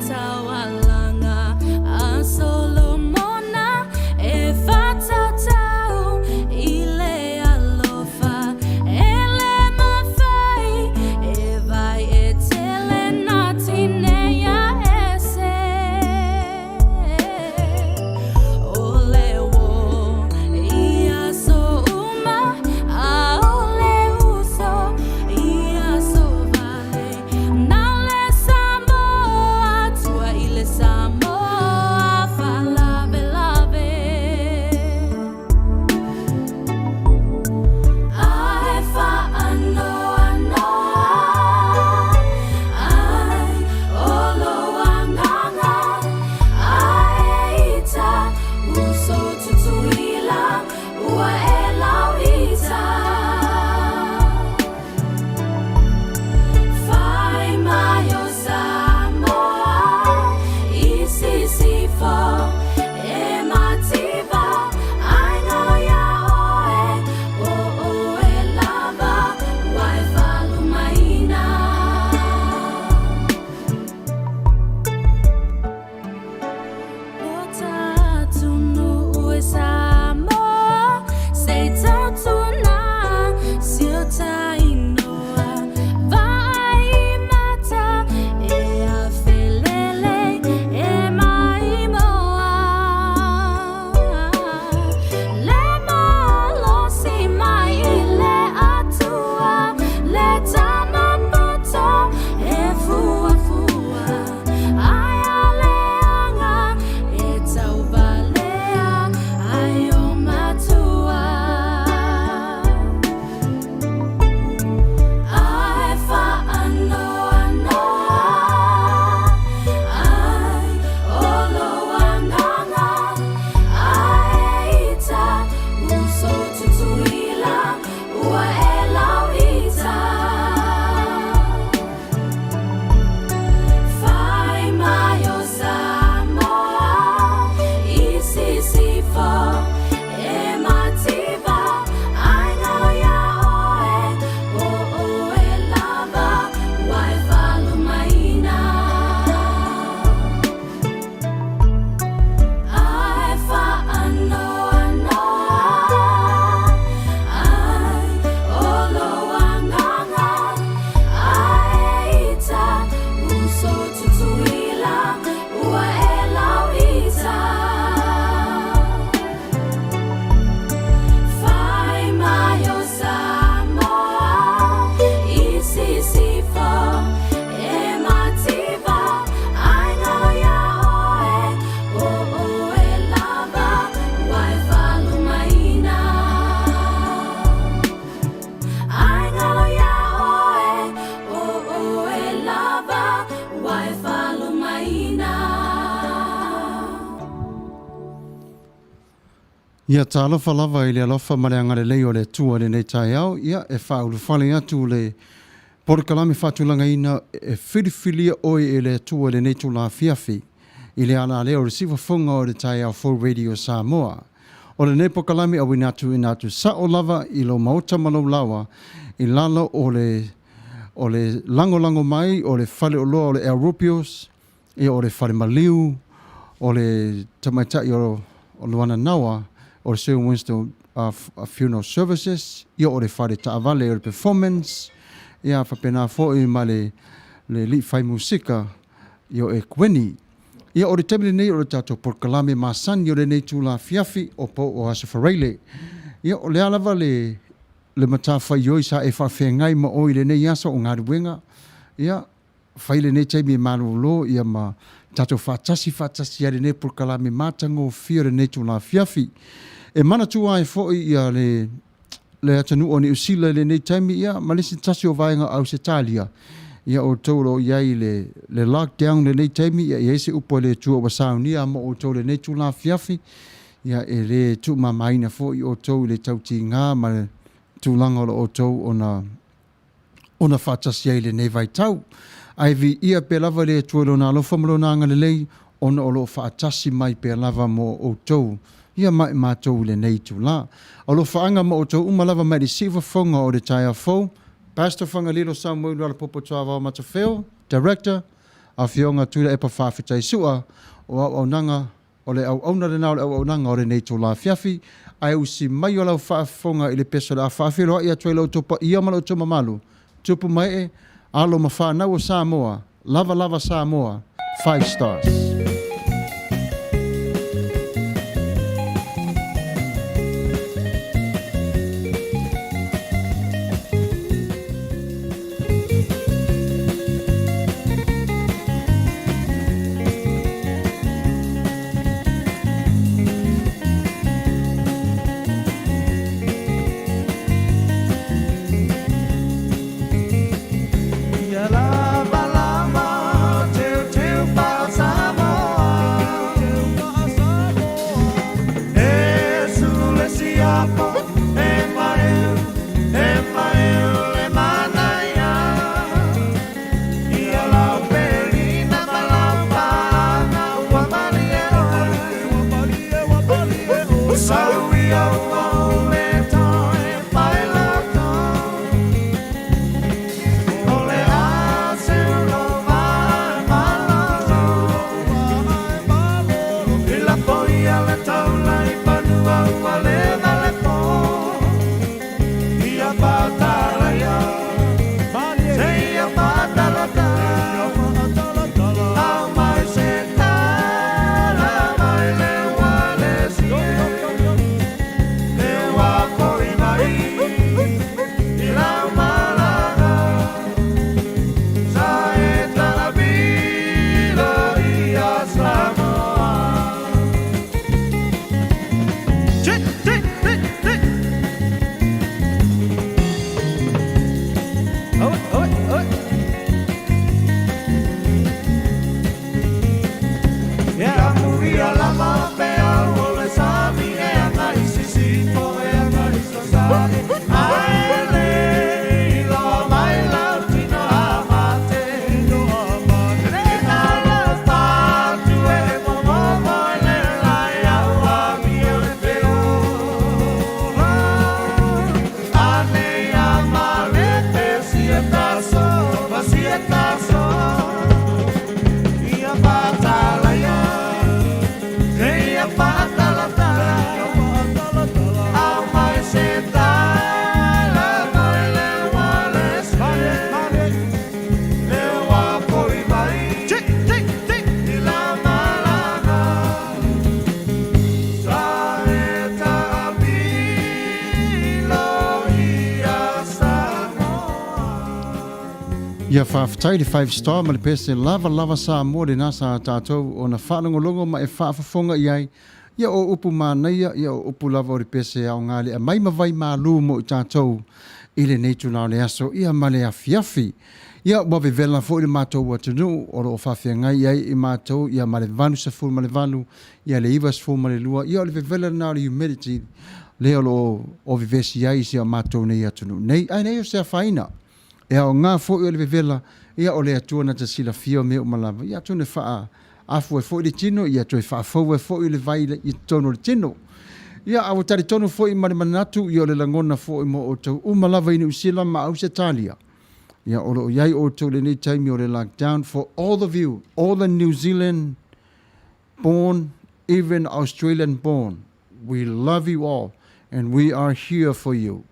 Taualaga a Solomona e faatatau i le alofa e le mafai e vai e tele nā tineia ese o le uō i aso uma a o le uso i aso wale na le Samoa tua i le Samoa faalavelave. Ae faanoanoa ai o lou agaga ae ita uso Tutuila ua e lauita. Fai mai o Samoa i Sisifo e mativa ai ngalo iā ʻoe ʻo ʻoe lava ua e falumaina. Lo ta atunuu e Samoa Se i tautuna si o ta inoa Vaai mata e afelele e maimoa Le malosi mai i le Atua Le tama poto e fuafua Ai a leaga e tauvalea ai o matua. Ae faanoanoa ai o lou agaga ae ita uso Tutuila ua e lauita. Fai mai o Samoa i Sisifo e mativa ai ngalo iā ʻoe ʻo ʻoe lava ua e falumaina. Ae faanoanoa ai o lou agaga ae ita uso Tutuila ua e lauita. Fai mai o Samoa i Sisifo e mativa ai ngalo iā ʻoe ʻo ʻoe lava ua e falumaina. Ai ngalo iā ʻoe ʻo ʻoe lava ua e falumaina. Ia talofa lava i le alofa ma le agalelei o le Atua i lenei taeao, ia e faaulufale atu le polokalame faatulagaina e filifilia oe e le Atua i lenei itula afiafi i le alalea o le siufofoga o le Taeao Fou Radio Samoa. O lenei polokalame auina atu ina atu sao lava i lou maota ma lou laoa i lalo o le o le lagolago mai o le faleoloa o le El Rupios, Ia, o le fale maliu, o le tamaitai o Luana Nawa, o le Sir Winston Funeral Services, ia, o le fale taavale o le Performance, ia, faapena foi ma le alii fai musika, ia, o Ekueni. Ia, o le taimi lenei o le tatou polokalame masani o lenei itula afiafi o po o Aso Faraile. Ia, o le a lava le le matafaioi sa e faafeagai ma oe i lenei aso o galuega, ia, Fai lenei taimi e malolo ia ma tatou faatasi faatasi ai lenei polokalame matagofie o lenei itula afiafi. E manatua ai foi ia le le atunuu o Niu Sila i lenei taimi ia ma le isi tasi o vaega o Ausetalia ia outou o lo o i ai i le le lockdown lenei taimi ia e i ai se upu a le Atua ua saunia mo outou i lenei itula afiafi ia e le tuumamaina foi outou i le tautiga ma le tulaga o lo outou ona ona faatasi ai i lenei vaitau. Ae viia pea lava le Atua i Lona alofa ma Lona agalelei, ona o lo o faatasi mai pea lava mo outou, ia ma i matou i lenei itula. Alofaaga ma outou uma lava mai le siufofoga o le taeao fou, Pastor Fagalilo Samuelu Alapopo Tuavao Matafeo, Director. Afioga Tuilaepa Faafetai Sua, o auaunaga, o le auauna lena o le auaunaga o lenei itula afiafi, ae usi mai o lau faafofoga i le pese o le a faafeiloai atu ai lo outou paia ma lo outou mamalu, tupu ma ee, alo ma fanau o Samoa, lava lava Samoa, 5 stars. Ia lava lava teuteu faa-Samoa. E sulu le siapo e maeu, e maeu le manaia. Ia lau pelina ma lau paaga ua malie oe. Sau ia ua ou le toe mai lako. O le a seu lou vaa e malolo. I lafo ia le taula i fanua ua leva le po. Ia faatalaia, seia faatalatala. Au mai se tala mai le ualesi e. Le ua foi mai i lau malaga. Sa e talavilo ia Samoa. Tik, tik, tik, tik. Oi, oi, oi. Ia muia lava peau o le sami e agai sisifo e agai sasae. Ae le iloa mai lau tino a mate. Le nalo patu e momomo e le lai au amio le feola. Ane a malete si e taso, ma si e taso. Ia patalaia, ia patalatala. Au mai se tala mai le ualesi. Le ua foi mai i la malaga. Sa e taapilo ia Samoa. Ia faafetai le Five Star ma le pese lava lava Samoa lena sa tatou ona faalogologo ma e faafofoga i ai. Ia o upu manaia, ia o upu lava o le pese e aoga le aumai ma vai malu mo i tatou i lenei itula o le aso, ia ma le afiafi. Ia ua vevela foi le matou atunuu o lo o faafeagai ai i matou ia ma le 88, ia le 92, ia o le vevela lena o le humidity lea o lo o vevesi ai i si a matou nei atunuu nei. Ae leai o se afaina. E aoga foi o le vevela, ia o le Atua na te silafia mea uma lava, ia atonu e faa afu ai foi le tino, ia toe faafou ai foi le vai i totonu o le tino. Ia, a ua talitonu foi ma le manatu, ia o le lagona foi mo outou uma lava i Niu Sila ma Ausetalia. Ia, o lo o i ai outou i lenei taimi o le lockdown for all of you, all the New Zealand born, even Australian born. We love you all and we are here for you.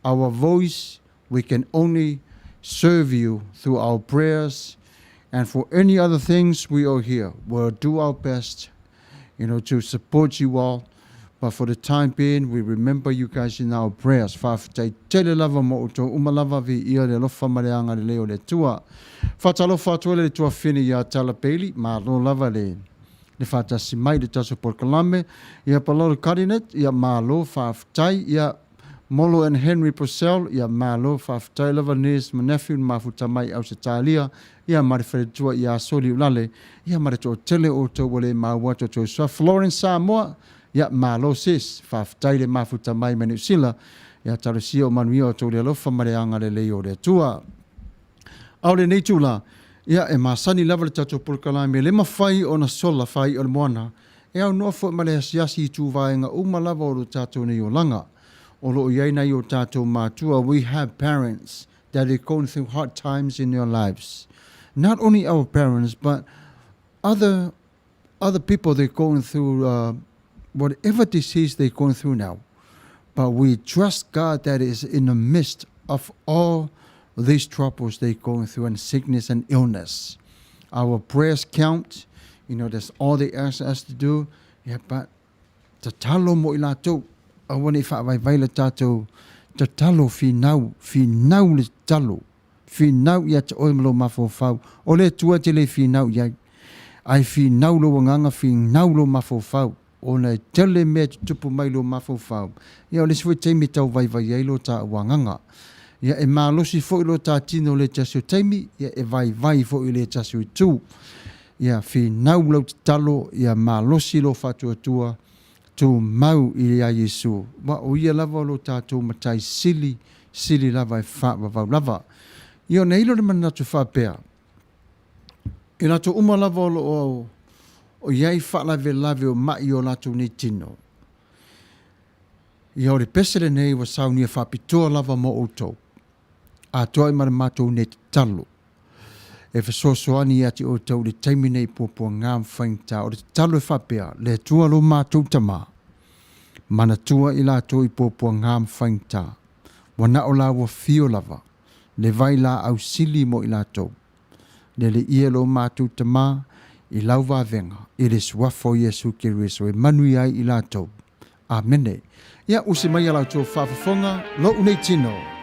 Our voice, we can only serve you through our prayers and for any other things we are here. We'll do our best, you know, to support you all. But for the time being, we remember you guys in our prayers. Faafetai tele lava mo outou uma lava viia le alofa ma le agalelei o le Atua. Faatalofa atu ai le tuafafine ia Tala Bailey, malo lava le le faatasi mai i le tatou polokalame. Ia Palolo Cardinate, ia malo faafetai. Ia Molo and Henry Purcell, ia malo faafetai lava niece ma nephew na mafuta mai i Ausetalia, ia ma le faletua ia Soli Ulale, ia ma le toatele o outou ua le maua atu outou suafa. Florence Samoa, ia malo sis, faafetai le mafuta mai mai Niu Sila, ia talosia o manuia outou le alofa ma le agalelei o le Atua. A o lenei itula, ia e masani lava le tatou polokalame, le mafai ona sola faai'a o le moana, e aunoa foi ma le asiasi i ituvaega uma lava o lo tatou nei olaga. O lo o i ai nai o tatou matua, we have parents that are going through hard times in their lives. Not only our parents, but other other people they're going through uh, whatever disease they're going through now. But we trust God that is in the midst of all these troubles they're going through and sickness and illness. Our prayers count. You know, that's all they ask us to do. Yeah, but tatalo mo i latou, aua ne i faavaivai le tatou tatalo, finau, finau le tatalo, finau ia te oe ma lou mafaufau, o le Atua e te le finau i ai, ae finau lou agaga, finau lou mafaufau, ona e tele mea e tutupu mai lou mafaufau, ia o le isi foi taimi e tau vaivai ai lo taua agaga. Ia e malosi foi lo ta tino i le tasi o taimi, ia e vaivai foi i le tasi o itu. Ia finau lau tatalo, ia malosi lou faatuatua, tumau i a Iesu. Aua o Ia lava o lo tatou Matai sili, sili lava e faavavau lava. Ia ona ilo le manatu faapea, i latou uma lava o lo o i ai faalavelave o maʻi i o latou nei tino, ia o le pese lenei ua saunia faapitoa lava mo outou, atoa ai ma le matou nei tatalo. E fesoasoani ia te outou i le taimi nei i puapuaga ma faigata. O le tatalo e faapea, Le Atua lo matou Tama, manatua i latou i puapuaga ma faigata, ua na o laua fio lava, le vai laau sili mo i latou. Lele ia lo matou Tama i lau vavega, i le Suafa o Iesu Keriso e manuia ai i latou. Amene. Ia usi mai a la outou faafofoga, lo'u nei tino.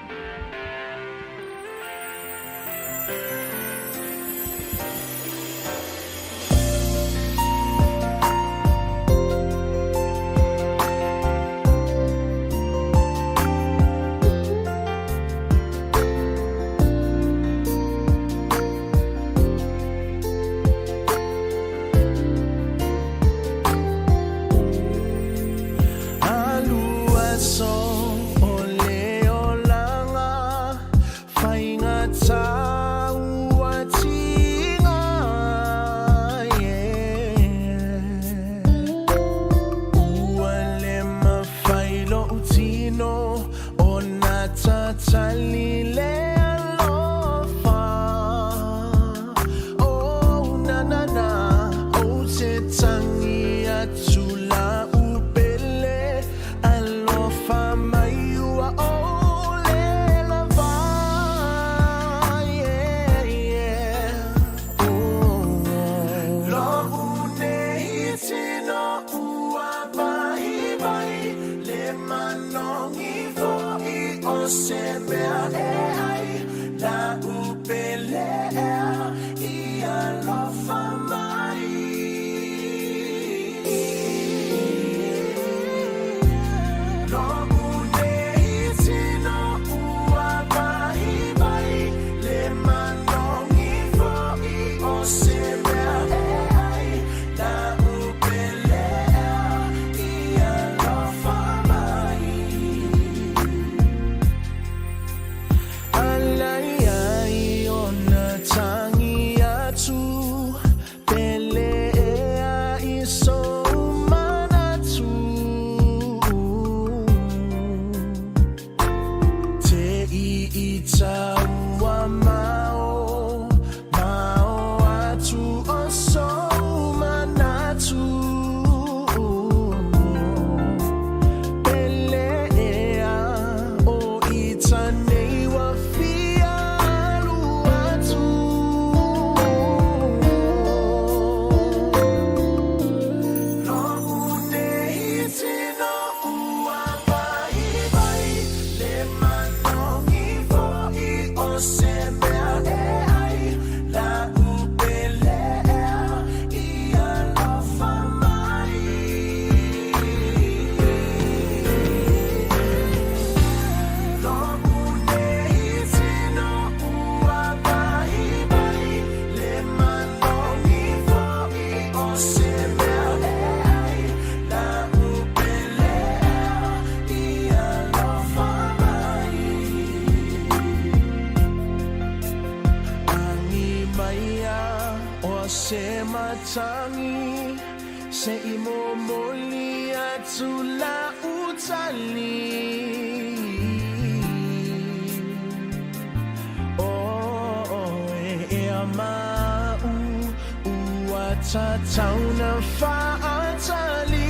tatau na faatalitali.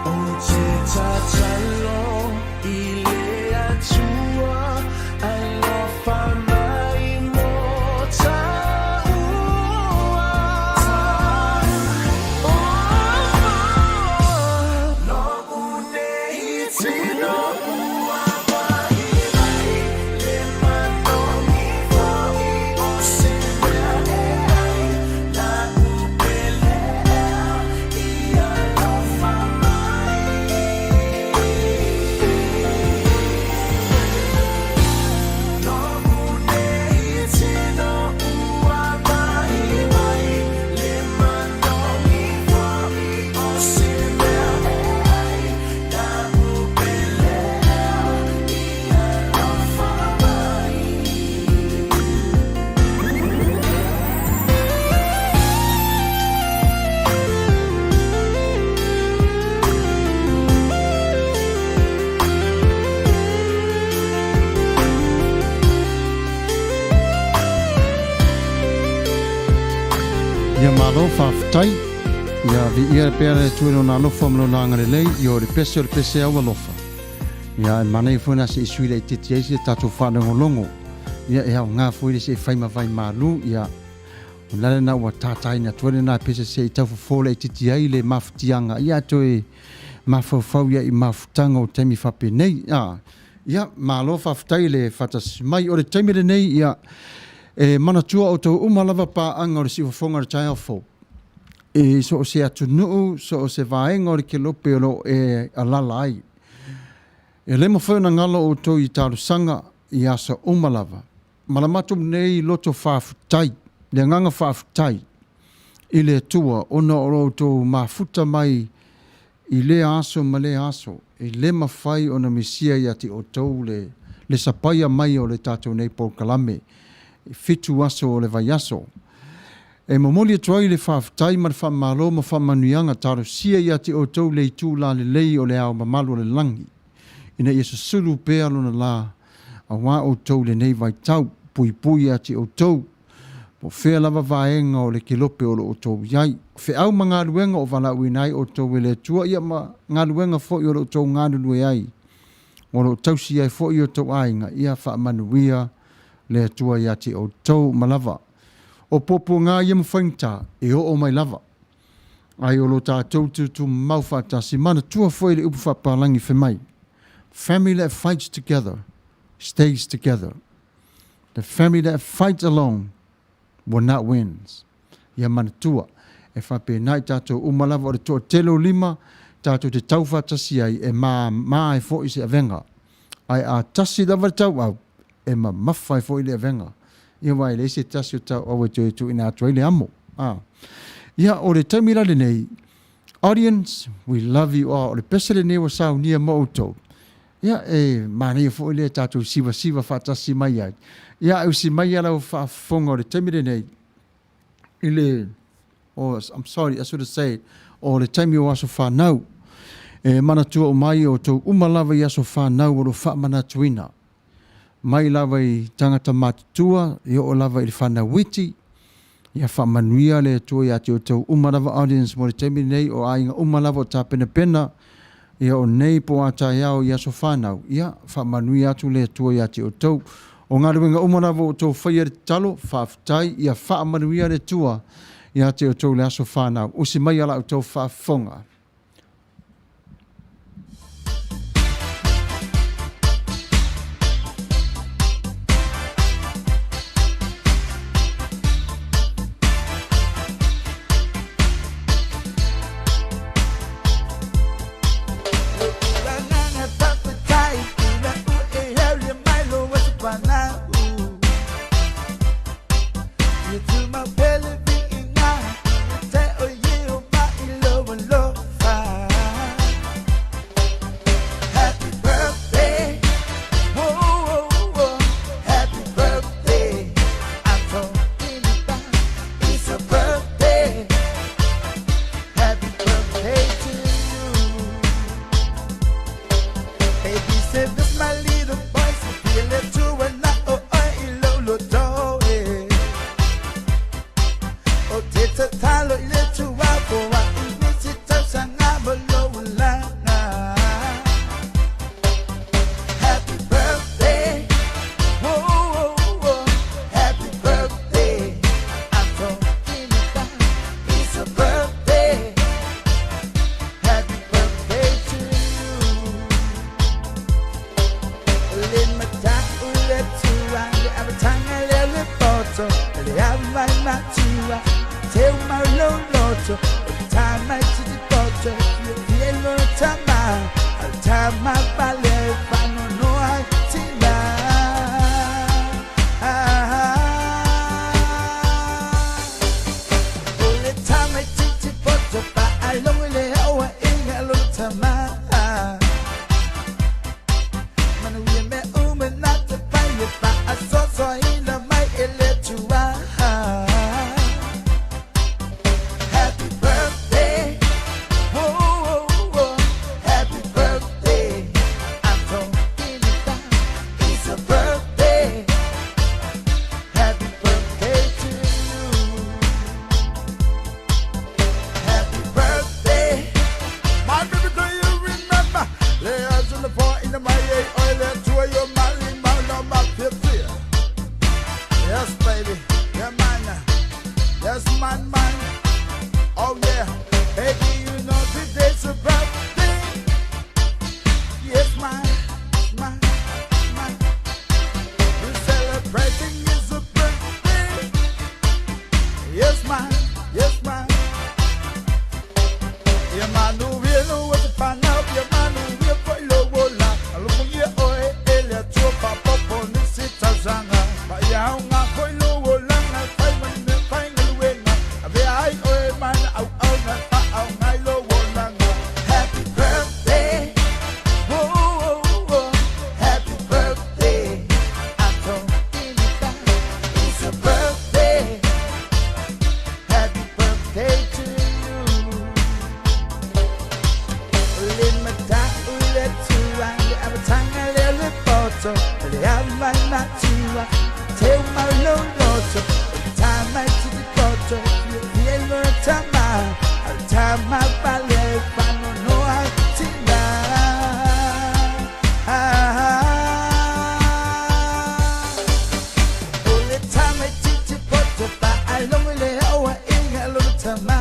Ou te tatalo i le Atua, alofa mai mo taua. Oh, lo'u nei tino ua vaivai, le manogi fo'i o se mea e ai, la'u pele ea i alofa mai. Lo'u nei tino ua vaivai, le manogi fo'i o se mea e ai, la'u pele ea i alofa mai. Ia malo faafetai. Ia viia pea le Atua i lona alofa ma lona agalelei, ia o le pese o le pese au alofa. Ia e manaia foi na se i sui laitiiti ai si a tatou faalogologo. Ia e aoga foi le se i fai ma vai malu, ia o le ala lena ua tataina atu ai lena pese se i tau fofo laitiiti ai le mafatiaga, ia toe mafaufau ia i mafutaga o taimi faapenei. A, ia malo faafetai le faatasi mai. O le taimi lenei, ia e manatua outou uma lava paaga o le siufofoga o le taeao fou. I so o se atunuu, so o se vaega o le kelope o lo o e alala ai. E le mafai ona galo outou i talosaga i aso uma lava. Ma la matou nei loto faafetai, le agaga faafetai i le Atua ona o lo outou mafuta mai i lea aso ma lea aso, e le mafai ona misia ia te outou le le sapaia mai o le tatou nei polokalame i fitu aso o le vaiaso. E momoli atu ai le faafetai ma le faamalo ma faamanuiaga talosia ia te outou le itula lelei o le ao mamalu o le lagi, ina ia susulu pea lona la aua outou i lenei vaitau, puipui ia te outou, po o fea lava vaega o le kelope o lo o outou i ai. O feau ma galuega o valaauina ai outou e le Atua, ia ma galuega foi o lo o outou galulue ai, o lo o tausi ai foi outou aiga, ia faamanuia le Atua ia te outou uma lava. O puapuaga ia ma faigata e oo mai lava, ai o lo tatou tutumau faatasi. Manatua foi le upu faapalagi fai mai, Family that fights together stays together. The family that fights alone will not wins. Ia manatua, e faapena i tatou uma lava o le toatele o lima tatou te tau faatasi ai e māmā ai foi se avega. Ae a tasi lava le tauau, e mamafa ai foi le avega. Ia aua e leai se tasi o tauau e toe tuuina atu ai le amo. A. Ia, o le taimi la lenei, audience, we love you all. O le pese lenei ua saunia mo outou. Ia, e manaia foi lea tatou sivasiva faatasi mai ai. Ia, e usi mai lau faafofoga o le taimi lenei i le, oh, I'm sorry, I should have said, o le taimi o aso fanau. E manatua uma ai outou uma lava i aso fanau o lo o faamanatuina. Mai lava i tagata matutua, e oo lava i le fanau iti, ia faamanuia le Atua ia te outou uma lava audience mo le taimi lenei, o aiga uma lava o tapenapena, ia o nei po a taeao i aso fanau, ia faamanuia atu le Atua ia te outou. O galuega uma lava o outou faia le tatalo, faafetai, ia faamanuia le Atua ia te outou le aso fanau. Usi mai a la outou faafofoga. poto Le ava i matua Teu mau lou loto O le tama i titi poto Fiafia i lona tama A o le tama pale E faanoanoa ai tina. O le tama i titi poto Faalogo i le auaiga a lona tama. Manuia mea uma na te pai e faasoasoaina mai e le Atua. Happy birthday, oh, oh, oh. Happy birthday. I'm talking about it's a birthday. Happy birthday to you. Happy birthday. My baby, do you remember? Lay eyes on the floor in the my oil to your mali my my 50. Yes, baby. Yeah, man. Yes, man, man. Oh, yeah. Baby, you know today's a birthday. Yes, man, man, man. We're celebrating is a birthday. Yes, man. Yes, man. Ia manuia no te whanau, ia manuia foi lo ola. Alofongia oe e le Atua faaopoopo nisi tausaga. Ma ia aoga foi lou olaga e fai ma ni mea faigaluega. Avea ai oe ma na auauna e faaaoga ai lou olaga. Happy birthday, oh, oh, oh. Happy birthday. I'm talking about it's a birthday. Happy birthday to you. Le matau le tua, le amataga lea le poto, le ava i matua, teu mau lou loto, o le tama i titi poto, fiafia i lona tama, a o le tama pale e faanoanoa ai tina. O le tama i titi poto, faalogo i le auaiga a lona tama.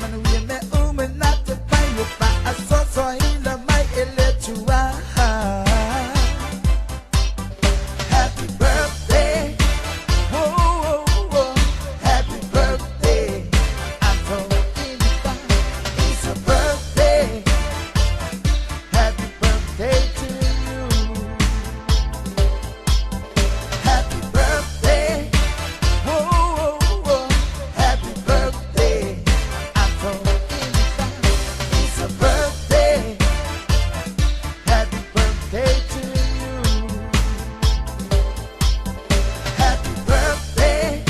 Manuia mea uma na te pai e faasoasoaina mai e le Atua. Happy birthday, oh, oh, oh. Happy birthday. I'm talking about it's a birthday. Happy birthday to you. Happy birthday, oh, oh, oh. Happy birthday. I'm talking about it's a birthday. Happy birthday to you. Happy birthday,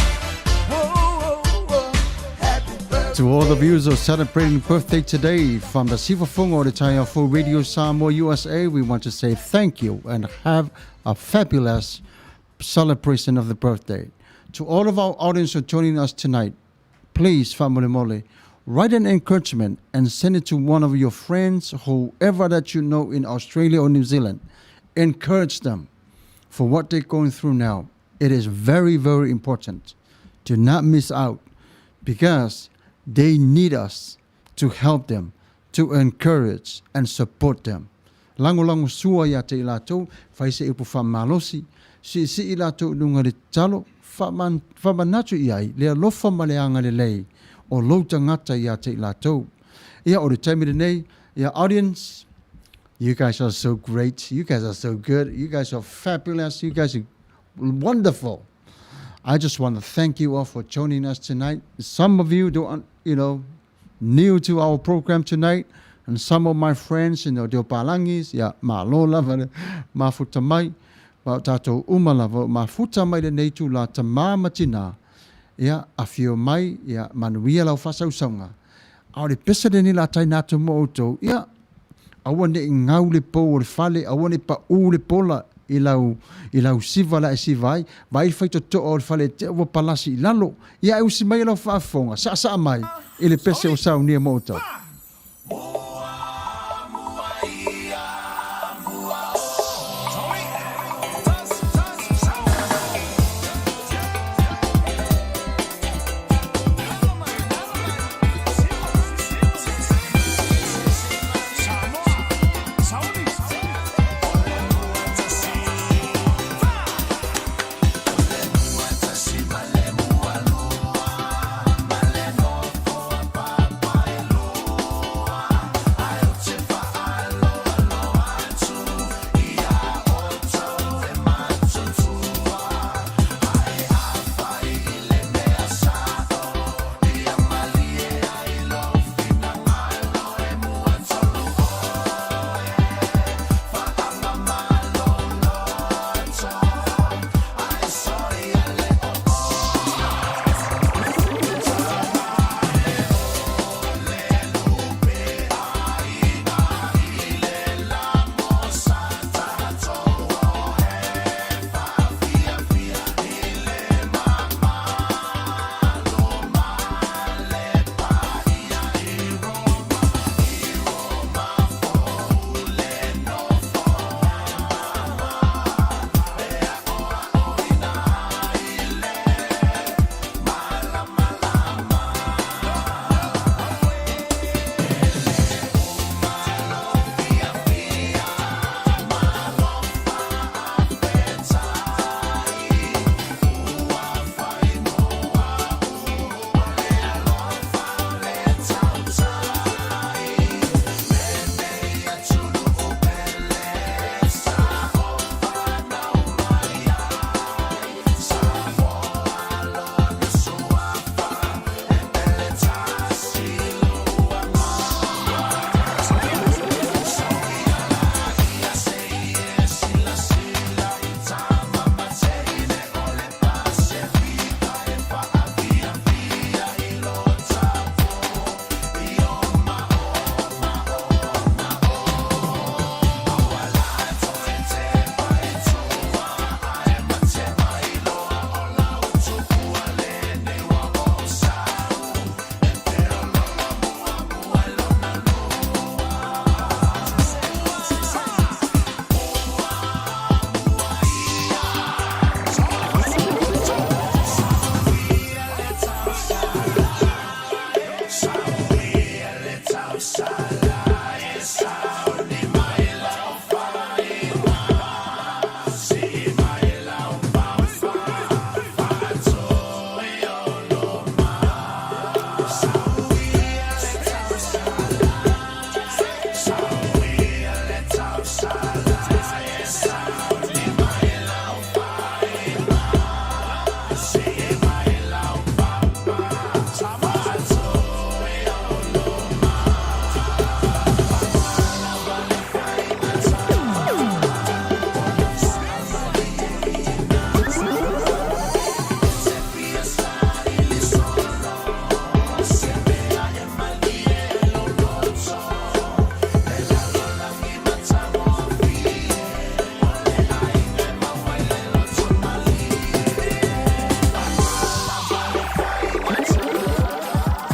oh, oh, oh. Happy birthday. To all the viewers who are celebrating birthday today from the Siufofoga o le Taeao Fou Radio Samoa USA, we want to say thank you and have a fabulous celebration of the birthday. To all of our audience who are joining us tonight, please, faamolemole, write an encouragement and send it to one of your friends, whoever that you know in Australia or New Zealand. Encourage them for what they're going through now. It is very, very important. Do not miss out because they need us to help them, to encourage and support them. Lagolagosua ia te i latou, fai se upu faamalosi, siisii i latou i luga i le tatalo, faamanatu i ai le alofa ma le agalelei o lou tagata ia te i latou. Ia, o le taimi lenei, ia audience, you guys are so great, you guys are so good, you guys are fabulous, you guys are wonderful. I just want to thank you all for joining us tonight. Some of you don't, new to our program tonight, and some of my friends, the Opalangis, ia, malo lava le mafuta mai, ma o tatou uma lava o mafuta mai lenei itula tama ma tina, ia, afio mai, ia, manuia lau faasausauga. A o le pese lenei la taina atu mo outou, ia, Aua ne i gau le pou o le fale, aua ne i paʻū le pola i lau, i lau siva la e siva ai, vaai le faitotoa o le fale te ua palasi i lalo. Ia e usi mai e lau faafofoga, saasaa mai i le pese o saunia mo outou.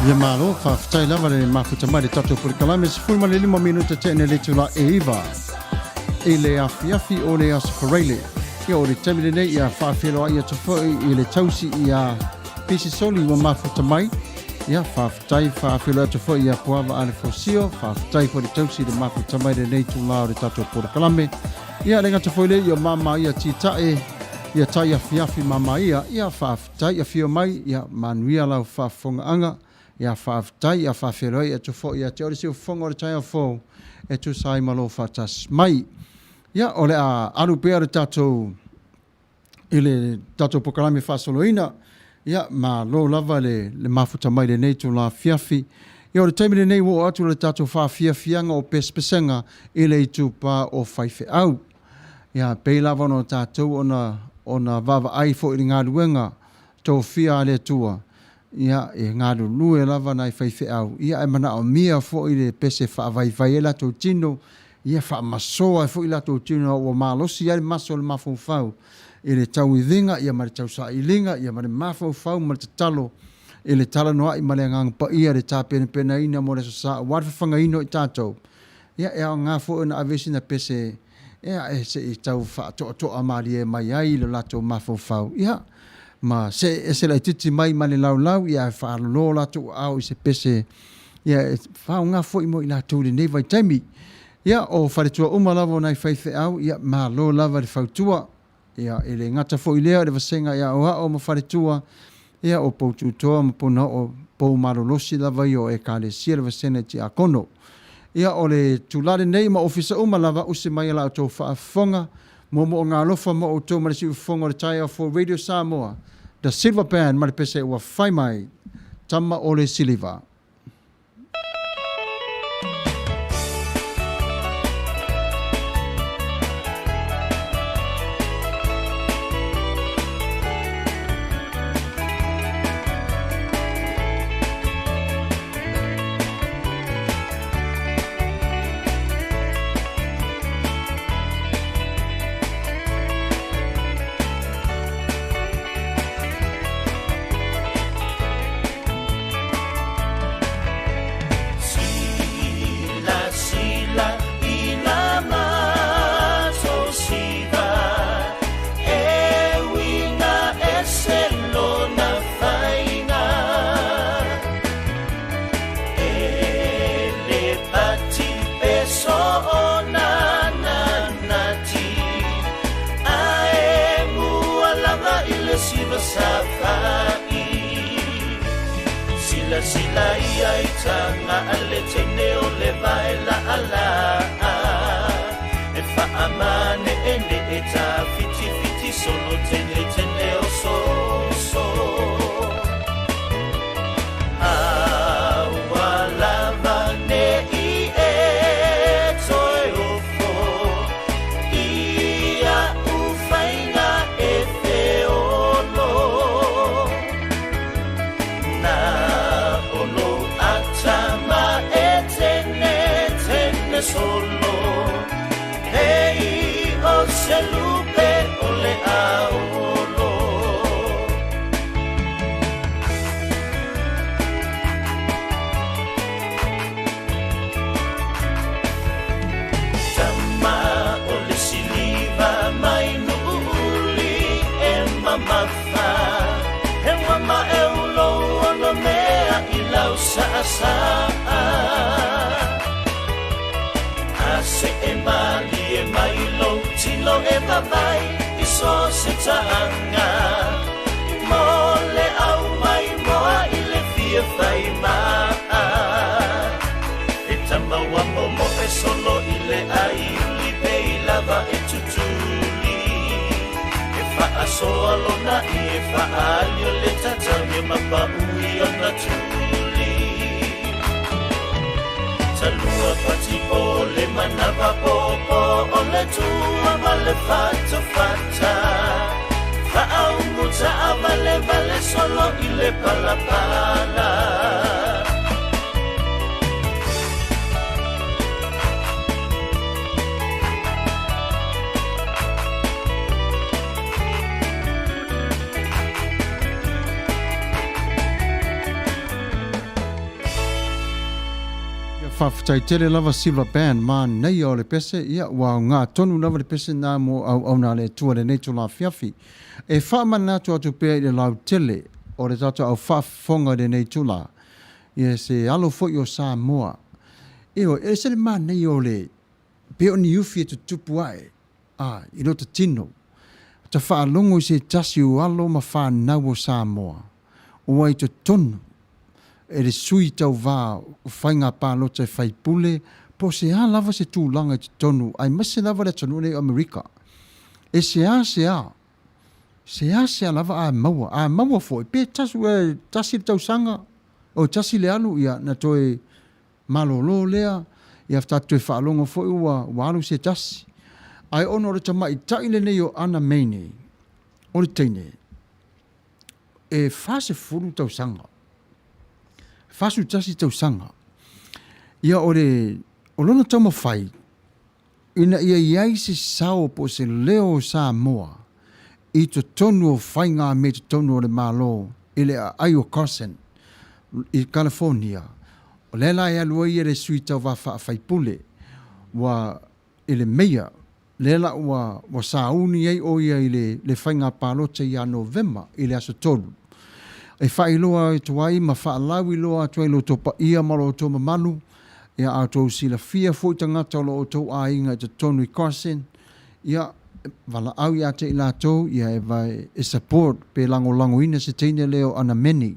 Ia malo, faafetai lava le mafuta mai le tatou polokalame 15 minute tea nei le itula e 9 i le afiafi o le Aso Faraile. Ia o le taimi lenei ia faafeiloai atu foi i le tausi ia Pisi Soli ua mafuta mai. Ia faafetai faafeiloai atu foi ia Puava Alefosio, faafetai foi le tausi i le mafuta mai lenei itula o le tatou polokalame. Ia le gata foi lea ia mama ia Titae, ia tai afiafi mama ia, ia faafetai afio mai, ia manuia lau faafofogaaga, ia faafetai ia faafeiloai atu foi ia te oe le siufofoga o le taeao fou e tusa ai ma lou faatasi mai. Ia o le a alu pea le tatou i le tatou polokalame faasoloina. Ia, malo lava le, le mafuta mai lenei itula afiafi. Ia, o le taimi lenei ua oo atu le tatou faafiafiaga o pesepesega i le itupa o faifeau. Ia, pei lava ona tatou ona, ona vaavaai foi i le galuega tofia a le Atua, ia, e galulue lava nai faifeau, ia, ae manaomia foi le pese e faavaivai ai latou tino, ia, faamasoa ai foi latou tino ua malosi ai le maso o le mafaufau i le tauiviga, ia, ma le tausailiga, ia, ma le mafaufau ma le tatalo i le talanoa'i ma le Agaga Paia i le tapenapenaina mo le Aso Sa aua le fafagaina o i tatou. Ia, e aoga foi ona ave sina pese ia, e se i tau faatoatoa malie mai ai lo latou mafaufau, ia, ma see ese laitiiti mai ma le laulau, ia, ae faalolo latou aao i se pese, ia, e faaaoga foi mo i latou i lenei vaitaimi. Ia, o faletua uma lava o nai faifeau, ia, malo lava le fautua. Ia, e le gata foi i lea o le vasega i aoao ma faletua, ia, o poututoa ma ponaoo pou malolosi lava ia o Ekalesia le vasega i tiakono. Ia, o le tula lenei ma ofisa uma lava, usi mai a la outou faafofoga, moomooga alofa mo outou ma le siufofoga o le taeao fou Radio Samoa, The Silver Band ma le pese ua fai mai, Tama o le Siliva. faafetai tele lava Silva Band, manaia o le pese, ia ua aoga tonu lava le pese na mo auauna a le Atua i lenei itula afiafi. E faamanatu atu pea i le lautele o le tatou au faafofoga i lenei itula, ia se alo foi o Samoa. Ioe, e ese le manaia o le pei o ni ufi e tutupu ae, a, i lota tino, ta faalogo i se tasi o alo ma fanau o Samoa ua i totonu e le sui tauva o faiga palota e faipule po o se a lava se tulaga i totonu aemaise lava le atunuu nei o Amerika. E seasea, seasea lava a maua, a maua foi pe tasi, tasi le tausaga o tasi le alu ia na toe malolo lea, ia tatou toe faalogo foi ua, ua alu se tasi. Ae ona o le tamaitai lenei o Ana Mane, o le teine, e 40 tausaga, 41 tausaga. Ia o le, o lona taumafai ina ia i ai se sao po o se leo o Samoa i totonu o faiga me totonu o le Malo i le aai o Carson i California. O lea la e alu ai ia le sui tauva faafaipule ua i le meia, lea la ua ua sauni ai ʻo ia i le le faiga palota ia Novema i le aso 3, e faailoa atu ai ma faalauiloa atu ai lo outou paia ma lo outou mamalu, ia a outou silafia foi tagata o lo outou aiga i totonu i Carson, ia valaau ia te i latou, ia e e support pe lagolagoina se teine lea o Ana Meni.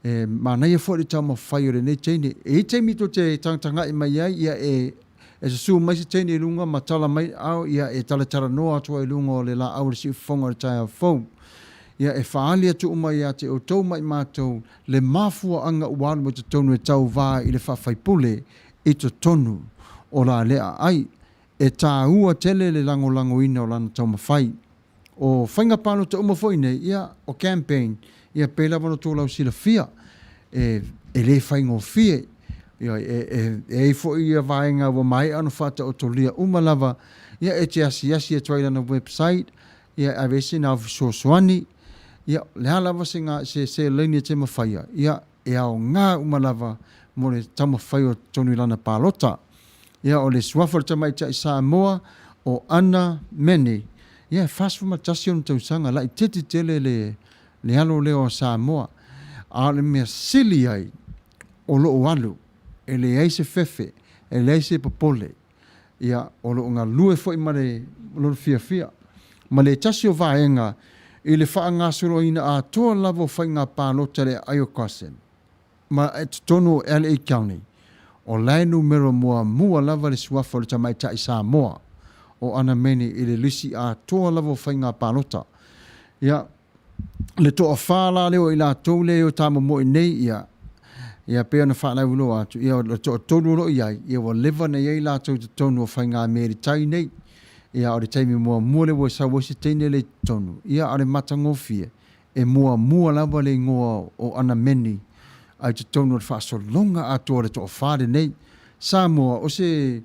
E manaia foi le taumafai o lenei teine. E i ai taimi tou te tagatagai mai ai, ia e E susū mai se teine i luga ma tala mai ao ia e talatalanoa atu ai i luga o le laau o le siufofoga o le taeao fou. Ia e faaali atu uma ia te outou ma i matou le mafuaaga ua alu mai totonu e tauva i le faafaipule i totonu o la lea aai. E taua tele le lagolagoina o lana taumafai. O faiga palota uma foi nei, ia, o campaign, ia pei lava ona outou lausilafia, e, e le faigofie. Ia, e, e, e ai foi ia vaega ua maea ona faataotolia uma lava, ia, e te asiasi atu ai i lana website, ia, e aveese nā fesoasoani, ia, le a lava se, se seleni e te mafaia, ia, e aoga uma lava mo le taumafai o totonu i lana palota. Ia, o le suafa o le tamaitai Samoa o Ana Mene, ia, e 41 ona tausaga, laitiiti tele le, le alo lea o Samoa. A o le mea sili ai, o lo o alu, e leai se fefe, e leai se popole. Ia, o lo o galue foi ma le lona fiafia. Ma le tasi o vaega i le faagasoloina atoa lava o faiga palota i le aai o Carson, ma i totonu o LA County, o la e numera muamua lava le suafa o le tamaitai Samoa o Ana Mene i le lisi atoa lava o faiga palota. Ia, le toafā la lea o i latou lea e o tamomoe nei, ia, ia pei ona faalauiloa atu, ia o le toatolu o lo o i ai, ia ua leva ona i ai latou i totonu o faiga mea i le tai nei. Ia, o le taimi muamua lea ua sau ai se teine lea i totonu, ia, a o le matagofie, e muamua lava le igoa o Anameni a i totonu o le faasologa atoa o le toafā lenei. Samoa, o se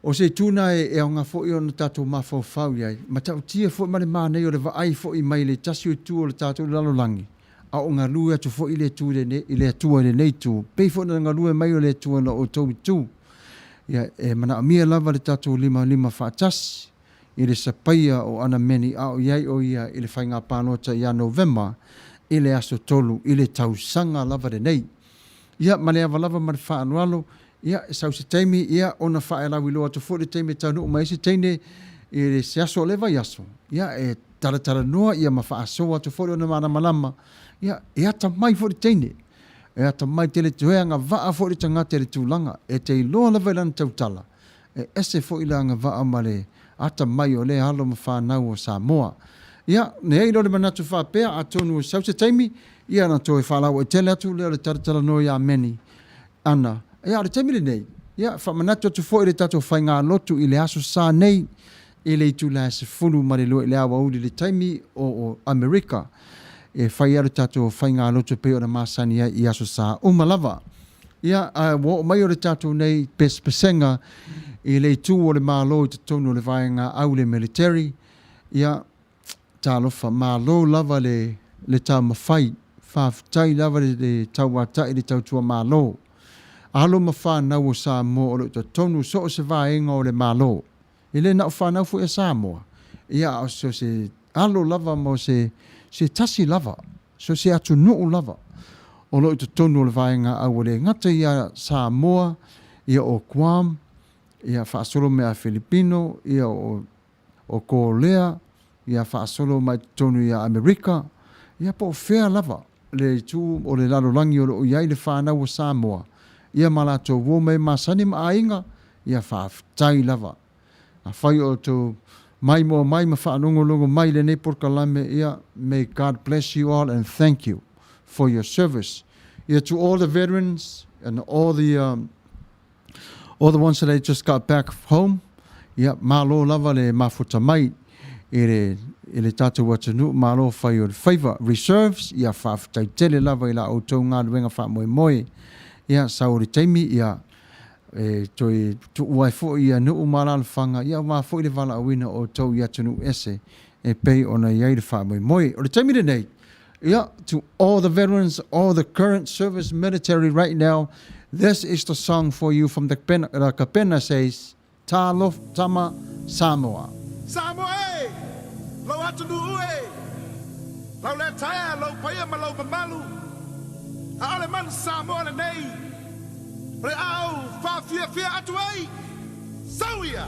O se itu na e aoga foi ona tatou mafaufau i ai, matautia foi ma le manaia o le vaai foi mai le tasi o itu o le tatou lalolagi, a o galue atu foi le itu i le Atua i lenei itu, pei foi ona galue mai o le Atua i la outou itu. Ia, e manaomia lava le tatou limalima faatasi i le sapaia o Anameni a o i ai o ia i le faiga palota ia Novema i le aso 3 i le tausaga lava lenei. Ia, ma le ava lava ma le faaaloalo, Ia, e sau se taimi, ia, ona faelauiloa atu foi le taimi e taunuu mai ai se teine i se aso o lea vaiaso, ia, e talatalanoa, ia, ma faasoa atu foi lona malamalama, ia, e atamai foi le teine, e atamai tele, toe agavaa foi le tagata i le tulaga, e te iloa lava i lana tautala, e ese foi le agavaa ma le atamai o lea alo ma fanau o Samoa. Ia, nei ai lea o le manatu faapea, atonu e sau se taimi, ia, ona toe faalauaitele atu lea o le talatalanoa ia Meni, Ana, Ia, o le taimi lenei, ia, faamanatu atu foi le tatou faigalotu i le Aso Sa nei i le itula e 12 i le aoauli i le taimi o Amerika e fai ai le tatou faigalotu e pei ona masani ai i Aso Sa uma lava. Ia, ae ua oo mai o le tatou nei pesepesega i le itu o le Malo i totonu o le vaega au le military, ia, Talofa, malo lava le le taumafai, faafetai lava le le tauata'i le tautua malo. alo ma fanau o Samoa o lo o i totonu so o se vaega o le Malo. E le na o fanau foi a Samoa, ia a o so se alo lava ma o se se tasi lava, so se atunuu lava o lo o i totonu o le vaega au e le gata ia Samoa, ia o Guam, ia faasolo mai a Filipino, ia o o Kolea, ia faasolo mai totonu ia Amerika, ia po o fea lava le itu o le lalolagi o lo o i ai le fanau a Samoa, ia ma latou uo mai masani ma aiga, ia faafetai lava. Afai o outou maimoa mai ma faalogologo mai i lenei polokalame, ia may God bless you all and thank you for your service. Ia to all the veterans and all the um, all the ones that I just got back home, ia, malo lava le mafuta mai i le, i le tatou atunuu, malo fai o le faiva. Reserves, ia, faafetai tele lava i la outou galuega faamoemoe. Ia, sau o le taimi, ia, e toe tuua ai foi ia nuu ma alaalafaga, ia, aua foi le valaauina o outou i atunuu ese e pei ona i ai le faamoemoe. O le taimi lenei, ia, to all the veterans, all the current service military right now, this is the song for you from the Kapena, Kapena says, Talof Tama Samoa. Samoa e! Lou atunuu e! Lau lea taea, lou paia ma lou mamalu. ʻAʻole manu Samoa lenei. O le āu whaafiafia atu ai. Sau ia!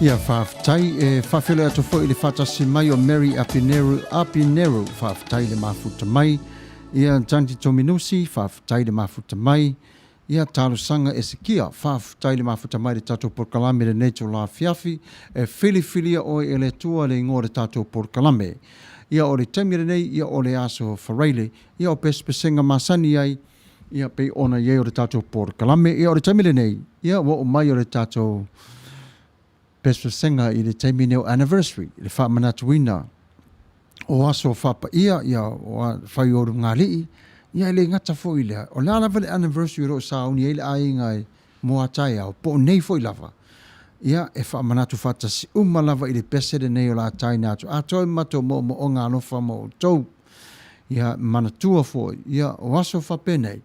Ia, faafetai. E faafeiloai atu foi i le faatasi mai o Mary Apineru, Apineru, faafetai le mafuta mai. Ia, Tanti Tominusi, faafetai le mafuta mai. Ia, Talosaga Esekia, faafetai le mafuta mai i le tatou polokalame i lenei itula afiafi. E filifilia oe e le Atua le igoa o le tatou polokalame. Ia, o le taimi lenei, ia, o le aso Faraile, ia, o pesepesega masani ai, ia, pei ona i ai o le tatou polokalame. Ia, o le taimi lenei, ia, ua oo mai o le tatou pesepesega i le taimi nei o anniversary, le faamanatuina o aso faapaia, ia, o fai o ulugalii, ia, e le gata foi i lea, o le a lava le anniversary o lo o sauni ai le aiga i Moataeao, po o nei foi lava, ia, e faamanatu faatasi uma lava i le pese lenei o le a taina atu atoa i matou moomooga alofa ma outou. Ia, manatua foi, ia, o aso faapenei,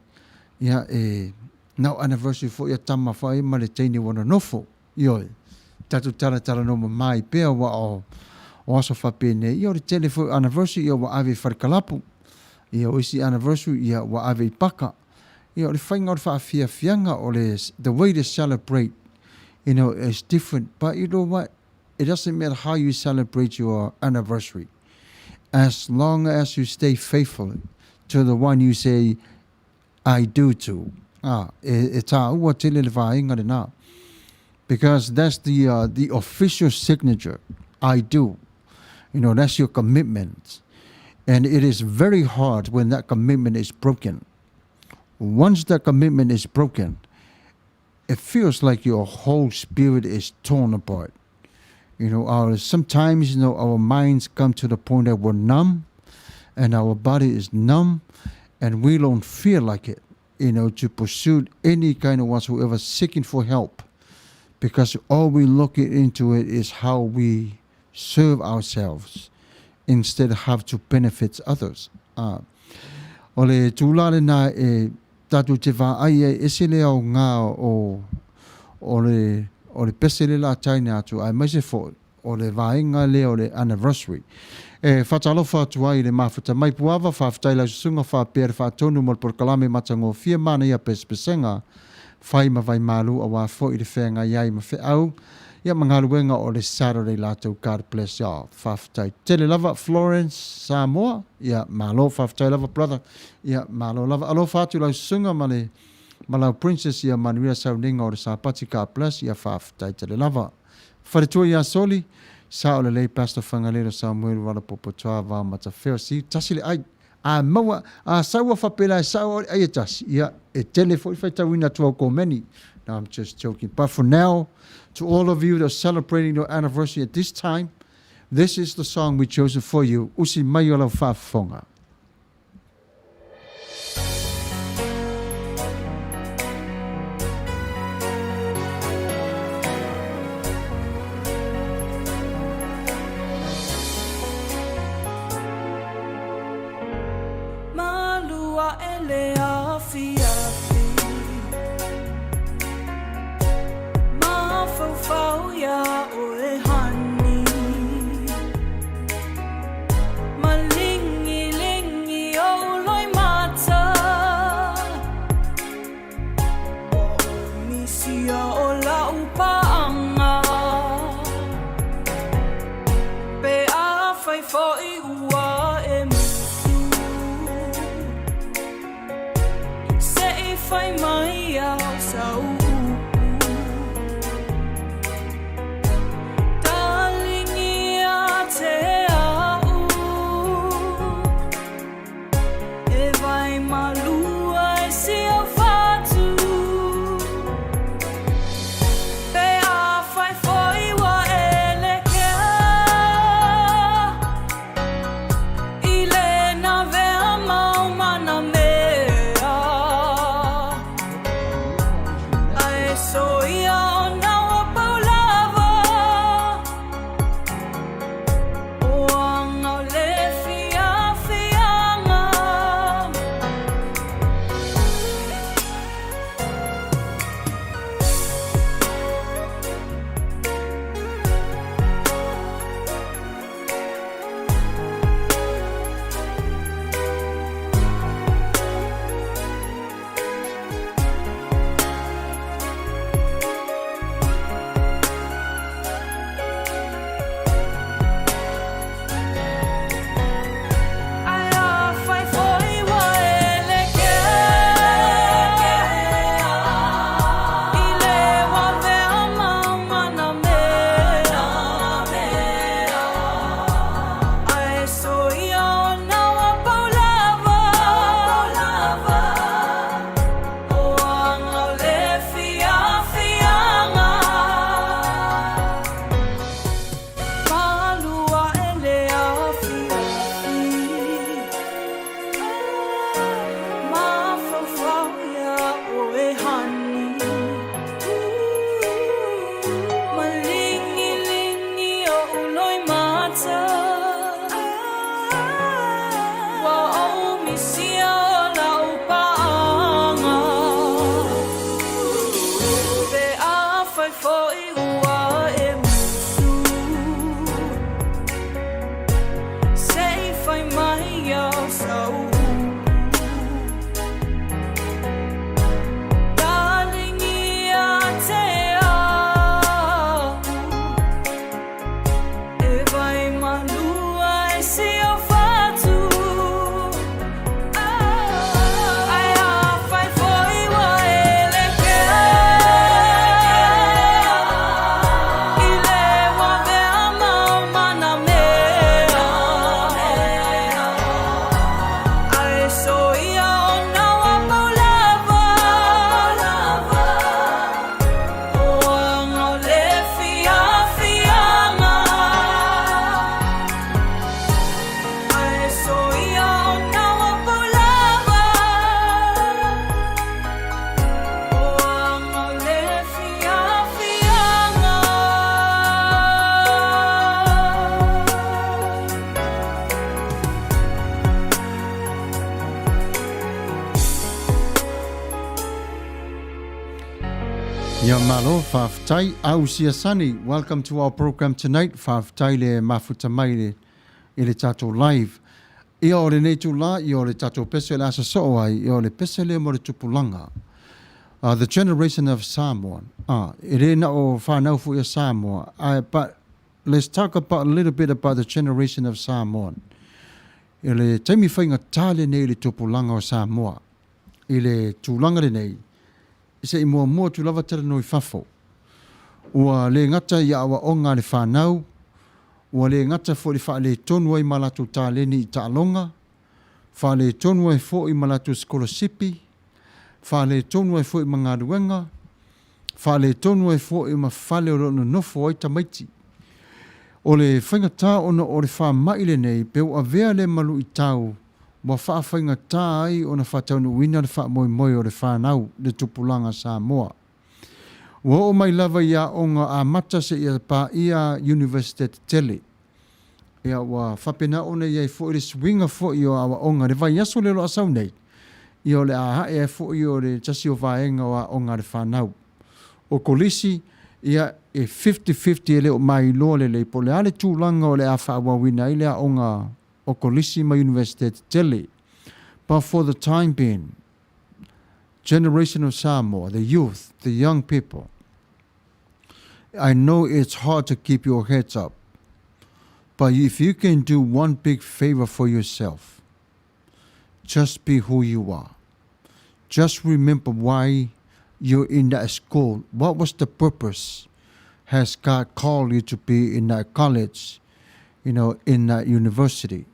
ia, e na o anniversary foi a tama fai ma le teine ua nonofo. Ioe, tatou talatalanoa mama ai pea aua o, o aso faapenei, ia o le tele foi o anniversary ia ua ave i falekalapu, ia o isi anniversary ia ua ave i paka. Ia o le faiga o le faafiafiaga o le the way to celebrate you know is different but you know what it doesn't matter how you celebrate your anniversary as long as you stay faithful to the one you say I do to. Ah, e, e tāua tele le vaenga lenā. Because that's the, uh, the official signature. I do. You know, that's your commitment. And it is very hard when that commitment is broken. Once that commitment is broken, it feels like your whole spirit is torn apart. You know, our sometimes you know our minds come to the point that we're numb and our body is numb and we don't feel like it, you know, to pursue any kind of whatsoever seeking for help. Because all we look into it is how we serve ourselves instead of how to benefit others. Uh, o le tūlā lena e Tatou te vaai ai ese le aoga o o le o le pese le la taina atu aemaise foi o le vaega lea o le anniversary. E faatalofa atu ai i le mafuta mai Puava, faafetai lau susuga faapea le faatonu mo le polokalame matagofie manaia pesepesega fai ma vaimalu aua foi le feagai ai ma feau ia ma galuega o le Saturday latou God bless y'all. Faafetai tele lava Florence Samoa. Ia malo faafetai lava brother. Ia malo lava. Alofa atu lau susuga ma le ma lau princess ia manuia sauniga o le Sapati God bless. Ia faafetai tele lava. Faletua ia Soli, sao lelei Pastor Fagalelo Samuel Rala Popotoa Vao Matafeo si tasi le ai. A maua, a saua fapela e sao o le ai e tasi. Ia, e tele foi faitauina atu au komeni. No, I'm just joking. But for now, to all of you that are celebrating your anniversary at this time, This is the song we chosen for you, usi mai o lau faafofoga. Malua e le afiafi Mafaufau ia oe honey Malingilingi ou loimata Ua ou misia o lau paaga Pe afai foi ua e musu Se i fai mai au sau upu Talingia te au E vai malua e si au fatu Pe afai foi ua e lekea I le navea mau ma na mea. Ia malo, faafetai. Ausia Sani, welcome to our program tonight. Faafetai le mafuta mai le, i le tatou live. Ia o lenei tula, ia o le tatou pese o le asa soo ai, ia o le pese lea mo le tupulaga. The generation of Samoa. E le na o whanau fu ia Samoa. But let's talk about a little bit about the generation of Samoa. I le taimi faigata lenei i le tupulaga o Samoa. I le tulaga lenei, se i muamua atu lava talanoa i fafo. Ua le gata i aoaoga a le fanau, ua le gata foi i le faaletonu ai ma latou taleni i taaloga, faaletonu ai foi ma latou sikolasipi, faaletonu ai foi ma galuega, faaletonu ai foi ma fale o lo o nonofo ai tamaiti. O le faigata ona o le faamai lenei pe ua avea lea ma luitau ua faafaigata ai ona faataunuuina le faamoemoe o le fanau, le tupulaga Samoa. Ua oo mai lava i aoga amata seia paia Iunivesite tetele. Ia ua faapena ona i ai foi le suiga foi o aoaoga i le vaiaso lea o lo o sau nei, ia o le a ae ai foi o le tasi o vaega o aoga a le fanau. O kolisi, ia e fifty-fifty e le o mailoa lelei po o le a le tulaga o le a faaauauina ai le aoga o kolisi ma Iunivesite tetele. But for the time being, generation of Samoa, the youth, the young people, I know it's hard to keep your heads up, but if you can do one big favor for yourself, just be who you are. Just remember why you're in that school. What was the purpose? Has God called you to be in that college, you know, in that university,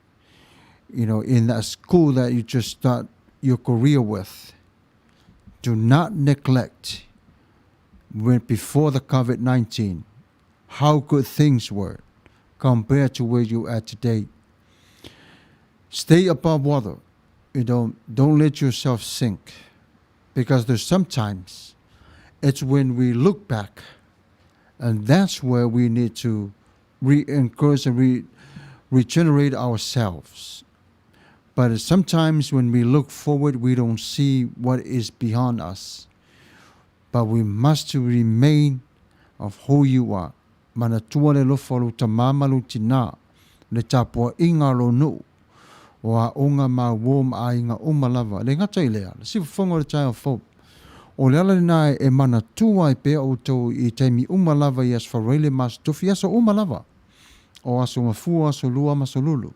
you know, in that school that you just start your career with? Do not neglect when before the COVID-19, how good things were compared to where you are today. Stay above water. You know, don't let yourself sink, because there's sometimes it's when we look back, and that's where we need to re-encourage and regenerate ourselves. But sometimes when we look forward, we don't see what is beyond us. But we must remain of who you are. Manatua le alofa o lou tamā ma lou tinā, le tapuaiga o lou nuu, o aoga ma uō ma aiga uma lava. E le gata i lea, le sifofoga o le taeao fou. O le ala lena e manatua ai pea outou i taimi uma lava i Aso Faraile ma Aso Tofi, aso uma lava, o Aso Gafua, Aso Lua ma Aso Lulu.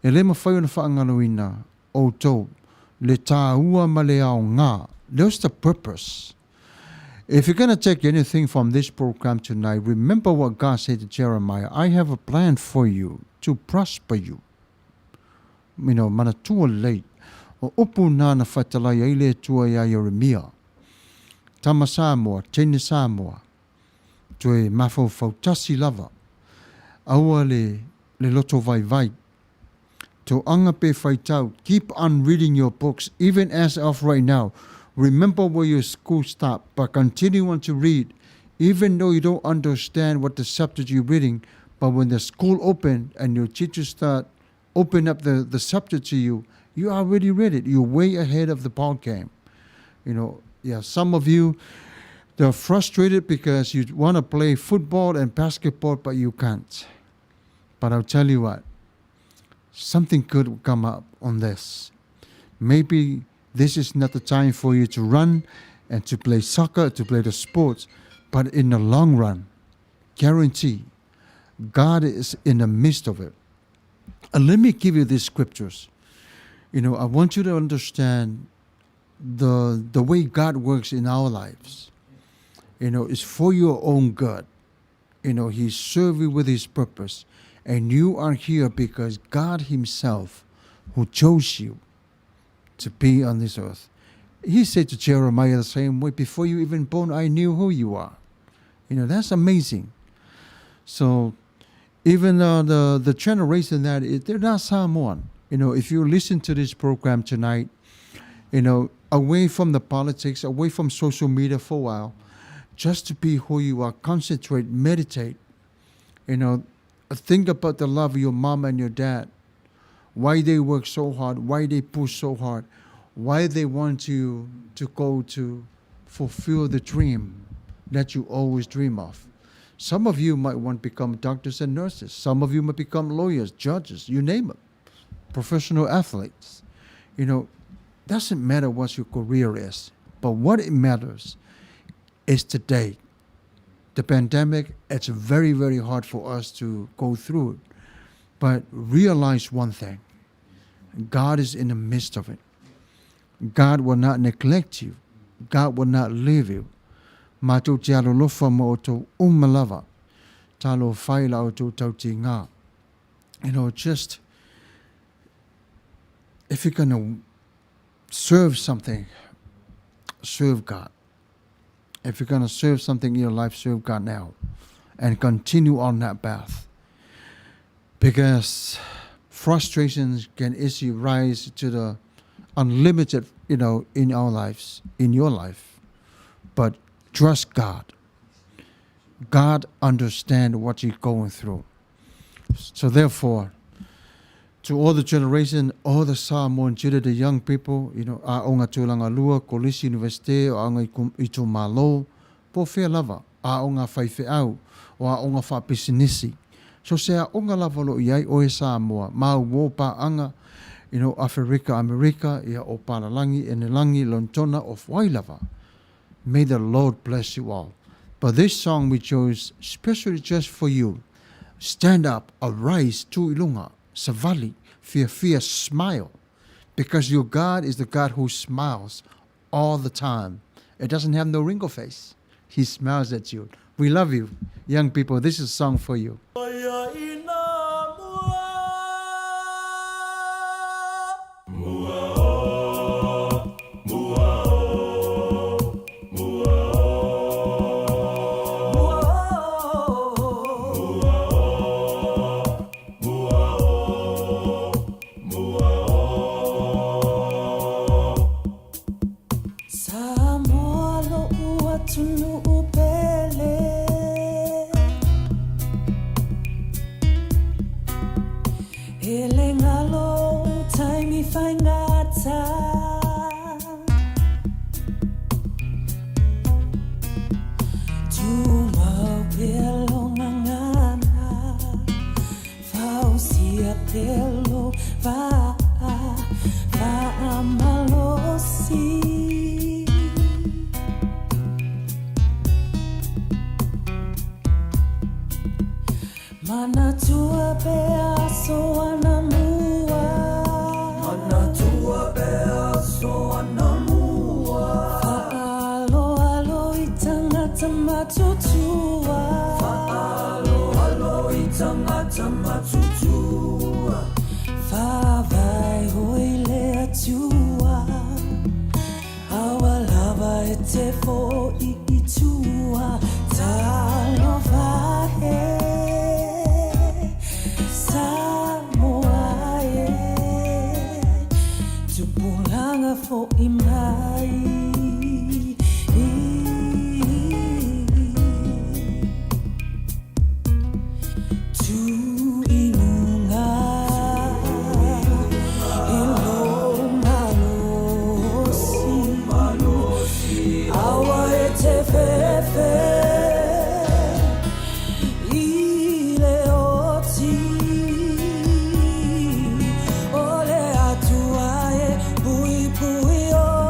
E le mafai ona faagaloina outou le tāua ma le aoga. There's the purpose. If you're going to take anything from this program tonight, remember what God said to Jeremiah. I have a plan for you to prosper you. You know, manatua lelei. O upu nā na whatalai ai le Atua iā Ieremia. Tama Samoa, teine Samoa, toe mafaufau tasi lava. Aua le, le loto vaivai. Toaga pe faitau, keep on reading your books, even as of right now. Remember where your school stopped, but continue on to read, even though you don't understand what the subject you're reading. But when the school open and your teachers start open up the subject to you, you already read it. You're way ahead of the ball game. You know, yeah, some of you, they're frustrated because you want to play football and basketball, but you can't. But I'll tell you what, something good will come up on this. Maybe this is not the time for you to run and to play soccer, to play the sports, but in the long run, guarantee, God is in the midst of it. And let me give you these scriptures. You know, I want you to understand the way God works in our lives. You know, it's for your own good. You know, He serves you with His purpose. And you are here because God Himself, who chose you to be on this earth. He said to Jeremiah the same way, before you even born, I knew who you are. You know, that's amazing. So even the generation that is, they're not Samoan. You know, if you listen to this program tonight, you know, away from the politics, away from social media for a while, just to be who you are, concentrate, meditate, you know, think about the love of your mom and your dad, why they work so hard, why they push so hard, why they want you to go to fulfill the dream. that you always dream of. Some of you might want to become doctors and nurses. Some of you might become lawyers, judges, you name it. Professional athletes. You know, doesn't matter what your career is, but what it matters is today. The pandemic, it's very, very hard for us to go through it. But realize one thing God is in the midst of it. God will not neglect you. God will not leave you. Matou te alolofa ma outou uma lava. Talofa i la outou tautiga. You know, just if you're going to serve something, serve God. If you're going to serve something in your life, serve God now and continue on that path. Because frustrations can easily rise to the unlimited, you know, in our lives, in your life. But trust God. God understand what you're going through. So therefore, to all the generation, all the Samoan children, the young people, you know, aoga tulaga lua, kolisi, universite, o aoga i itumalo, po o fea lava, aoga faifeau, o aoga faapisinisi. So se aoga lava o lo o i ai oe Samoa, mauō paaga, you know, Aferika, Amerika, ia o Palalagi, Enelagi, Lonetona, o wai lava. May the Lord bless you all. But this song we chose especially just for you. Stand up, arise, tu i luga, savali, fiafia, smile. Because your God is the God who smiles all the time. It doesn't have no wrinkle face. He smiles at you. We love you, young people. This is a song for you. Samoa lo'u atunuu pele E le galo ou taimi faigata Tumau pea lo gagana Fausia pea lo vaa Faamalosi Manatua pea aso anamua. Manatua pea aso anamua. Fa'aaloalo i tangata matutua. Fa'aaloalo i tangata matutua. Fa'avae hoi le Atua. Aua lava e te fo'i i tua, talofa e, Samoa e, tupulaga fo'i mai. Tu i luga i lou malosi, Aua e te fefe i le oti o le Atua e puipui oe.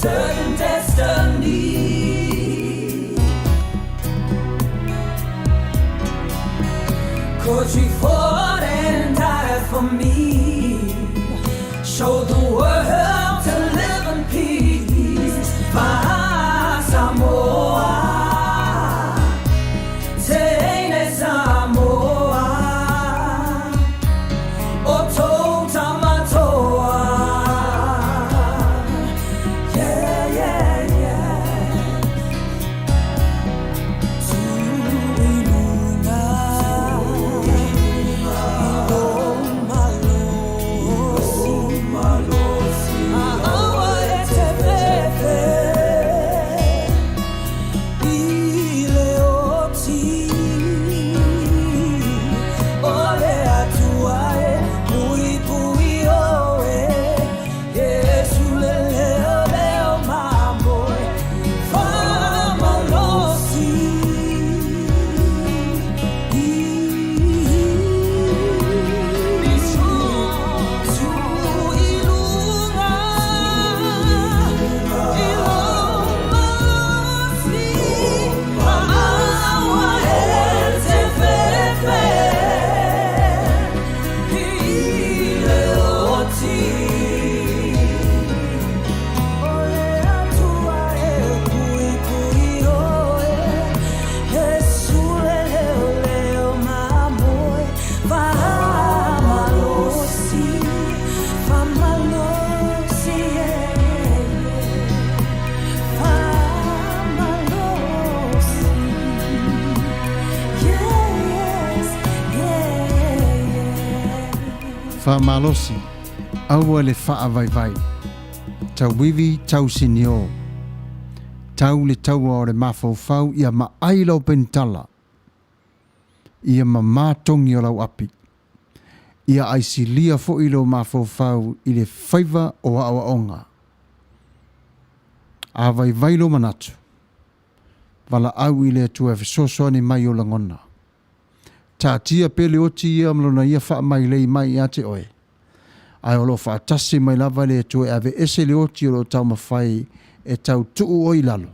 certain destiny. Cause you fought and died for me. Show the world to live in peace. My Samoa. Teine Samoa. O Tautamatoa. Yeah, yeah, yeah. Tuilunga, ilo malosi, Maawa e te fefe, i le oti. O le atua e pui pui oe, Yesu le leo leo mamoe, Whamalosi. Be strong to ilunga, ilo malosi, Maawa e te fefe, i le oti. O le atua e pui pui oe, Jesu le leo leo mamoe, Whamalosi, whamalosi, yeah, yeah, Whamalosi, yes, yeah, yeah. Faamalosi, aua le faavaivai. Tauivi tausinio. Tau le taua o le mafaufau ia maai lau penitala. Ia mamā togi o lau api. Ia aisilia foi lou mafaufau i le faiva o aoaoga. A vaivai lou manatu, valaau i le Atua e fesoasoani mai i ou lagona. Taatia pea le oti ia ma lona ia faamailei mai ia te oe, ae o lo o faatasi mai lava le Atua e aveese le oti o lo o taumafai e tau tuu oe i lalo,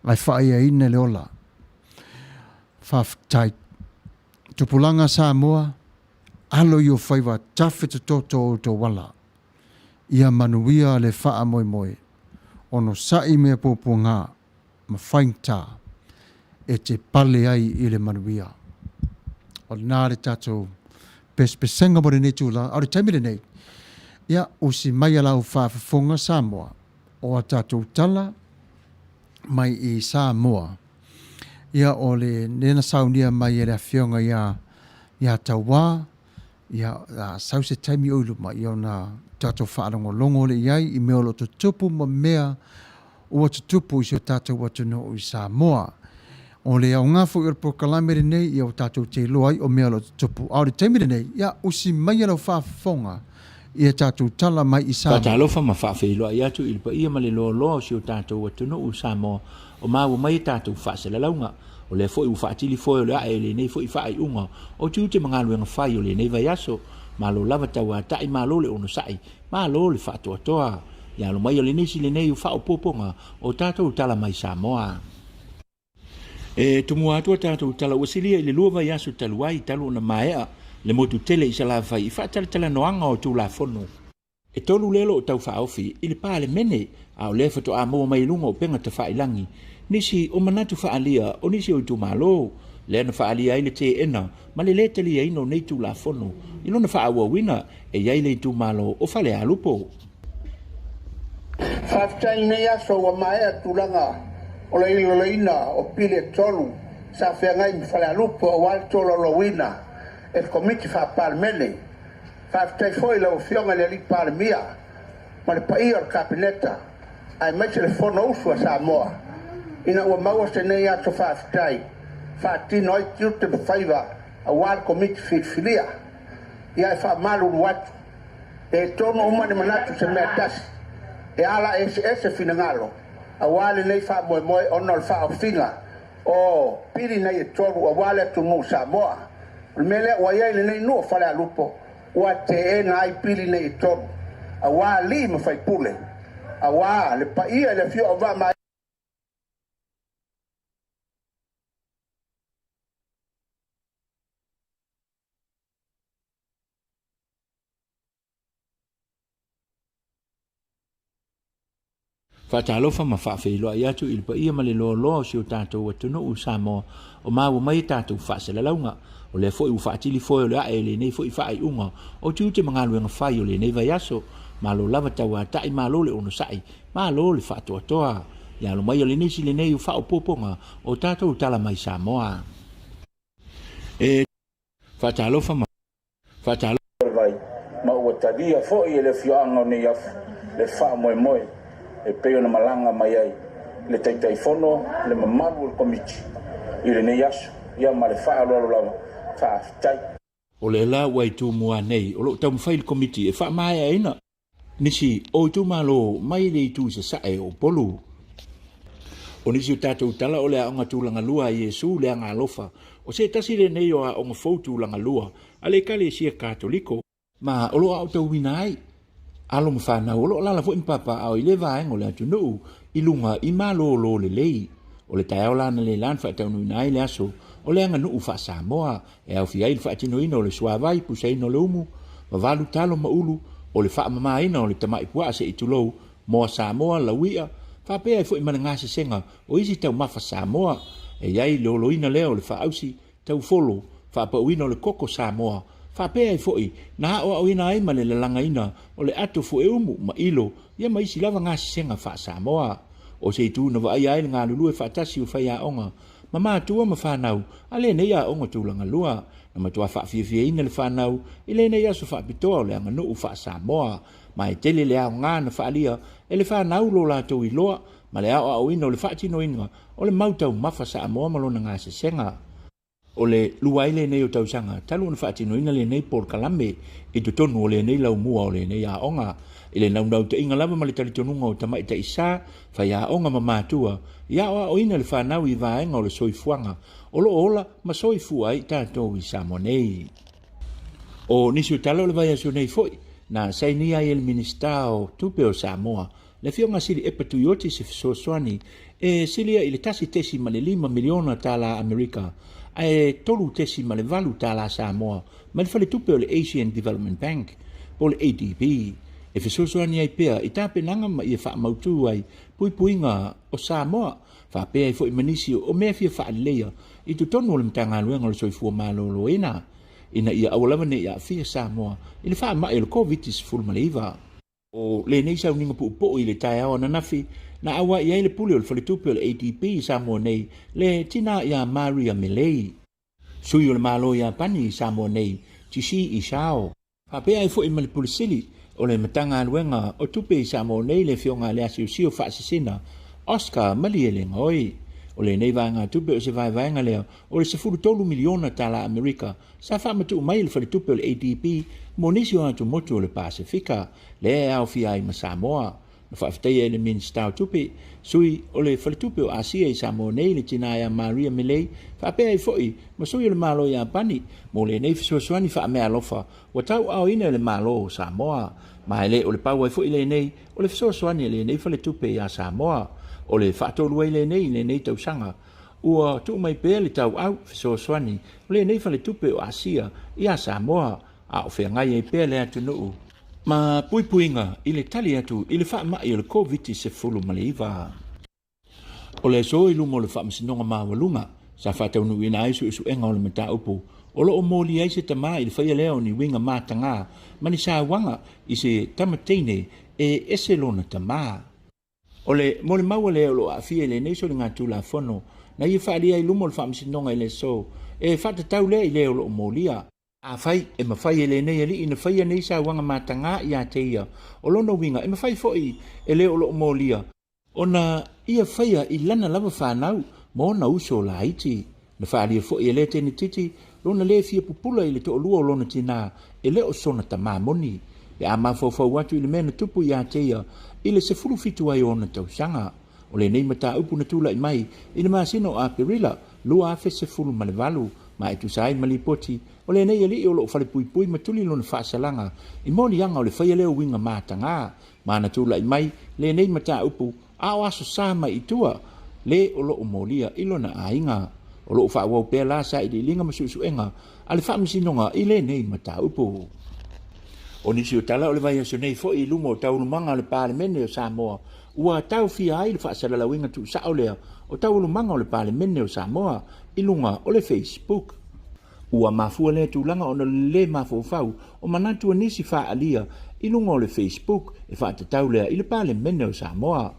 ae faaiaina le ola. Faafetai. Tupulaga Samoa, alo i o faiva tafe tototo o outou ala. Ia manuia le faamoemoe, onosai mea puapuaga ma faigata e te pale ai i le manuia. O lena le tatou pesepesega mo lenei itula, a o le taimi lenei, ia usi mai a lau faafofoga Samoa, o a tatou tala mai i Samoa, ia o le lea na saunia mai e le afioga ia ia Tauā, ia a sau se taimi o i luma, ia ona tatou faalogologo lea i ai i mea o lo o tutupu ma mea ua tutupu i si o tatou atunuu i Samoa. O le aoga foi o le polokalame lenei, ia ua tatou te iloa ai o mea o lo o tutupu. A o le taimi lenei, ia usi maia lau faafofoga i a tatou tala mai i Samoa. Faatalofa ma faafeiloai atu i le paia ma le loaloa o si o tatou atunuu i Samoa o maua mai a tatou faasalalauga. O lea foi ua faatili foe o le ae i lenei foi faaiuga o tiute ma galuega fai o lenei vaiaso. Malo lava tauatai, malo le onosai, malo le faatoatoa. Ia alo mai o le nisi lenei o faaopoopoga o tatou tala mai Samoa. E tumua atu a tatou tala ua silia i le 2 vaiaso talu ai talu ona maea le motu tele i Salafai i faatalatalanoaga o Tulafono. E 3 lea o lo o taufaaofi i le Palemene, a o lea faatoa maua mai i luga o upega tafailagi nisi o manatu faaalia o nisi o itumalo, lea na faaalia ai le teena ma le lē taliaina o nei Tulafono i lona faaauauina e i ai le itumalo o Falealupo. Faafetai i lenei aso ua maea tulaga o le iloiloina o pili e 3 sa feagai ma Falealupo aua le tolaulauina e le Komiti Faa-Palemene. Faafetai foi i lau Afioga i le Alii Palemia ma le paia o le Kapeneta aemaise le Fonousu a Samoa ina ua maua se nei aso faafetai faatino ai tiute ma faiva aua le Komiti Filifilia. Ia e faamalulu atu, e tonu uma ni manatu se mea tasi, e ala eseese finagalo aua lenei faamoemoe ona o le faaofiga o pili nei e 3 aua le atunuu Samoa. O le mea lea ua i ai lenei nuu o Falealupo ua teena ai pili nei e 3 aua alii ma faipule. Auā le paia i le afio o Vaa ma Faatalofa ma faafeiloai atu i le paia ma le loaloa o si o tatou atunuu o Samoa o maua mai a tatou faasalalauga. O lea foi ua faatili foe o le ae i lenei foi faaiuga o tiute ma galuega fai o lenei vaiaso. Malo lava tauatai, malo le onosai, malo le faatoatoa. Ia alo mai o le nisi lenei o faaopoopoga o tatou tala mai Samoa. E faatalofa ma faatalofa. O le vai, ma ua talia foi e le afioaga o Neiafu le faamoemoe e pei ona malaga mai ai le Taitaifono, le mamalu o le Komiti i lenei aso. Ia ma le faaaloalo lava, faafetai. O lea la ua i Tumua nei o lo o taumafai le Komiti e faamaeaina nisi o itumalo mai le itu i sasae o Upolu. O nisi o tatou tala o le aoga tulaga lua a Iesu le Agaalofa, o se tasi lenei o aoga fou tulaga lua a le Ekalesia Katoliko, ma o lo o aotauina ai alo ma fanau o lo o alaala foi ma papaaao i lea vaega o le atunuu i luga i malōlō lelei. O le taeao la analeila na faataunuuina ai le aso o le aganuu faa-Samoa e aofia ai le faatinoina o le suavai, pusaina o le umu, vavalu, talo ma ulu, o le faamamaina o le tamai puaa se i tulou, moa Samoa, laui'a, faapea ai foi ma le gasesega o isi taumafa Samoa. E i ai le oloina lea o le faaausi, taufolo, faapauina o le koko Samoa, faapea ai foi na aoaoina ai ma le lalagaina o le ato fueumu ma ilo, ia ma isi lava gasesega faa-Samoa. O se itu na vaaia ai le galulue faatasi o faiaoga ma matua ma fanau a lenei aoga tulaga lua, na matua faafiafiaina le fanau i lenei aso faapitoa o le aganuu faa-Samoa, ma e tele le aoga na faaalia e le fanau lo latou iloa ma le aoaoina o le faatinoina o le mau taumafa Samoa ma lona gasesega. O le lua ai lenei o tausaga talu ona faatinoina lenei polokalame i totonu o lenei laumua o lenei aoga, i le naunautaiga lava ma le talitonuga o tamaitai sa, faiaoga ma matua i aoaoina le fanau i vaega o le soifuaga o lo o ola ma soifua ai tatou i Samoa nei. O nisi o tala o le vaiaso nei foi, na sainia ai e le Minisita o Tupe o Samoa, le Afioga Sili Epa Tuioti se fesoasoani e silia i le $1.5 miliona tala Amerika ae $3.8 tala Samoa mai le faletupe o le Asian Development Bank po o le ADB e fesoasoani ai pea i tapenaga ma ia faamautu ai puipuiga o Samoa faapea ai foi ma nisi o mea fia faaleleia i totonu o le Matagaluega o le Soifua Maloloina ina ia aua lava ne i aafia Samoa i le faamai o le Koviti-19. O lenei sauniga puupuu i le taeao ananafi na auai ai le pule o le faletupe o le ADB i Samoa nei, le tina ia Maria Melei. Sui o le Malo Iapani i Samoa nei, Jishii Isao. Faapea ai foi ma le Pule Sili o le Matagaluega o Tupe i Samoa nei, le Afioga ia Leasiosio Faasisina Oscar Malielegaoi. O lenei vaegatupe o se vaevaega lea o le $13 miliona tala Amerika sa faamatuu mai e le faletupe o le ADB mo nisi o atumotu o le Pasefika, lea e aofia ai ma Samoa. Na faafetaia e le Minisita o Tupe, sui o le Faletupe o Asia i Samoa nei, le tina ia Maria Melei, faapea ai foi ma sui o le Malo Iapani mo lenei fesoasoani faameaalofa ua tauaaoina e le Malo o Samoa. Ma e le o le pau ai foi lenei o le fesoasoani a lenei faletupe iā Samoa. O le faatolu ai lenei i lenei tausaga ua tuu mai pea le tauau fesoasoani o lenei faletupe o Asia iā Samoa a o feagai ai pea le atunuu ma puipuiga i le tali atu i le faamai o le Koviti-19. O le aso i luma o le Faamasinoga Maualuga sa faataunuuina ai suesuega o le mataupu o lo o molia ai se tama i le faia lea o ni uiga matagā ma ni sauaga i se tama teine e ese lona tama. O le molimau lea o lo o aafia i lenei soligatulafono na ia faaalia i luma o le Faamasinoga i le aso e faatatau lea i le o lo o molia. Afai e mafai e lenei alii na faia nei sauaga matagā ia te ia, o lona uiga e mafai foi e le o lo o molia ona ia faia i lana lava fanau ma ona uso laiti. Na faaalia foi e lea tenetiti lona le fia pupula i le toalua o lona tinā e le o sona tamā moni, pe a mafaufau atu i le mea na tupu ia te ia i le 17 ai o ona tausaga. O lenei mataupu na tulai mai i le masina o Aperila 2018, Ma e tusa ai ma lipoti, o lenei alii o lo o falepuipui ma tuli lona faasalaga i moliaga o le faia lea o uiga mataga ma ana tulai mai lenei mataupu a o Aso Sa mai i tua le o lo o molia i lona aiga. O lo o faaauau pea la sailiiliga ma suesuega a le Faamasinoga i lenei mataupu. O nisi o tala o le vaiaso nei foi i luma o taualumaga o le Palemene o Samoa ua taofia ai le faasalalauina tuusao lea o taualumaga o le Palemene o Samoa i luga o le Facebook. Ua mafua lea tulaga ona o le lē mafaufau o manatu o nisi faaalia i luga o le Facebook e faatatau lea i le Palemene o Samoa.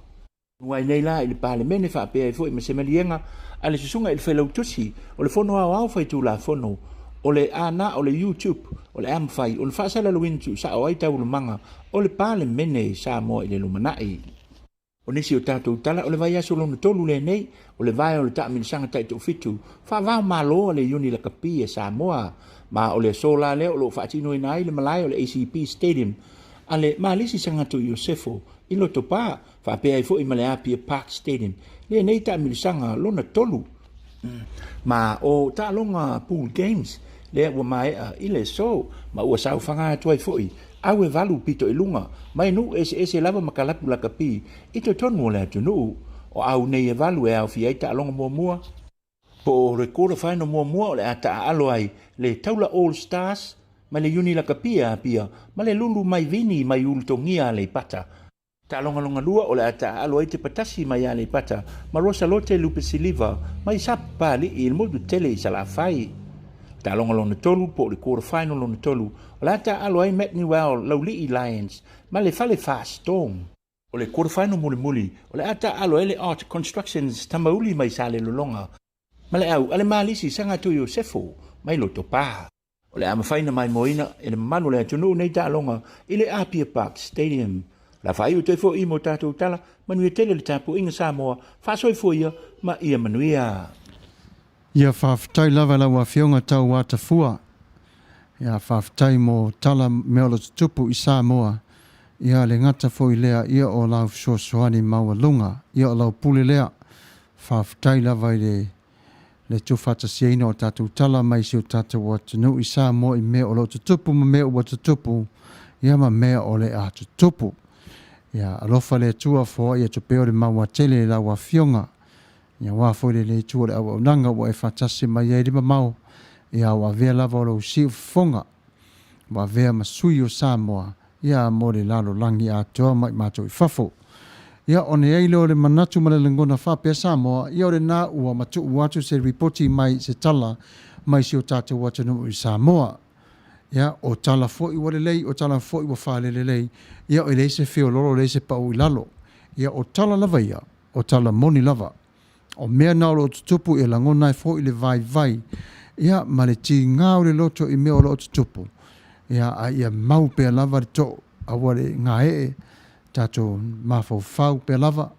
Ua ai nei la i le Palemene faapea ai foi ma se maliega a le Susuga i le Failautusi o le Fono Aoao Faitulafono o le a na o le YouTube o le a mafai ona faasalalauina tuusao ai taualumaga o le Palemene i Samoa i le lumanai. O nisi o tatou tala o le vaiaso lona tolu lenei o le vae o le taamilosaga taitoafitu faava-o-Malo a le Iuni Lakapi a Samoa ma o le aso la lea o lo o faatinoina ai le malae o le ACP Stadium a le Malisi Sagato Iosefo i Lotopa faapea ai foi ma le Apia Park Stadium lenei taamilosaga lona tolu. Ma o taaloga Pool Games lea ua maea i le aso ma ua saofaga atu ai foi au e valu pito i luga mai nuu eseese lava ma kalapu lakapi i totonu o le atunuu. O au nei e valu e aofia ai taaloga muamua, po o le quarter final muamua o le a taaalo ai le Taula All Stars mai le Uni Lakapi a Apia ma le Lulu mai Vini mai Ulutogia Aleipata. Taaloga lona lua o le a taaalo ai Tepatasi mai Aleipata ma Rosalote Lupesiliva mai Sapapalii i le motu tele i Salafai. Taaloga lona tolu po o le quarter final lona tolu o le a taaalo ai Matt Newell Laulii Lions ma le Fale Fa Storm. O le quarter final mulimuli o le a taaalo ai le Art Constructions Tamauli mai Salelologa ma le au a le Malisi Sagatui Iosefo mai Lotopa. O le a mafai ona maimoaina e le mamalu o le atunuu nei taaloga i le Apia Park Stadium. O le a faaiu toe foi mo tatou tala, manuia tele le tapuaiga Samoa, faasoifua ia ma ia manuia. Ia faafetai lava i lau Afioga Tauatafua. Ia faafetai mo tala mea o lo tutupu i Samoa. Ia le gata foi lea ia o lau fesoasoani maualuga. Ia o lau pule lea. Faafetai lava i le le tuufaatasiaina o tatou tala mai si o tatou atunuu i Samoa i mea o lo o tutupu ma mea ua tutupu, ia ma mea o le a tutupu. Ia alofa le Atua foai atu pea o le mauatele i lau Afioga, ia aua foi lenei itu o le auaunaga ua e faatasi mai ai le mamao, ia ua avea lava o lou siufofoga, ua avea ma sui o Samoa, ia mo le lalolagi atoa mai matou i fafo. Ia ona i ai lea o le manatu ma le lagona faapea Samoa, ia o lena ua matuu atu se ripoti mai se tala mai si o tatou atunuu i Samoa. Ia o tala foi ua lelei, o tala foi ua faalelelei, ia e leai se feololo leai se pau i lalo. Ia o tala lava ia, o tala moni lava. O mea na o lo o tutupu e lagona ai foi le vaivai, ia, ma le tiga o le loto i mea o lo o tutupu, ia, a ia mau pea lava le too, aua le gaee, tatou mafaufau pea lava,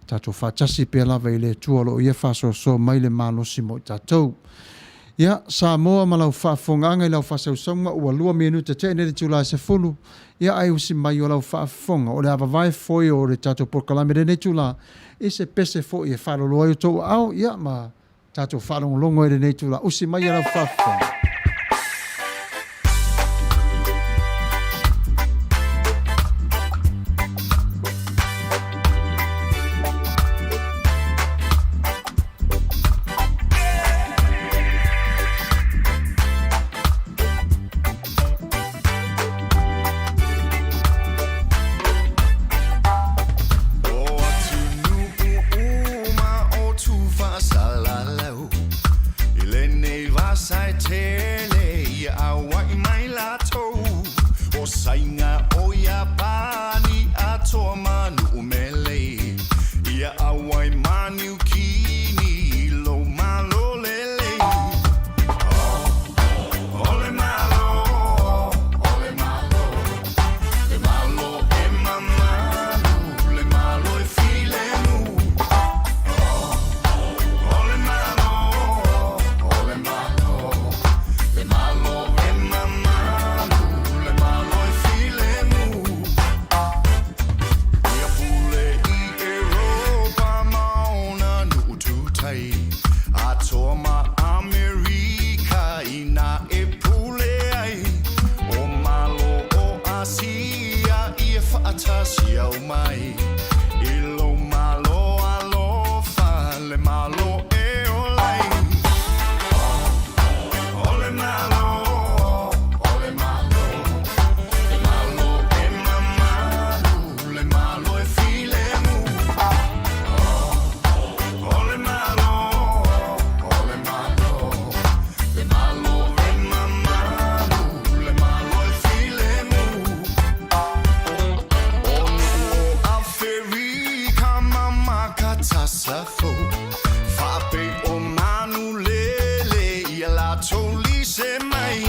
tatou faatasi pea lava i le Atua o lo o Ia faasoasoa mai le malosi mo i tatou. Ia, Samoa ma lau faafofogaaga i lau faasausauga ua lua minute tea nei le itula e 10, ia ae usi mai o lau faafofoga o le a vavae foi o le tatou polokalame i lenei itula i se pese foi e faaloloa ai outou aao, ia ma tatou faalogologo ai i lenei itula. Usi mai lau faafofoga. O atunuu uma o Tufaasalalau I lenei vasa e tele. Safo Faapei o manu lele ia latou lise mai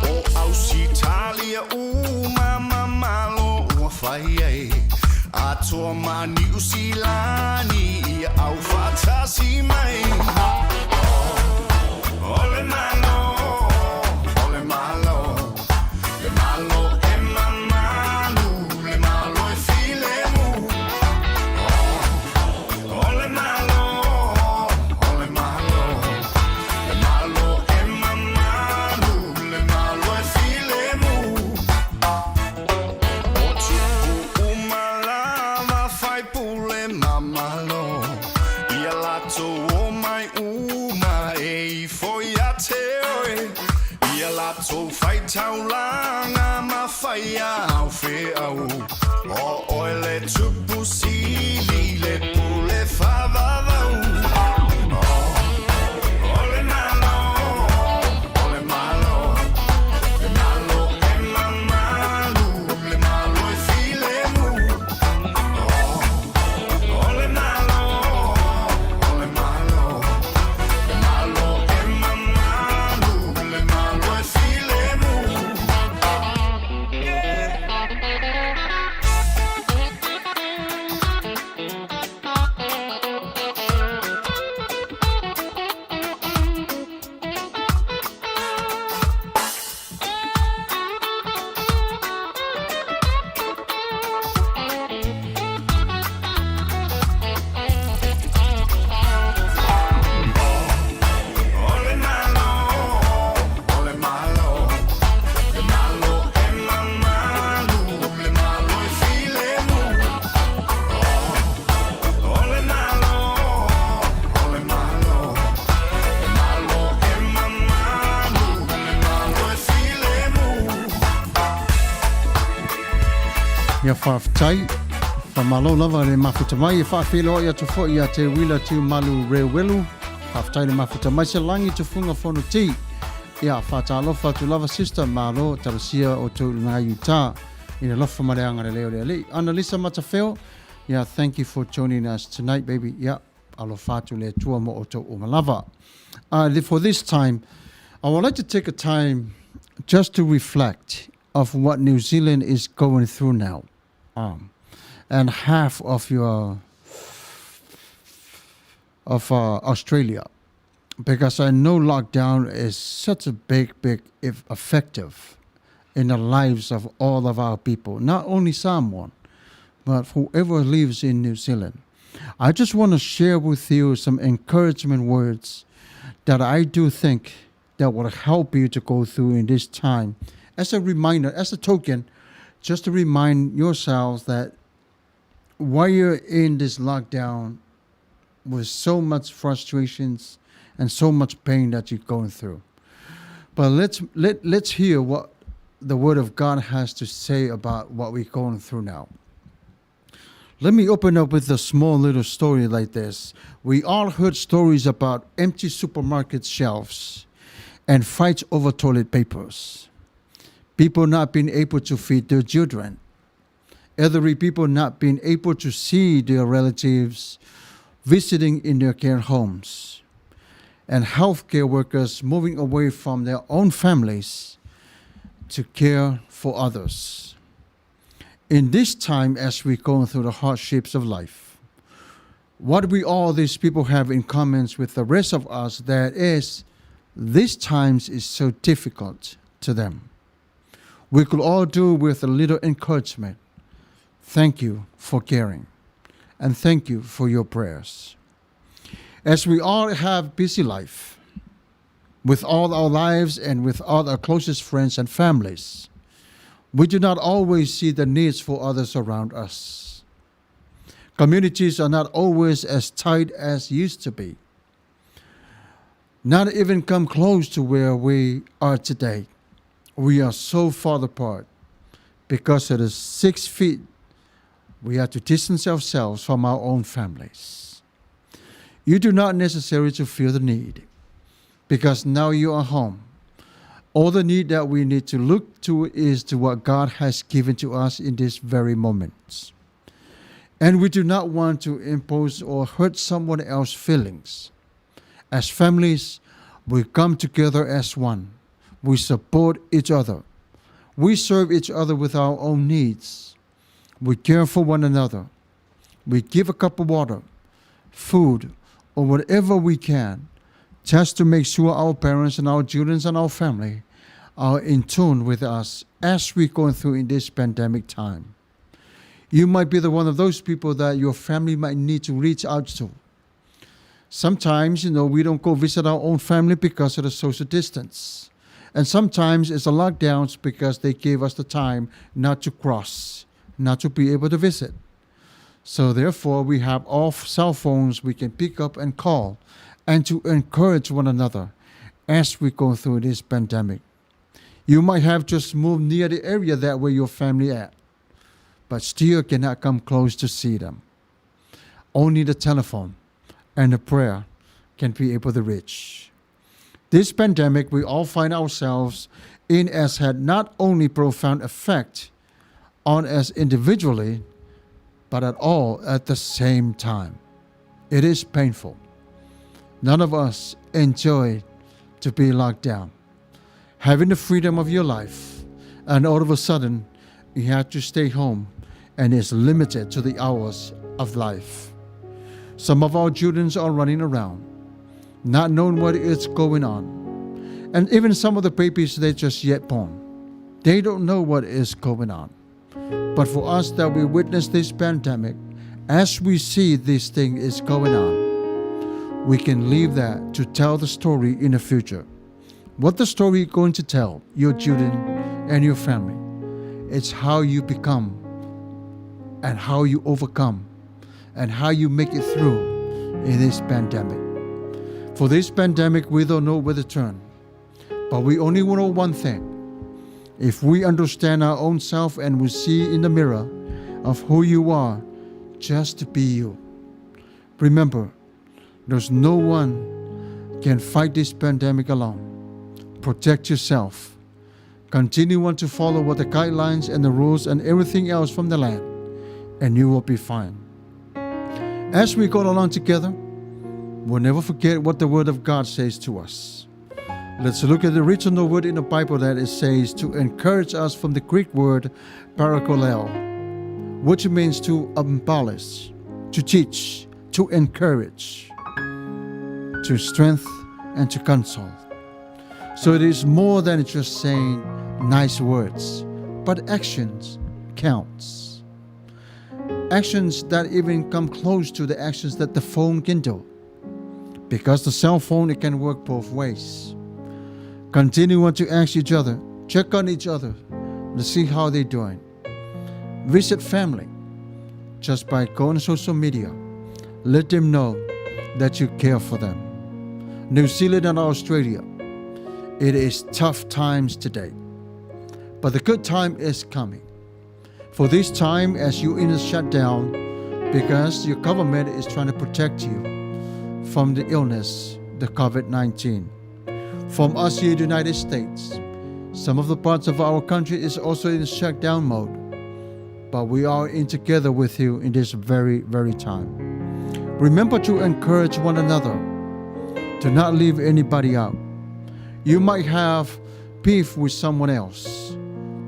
O Ausitalia uma ma Malo ua fai ai Atoa ma Niu Silani ia aufaatasi mai O le Malo, o le Malo Le Malo e mamalu, le Malo e filemu O le Malo, o le Malo Le Malo e mamalu, le Malo e filemu O tupu uma lava faipule ma Malo Ia latou omai uma e ifo ia te oe Ia latou faitaulaga ma faia au feau O oe le Tupu Sili le pule faavavau O le Malo, o le Malo Le Malo e mamalu, le Malo e filemu O le Malo, o le Malo Le Malo e mamalu, le Malo e filemu O le Malo, o le Malo Le Malo e mamalu, le Malo e filemu O le Malo, o le Malo Le Malo e mamalu, le Malo e filemu Ia faafetai. Faamalo lava le mafuta mai e faafeiloai atu foi ia te Wila Tiumalu Reuelu. Faafetai le mafuta mai se lagi tufuga fono ti. Ia faatalofa atu lava sister malo talosia o tou i Utah i le alofa ma le agalelei o le Alii. Analisa Matafeo, yeah, thank you for joining us tonight baby. Yeah, alofa atu le Atua mo outou uma lava. For this time, I would like to take a time just to reflect of what New Zealand is going through now. And half of your of Australia, because I know lockdown is such a big, big if effective in the lives of all of our people, not only Samoan, but whoever lives in New Zealand. I just want to share with you some encouragement words that I do think that will help you to go through in this time. As a reminder, as a token, just to remind yourselves that while you're in this lockdown with so much frustrations and so much pain that you're going through. But let's hear what the Word of God has to say about what we're going through now. Let me open up with a small little story like this. We all heard stories about empty supermarket shelves and fights over toilet papers, people not being able to feed their children, elderly people not being able to see their relatives visiting in their care homes, and healthcare workers moving away from their own families to care for others. In this time, as we go through the hardships of life, what we all these people have in common with the rest of us, that is, these times is so difficult to them. We could all do with a little encouragement. Thank you for caring, and thank you for your prayers. As we all have busy life, with all our lives and with all our closest friends and families, we do not always see the needs for others around us. Communities are not always as tight as used to be. Not even come close to where we are today. We are so far apart because it is 6 feet. We have to distance ourselves from our own families. You do not necessarily to feel the need because now you are home. All the need that we need to look to is to what God has given to us in this very moment. And we do not want to impose or hurt someone else's feelings. As families, we come together as one. We support each other. We serve each other with our own needs. We care for one another. We give a cup of water, food, or whatever we can just to make sure our parents and our children and our family are in tune with us as we go through in this pandemic time. You might be the one of those people that your family might need to reach out to. Sometimes, you know, we don't go visit our own family because of the social distance. And sometimes it's the lockdowns because they gave us the time not to cross, not to be able to visit. So therefore, we have all cell phones we can pick up and call and to encourage one another as we go through this pandemic. You might have just moved near the area that where your family at, but still cannot come close to see them. Only the telephone and the prayer can be able to reach. This pandemic we all find ourselves in has had not only profound effect on us individually, but at all at the same time. It is painful. None of us enjoy to be locked down. Having the freedom of your life, and all of a sudden, you have to stay home and is limited to the hours of life. Some of our children are running around, not knowing what is going on. And even some of the babies, they just yet born. They don't know what is going on. But for us that we witness this pandemic, as we see this thing is going on, we can leave that to tell the story in the future. What the story going to tell your children and your family, it's how you become and how you overcome and how you make it through in this pandemic. For this pandemic, we don't know where to turn, but we only know one thing. If we understand our own self and we see in the mirror of who you are, just be you. Remember, there's no one can fight this pandemic alone. Protect yourself. Continue on to follow what the guidelines and the rules and everything else from the land, and you will be fine. As we go along together, we'll never forget what the Word of God says to us. Let's look at the original word in the Bible that it says to encourage us from the Greek word parakaleo, which means to abolish, to teach, to encourage, to strengthen, and to console. So it is more than just saying nice words, but actions counts. Actions that even come close to the actions that the phone can do. Because the cell phone, it can work both ways. Continue on to ask each other, check on each other to see how they're doing. Visit family just by going to social media. Let them know that you care for them. New Zealand and Australia, it is tough times today, but the good time is coming. For this time, as you in a shutdown, because your government is trying to protect you from the illness, the COVID-19. From us here in the United States, some of the parts of our country is also in shutdown mode, but we are in together with you in this very, very time. Remember to encourage one another. Do not leave anybody out. You might have beef with someone else,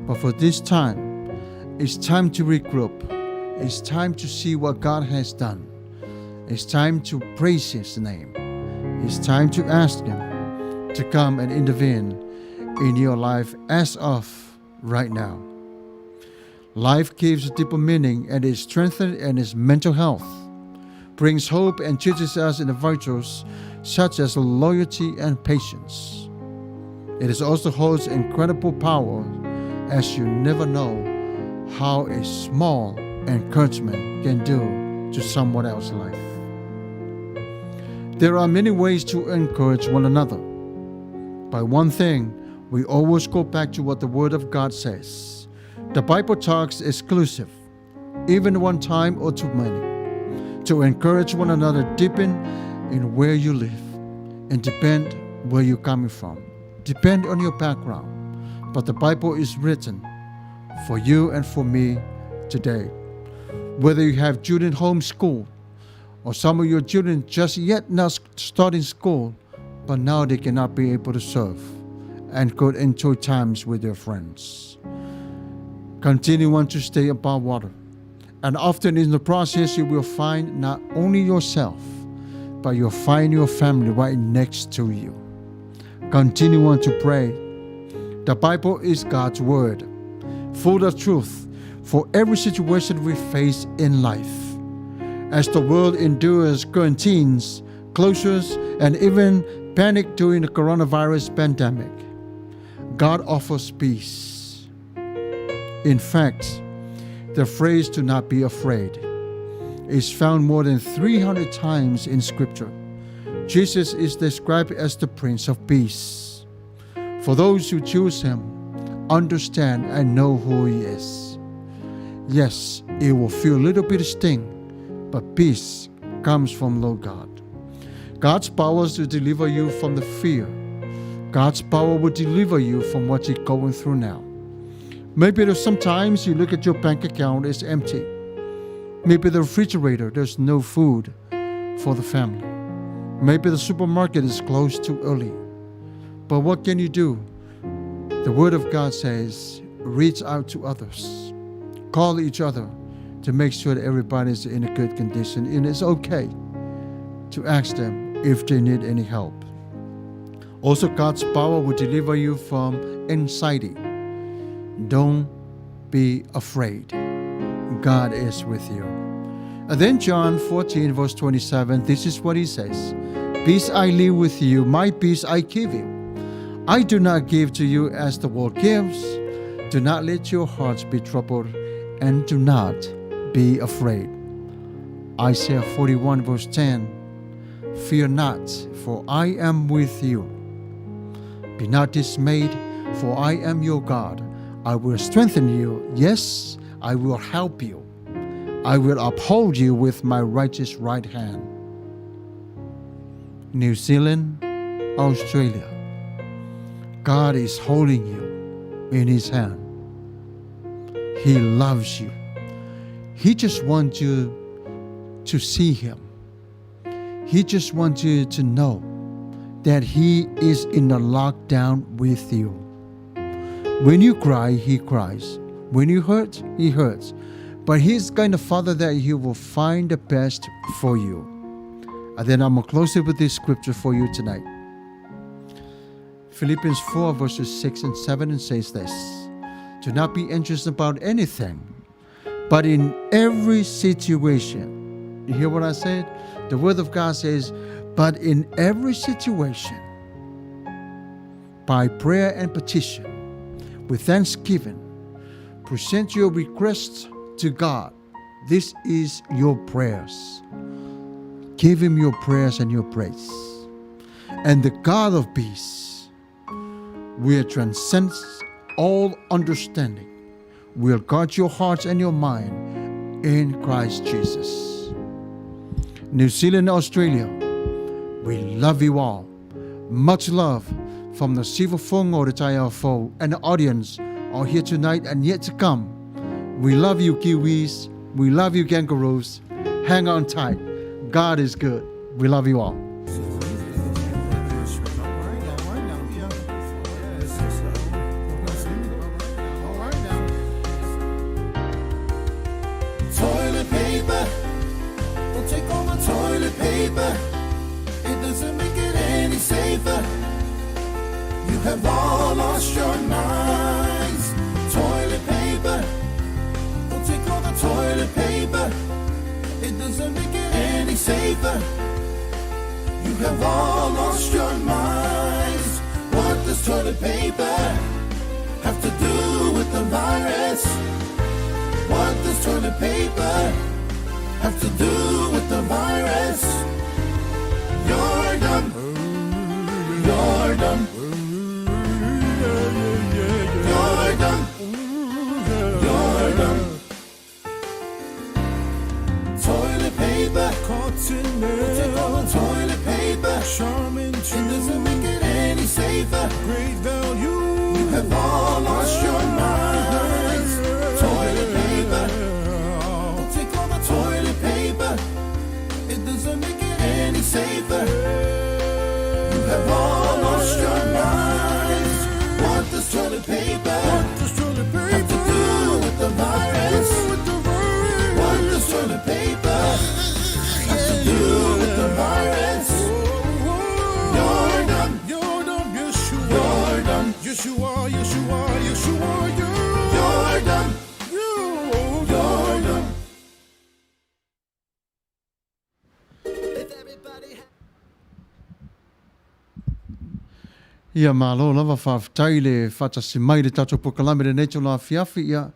but for this time, it's time to regroup. It's time to see what God has done. It's time to praise His name. It's time to ask Him to come and intervene in your life as of right now. Life gives a deeper meaning and is strengthened and is mental health, brings hope and teaches us in the virtues such as loyalty and patience. It is also holds incredible power, as you never know how a small encouragement can do to someone else's life. There are many ways to encourage one another. By one thing, we always go back to what the Word of God says. The Bible talks exclusive, even one time or too many, to encourage one another deepen in where you live and depend where you're coming from. Depend on your background. But the Bible is written for you and for me today. Whether you have children homeschooled or some of your children just yet not starting school, but now they cannot be able to serve and could enjoy times with their friends. Continue on to stay above water. And often in the process, you will find not only yourself, but you'll find your family right next to you. Continue on to pray. The Bible is God's word, full of truth for every situation we face in life. As the world endures quarantines, closures, and even panic during the coronavirus pandemic, God offers peace. In fact, the phrase to not be afraid is found more than 300 times in Scripture. Jesus is described as the Prince of Peace. For those who choose him, understand and know who he is. Yes, it will feel a little bit of sting, but peace comes from Lord God. God's power is to deliver you from the fear. God's power will deliver you from what you're going through now. Maybe there's sometimes you look at your bank account, it's empty. Maybe the refrigerator, there's no food for the family. Maybe the supermarket is closed too early. But what can you do? The Word of God says, reach out to others. Call each other to make sure that everybody's in a good condition. And it's okay to ask them if they need any help. Also, God's power will deliver you from anxiety. Don't be afraid. God is with you. And then John 14, verse 27, this is what he says. Peace I leave with you, my peace I give you. I do not give to you as the world gives. Do not let your hearts be troubled, and do not be afraid. Isaiah 41, verse 10, Fear not, for I am with you. Be not dismayed, for I am your God. I will strengthen you. Yes, I will help you. I will uphold you with my righteous right hand. New Zealand, Australia, God is holding you in his hand. He loves you. He just wants you to see him. He just wants you to know that he is in the lockdown with you. When you cry, he cries. When you hurt, he hurts. But he's kind of father that he will find the best for you. And then I'm going to close it with this scripture for you tonight. Philippians 4 verses 6 and 7 and says this. Do not be anxious about anything, but in every situation. You hear what I said? The word of God says, but in every situation, by prayer and petition, with thanksgiving, present your requests to God. This is your prayers. Give him your prayers and your praise. And the God of peace, will transcends all understanding, will guard your hearts and your mind in Christ Jesus. New Zealand, Australia, we love you all. Much love from the Sivafongo, the Taiafo, and the audience are here tonight and yet to come. We love you, Kiwis. We love you, Kangaroos. Hang on tight. God is good. We love you all. Toilet paper, don't take all the toilet paper. It doesn't make it any safer. You have all lost your minds. Toilet paper, don't take all the toilet paper. It doesn't make it any safer. You have all lost your minds. What does toilet paper have to do with the virus? What does toilet paper have to do with the virus? You're dumb. You're dumb. You're dumb. You're dumb. Toilet paper. Cotton Take all the toilet paper. Charming It doesn't make it any safer. Great value. You have all lost your minds. Toilet paper. Don't take all the safer. You have all lost your minds. What does toilet paper have to do with the virus? What does toilet paper have to do with the virus? You're dumb. You're dumb, yes you You're dumb. Yes you are, yes you are, yes you are, You're dumb. You're You're dumb. Ia, malo lava, faafetai le faatasi mai i le tatou polokalame i lenei itula afiafi. Ia,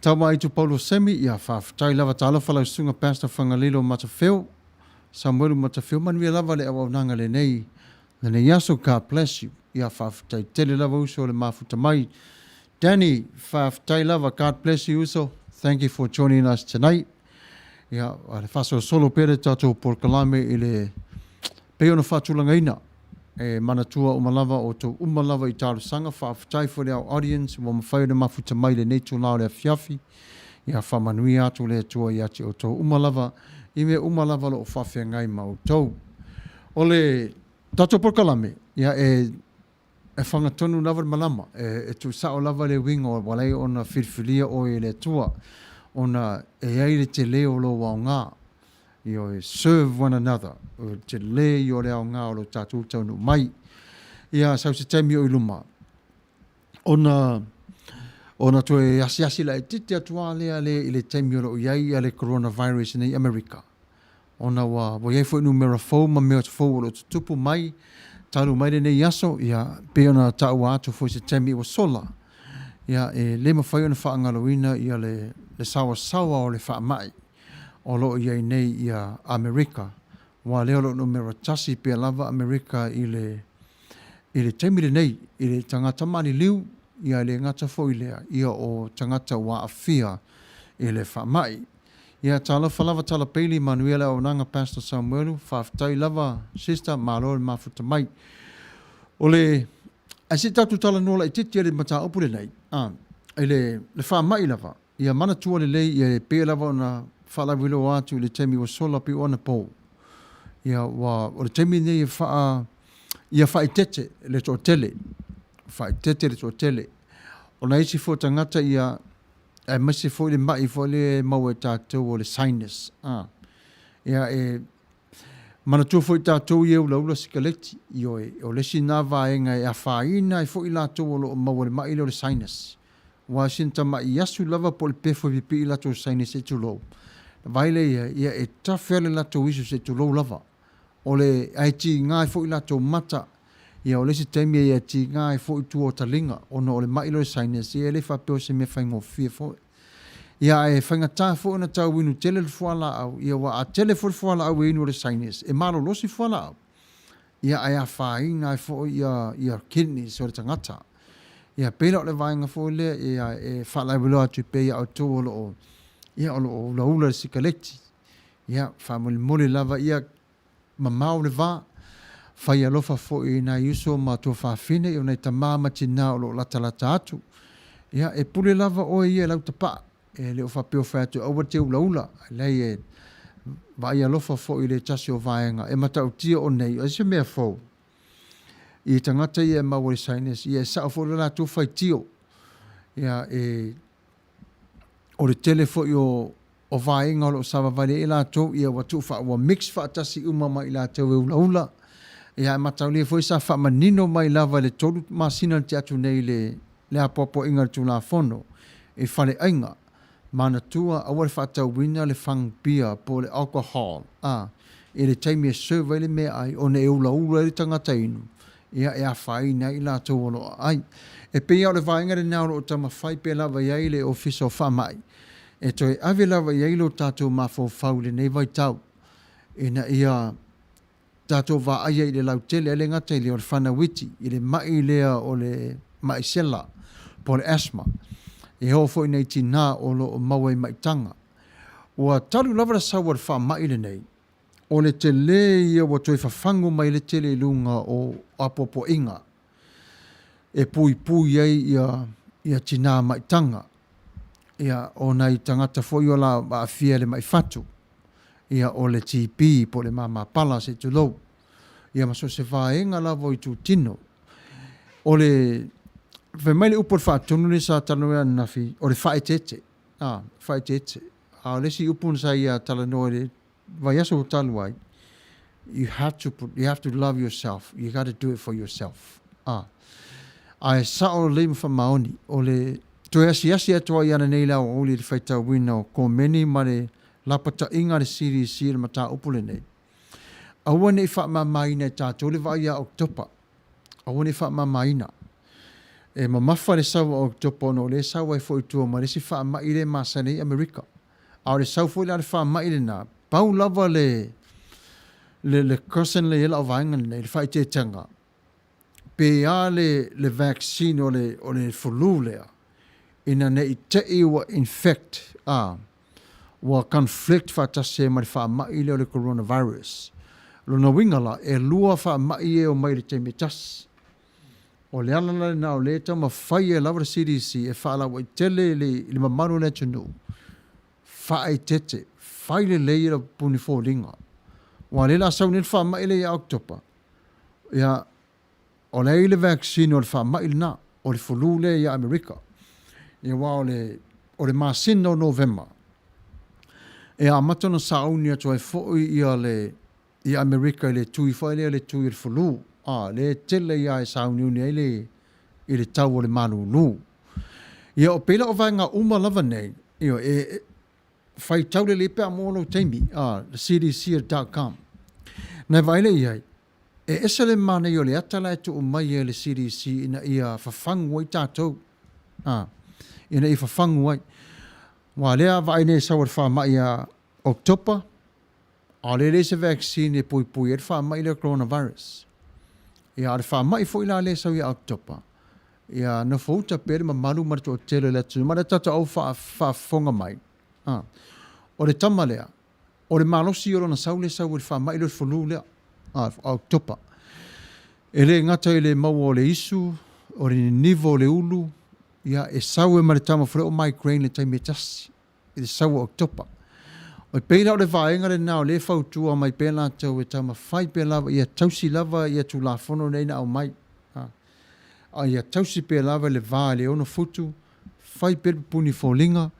Taua Aitu Paulo Semi, ia, faafetai lava. Talofa lau susuga Pastor Fagalilo Matafeo, Samuelu Matafeo, manuia lava le auaunaga lenei, lenei aso. God bless you. Ia, faafetai tele lava uso le mafuta mai. Danny, faafetai lava. God bless you uso. Thank you for joining us tonight. Ia, le faasolosolo pea le tatou polokalame i le pei ona faatulagaina. E manatua uma lava outou uma lava i talosaga. Faafetai foi i le audience ua mafai ona mafuta mai i lenei itula o le afiafi. Ia faamanuia atu le Atua ia te outou uma lava i mea uma lava o lo o faafeagai ma outou. O le tatou polokalame, ia e E fagatonu lava le malama, e tuusao lava le uiga ua ala ai ona filifilia oe e le Atua, ona e i ai le tele o lou aoga, ioe, serve one another, o le tele ia o le aoga o lo tatou taunuu mai. Ia, sau se taimi o i luma, ona ona toe asiasi laitiiti atu lava lea le i le taimi o lo o i ai le coronavirus nei i Amerika. Ona ua i ai foi numera fou ma mea fou o lo o tutupu mai talu mai lenei aso, ia, pei ona taua atu foi i se taimi ua sola, ia, e le mafai ona faagaloina ia le, le saoasaoa o le faamai o lo o i ai nei ia Amerika, aua lea o lo o numera tasi pea lava Amerika i le, i le taimi lenei, i le tagata maliliu, ia e le gata foi i lea, ia o tagata ua aafia i le faamai. Ia talofa lava Tala Peili manuia le auaunaga Pastor Samuelu faafetai lava sister malo le mafuta mai. O le ae se i tatou talanoa laitiiti i le mataupu lenei a i le le faamai lava ia manatua lelei ia e pei lava ona faalauiloa atu i le taimi ua sola pei o anapo ia ua o le taimi lenei e faa ia faaeteete le toatele faaeteete le toatele ona isi foi o tagata ia aemaise foi le mai foi lea e maua e tatou o le sinus. A. Ia e manatua foi tatou ia e ulaula sikaleti, ioe, o le isi na vaega e afaina ai foi latou o lo o maua i le mai lea o le sinus. Aua sina tamai asu lava po o le pefo e pipii latou sinus se i tulou, ona vaai lea i ai, ia e tafe lava le latou isu se i tulou lava. O le, ae tiga ai foi latou mata. Ia, o le isi taimi e tiga ai foi tua o taliga, ona o le mai lea o le sinus, ia e le faapea o se mea faigofie foi. Ia, ae faigata foi ona tau inu tele le fualaau, ia aua a tele foi le fualaau e inu e le sinus, e malolosi fualaau. Ia, ae afaina ai foi ia, ia kidneys o le tagata. Ia, pei la o le vaega foi lea, ia, e faalauiloa atu pea ia outou o lo o, ia, o lo o ulaula le sikaleti. Ia, faamolemole lava ia mamao le va, fai alofa foi i nai uso ma tuafafine, i o nai tama ma tinā o lo o latalata atu. Ia, e pule lava oe ia i lau tapaa, e le o faapea o fai atu aua te ulaula, a leai e vaai alofa foi i le tasi o vaega e matautia o nei, o se mea fou i tagata ia e maua i le sinus, ia e sao foi lo latou faitio. Ia, e, o le tele foi o, o vaega o lo o savavali ai latou, ia ua tuu faa, ua mix faatasi uma ma i latou e ulaula. Ia ae mataulia foi sa faamanino mai lava i le 3 masina na tea atu nei le, le apoapoaiga o le Tulafono i faleaiga, manatua aua le faatauina le fang beer po o le alcohol, a, i le taimi e serve ai le meaai ona e ulaula ai le tagata inu, ia e afaina ai i latou o lo o aai. E pei lava o le vaega lena o lo o taumafai pea lava i ai le Ofisa o Faamai e toe ave lava i ai lo tatou mafaufau i lenei vaitau ina ia tatou vaaia i le lautele, e le gata i lea o le fanau iti, i le mai lea o le mai sela po o le asthma, e oo foi i nai tinā o lo o maua i maitaga. Ua talu lava le sau a le faamai lenei, o le tele ia ua toe fafagu mai le tele i luga o apoapoaiga e puipui ai ia, ia tinā maitaga, ia, o nai tagata foi o la aafia i le mai fatu. Ia, o le TB po o le māmā pala se i tulou. Ia ma so o se vaega lava o itutino. O le, fai mai le upu o le faatonu lea sa talanoa ai ananafi, o le faaeteete. A, faaeteete. A o le isi upu na sa ia talanoa i le vaiaso ua talu ai, you have to put, you have to love yourself, you got to do it for yourself. A, ae sao lelei ma faamaoni, o le toe asiasi atu ai i ana nei le aoauli i le faitauina o komeni ma le lapataiga a le CDC i le mataupu lenei. Aua ne i faamamaina e tatou le vaai ia Oketopa. Aua ne i faamamaina. E mamafa le sau a Oketopa ona o lea e sau ai foi i tua ma le isi faamai lea e masani ai Amerika. A o le sau foi la o le faamai lena, pau lava le le le cousin lea e i ai lau vaega lenei, le faaeteetega, pe a le le vaccine o le o le flu lea, ina ne i te i ua infect, a, ua conflict faatasi ai ma le faamai lea o le coronavirus. O lona uiga la, e lua faamai ia e omai i le taimi e tasi. O le ala la lena o lea e taumafai ai lava le CDC e faalauaitele i le, i le mamalu o le atunuu, faaeteete, fai lelei lau puni foliga. Aua o lea o le a sau nei le faamai lea ia Oketopa, ia, o la e i ai le vaccine o le faamai lena, o le flu lea ia Amerika. Ia aua o le, o le masina o Novema, e amata ona sauni atu ai foi ia le, i Amerika i le tui foi lea, le tui o le flu, a, lea e tele ia e sauniuni ai le, i le tau o le malūlū. Ia, o pei la o vaega uma lava nei, ioe, e, e faitau lelei pe a maua lou taimi, a, le cdc.com. Na e vaai lea i ai, e ese le manaia o le ata la e tuu mai e le CDC ina ia fafagu ai tatou, a, ina ia fafagu ai. Aua o lea a vaai nei e sau ai le faamai ia Oketopa, A o lea e leai se vaccine e puipui ai le faamai lea o le coronavirus. Ia, a o le faamai foi la lea e sau ia Oketopa, ia nofouta pea le mamalu ma le toatele o le atunuu, ma le tatou au faafofoga mai, a, o le tama lea, o le malosi o lona sau lea e sau i le faamai lea o le flu lea, a, a Oketopa. E le gata i le maua o le isu, o le niniva o le ulu, ia, e sau ai ma le tama foi lea o migraine i le taimi e tasi. i le sau o Oketopa. E pei la o le vaega lena o lea e fautua mai pea latou e taumafai pea lava ia tausi lava ia Tulafono nei na aumai. A ia tausi pea lava le va i le 6 futu, fai pea le pupuni foliga,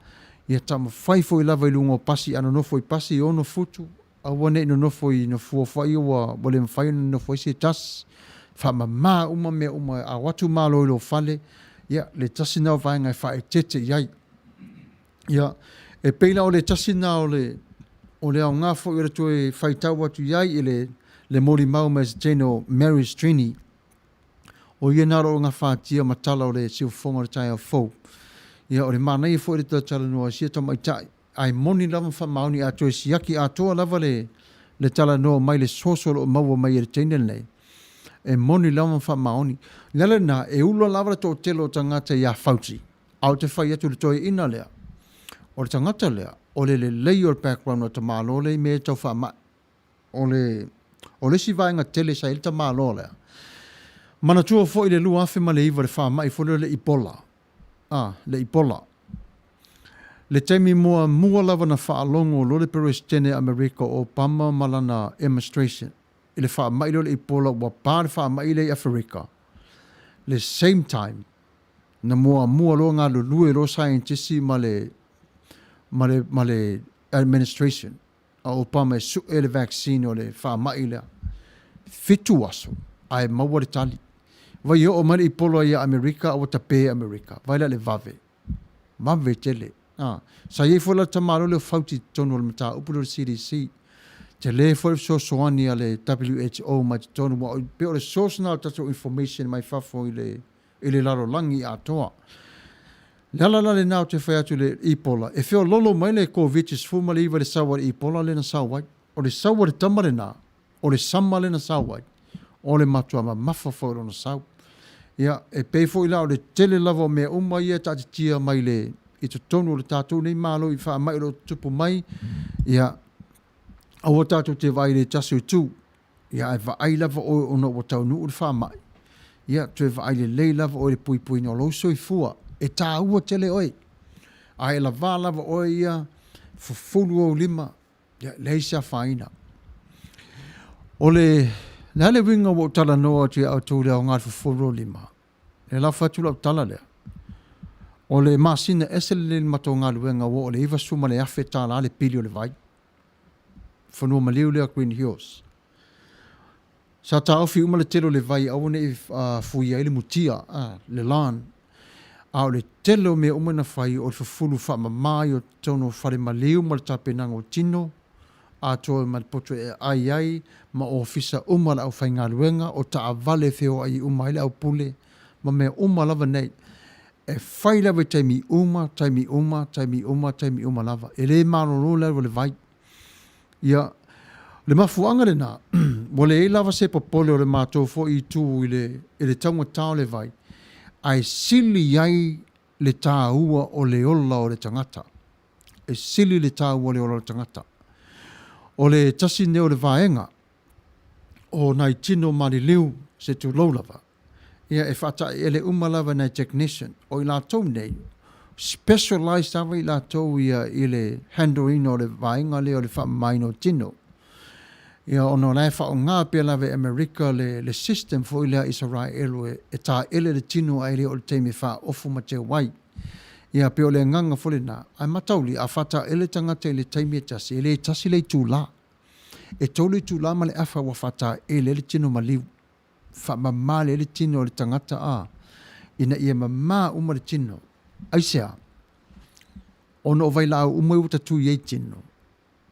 ia taumafai foi lava i luga o pasi, a nonofo i pasi e 6 futu, aua ne i nonofo i nofoa foi ia ua le mafai ona nonofo ai se tasi. Faamama uma mea uma, a o atu malo i lou fale, ia le tasi lena o vaega e faaeteete i ai. Ia, e pei la o le tasi lena o le, o le aoga foi o le toe faitau atu i ai i le, le molimau mai se teine o Mary Strini. O ia na o lo o gafatia ma tala o le siufofoga o le taeao fou. Ia, o le manaia foi o le talatalanoa i sia tamaitai, ae moni lava ma faamaoni a toe siaki atoa lava le, le talanoa mai le soso o lo o maua mai e le teine lenei. E moni lava ma faamaoni. O le ala lena, e ula lava le toatele o tagata iā Fauci. A ou te fai atu i le toeaina lea, o le tagata lea, o le lelei o le background o le tamaloa lea i mea tau faamai. O le, o le isi vaega tele sa i ai le tamaloa lea, manatua foi le 2009 le faamai foi lea o le Ebola, a, le Ebola. Le taimi muamua lava na faalogo loa le Peresetene a Amerika o Obama ma lana administration i le faamai lea o le Ebola ua pa le faamai lea i Aferika, le same time, Na muamua loa galulue loa saienitisi ma le ma le ma le administration a Obama e sue le vaccine o le faamai lea. Fitu aso ae maua le tali. Vai e oo mai le Ebola ia Amerika a ua tape Amerika. Vai la le vave. Vave tele. A, sa i ai foi la le tamaloa lea o Fauci i totonu o le mataupu lea o le CDC. Tele foi le fesoasoani a le WHO mai totonu aua pei o le source lena o le tatou information mai fafo i le i le lalolagi atoa. Le ala la lena ou te fai atu i le Ebola, e feololo mai le Koviti-19 i le sau a le Ebola lea na sau ai. O le sau a le tama lena, o le sama lea na sau ai, o le matua mamafa foi o lona sau. Ia, e pei foi la o le tele lava o mea uma ia e taatitia mai le, i totonu o le tatou nei Malo i faamai o lo o tutupu mai, ia, aua tatou te vaai i le tasi o itu. Ia, ae vaai lava oe ona ua taunuu le faamai, ia, toe vaai lelei lava oe i le puipuiga o lou soifua. E taua tele oe. A e lavā lava oe ia, fufulu ou lima. Ia, leai se afaina. O le, le a le uiga ua ou talanoa atu ia outou i le aoga o le fofolu o lima? E lafo atu lau tala lea. O le masina ese lelei le matou galuega ua oo i le $90,000 le pili o le vai. Fanua maliu lea Green Hills. Sa taofi uma le tele o le vai aua ne i fuia ai le mutia, le lawn. A o le tele o mea uma na fai o le fufulu faamama i totonu o fale maliu ma le tapenaga o tino, atoa ma le poto e aai ai ma ofisa uma o le aufaigaluega, o taavale e feoai uma ai le aupule ma mea uma lava nei. E fai lava i taimi uma, taimi uma, taimi uma, taimi uma lava. E le malolo le alu a le vai. Ia, le mafuaaga lena, ua leai lava se popole o le matou foi itu i le, i le taugata o le vai, ae sili ai le taua o le ola o le tagata. E sili le taua o le ola o le tagata. O le tasi lenei o le vaega o nai tino maliliu, se tulou lava, ia e faataeele uma lava e nai technician. O i latou nei, specialized lava i latou ia i le handle ina o le vaega lea o le faamamaina o tino. Ia ona o la e faaaoga pea lava e Amerika le, le system foi lea a Isaraelu e, e taele le tino ae le oo i le taimi e faaofu ma teu ai. Ia pei o le agaga foi lena. Ae mataulia, a faataele tagata i le taimi e tasi, e le tasi le itula. E tolu itula ma le afa ua faataele ai le tino maliu. Faamama lelei le tino o le tagata a, ina ia mama uma le tino. Aisea? Ona o vailaau uma ia ua tatui ai tino,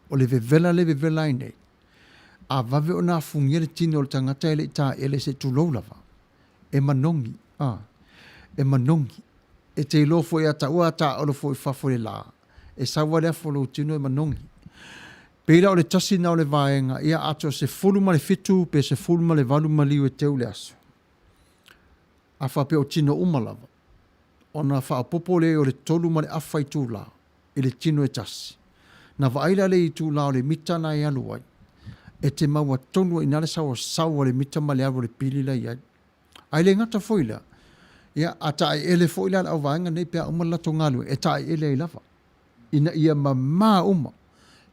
o le vevela lea e vevela ai nei, a vave ona afugia le tino o le tagata e le i taele se i tulou lava, e manogi, a, e manogi. E te iloa foi a taua a taaolo foi i fafo i le la, e sau lava le afu o lou tino e manogi. Pei la o le tasi lena o le vaega, ia atoa 17 pe 18 maliu e teu i le aso. A faapea o tino uma lava, ona faaopoopo lea o le tolu ma le afa itula i le tino e tasi. Na vaai la le itula o le mita na e alu ai, e te maua tonu ai i ina le saoasao a le mita ma le alu a le pili la e i ai. Ae le gata foi lea, ia, a taeele foi la le auvaega nei pe a uma le latou galuega, e taeele ai lava. ina ia mama uma,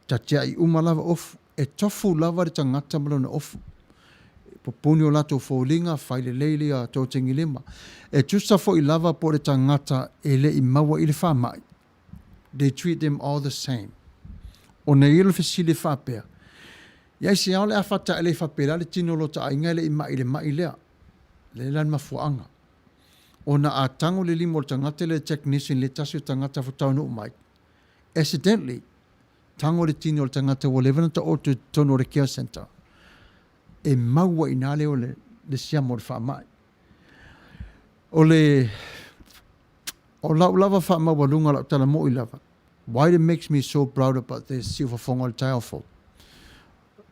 tatiai uma lava ofu, e tofu lava le tagata ma lona ofu. E pupuni o latou foliga, fai lelei le totegilima. E tusa foi lava po o le tagata e le i maua i le faamai, they treat them all the same. Ona i ai o le fesili e faapea, Ia aisea o le a faataelei faapela le tino o lota aiga e le i mai i le mai lea? Lea la le mafuaaga. Ona a tago le lima o le tagata lea le technician le tasi o tagata faataunuu mai, accidentally tago le tino o le tagata ua leva ona taoto i totonu o le care centre, e mau ai i ina lea o le, le siama o le faamai. O le, o lau lava faamaualuga, lau tala moi lava, why it makes me so proud about this siufofoga o le taeao fou.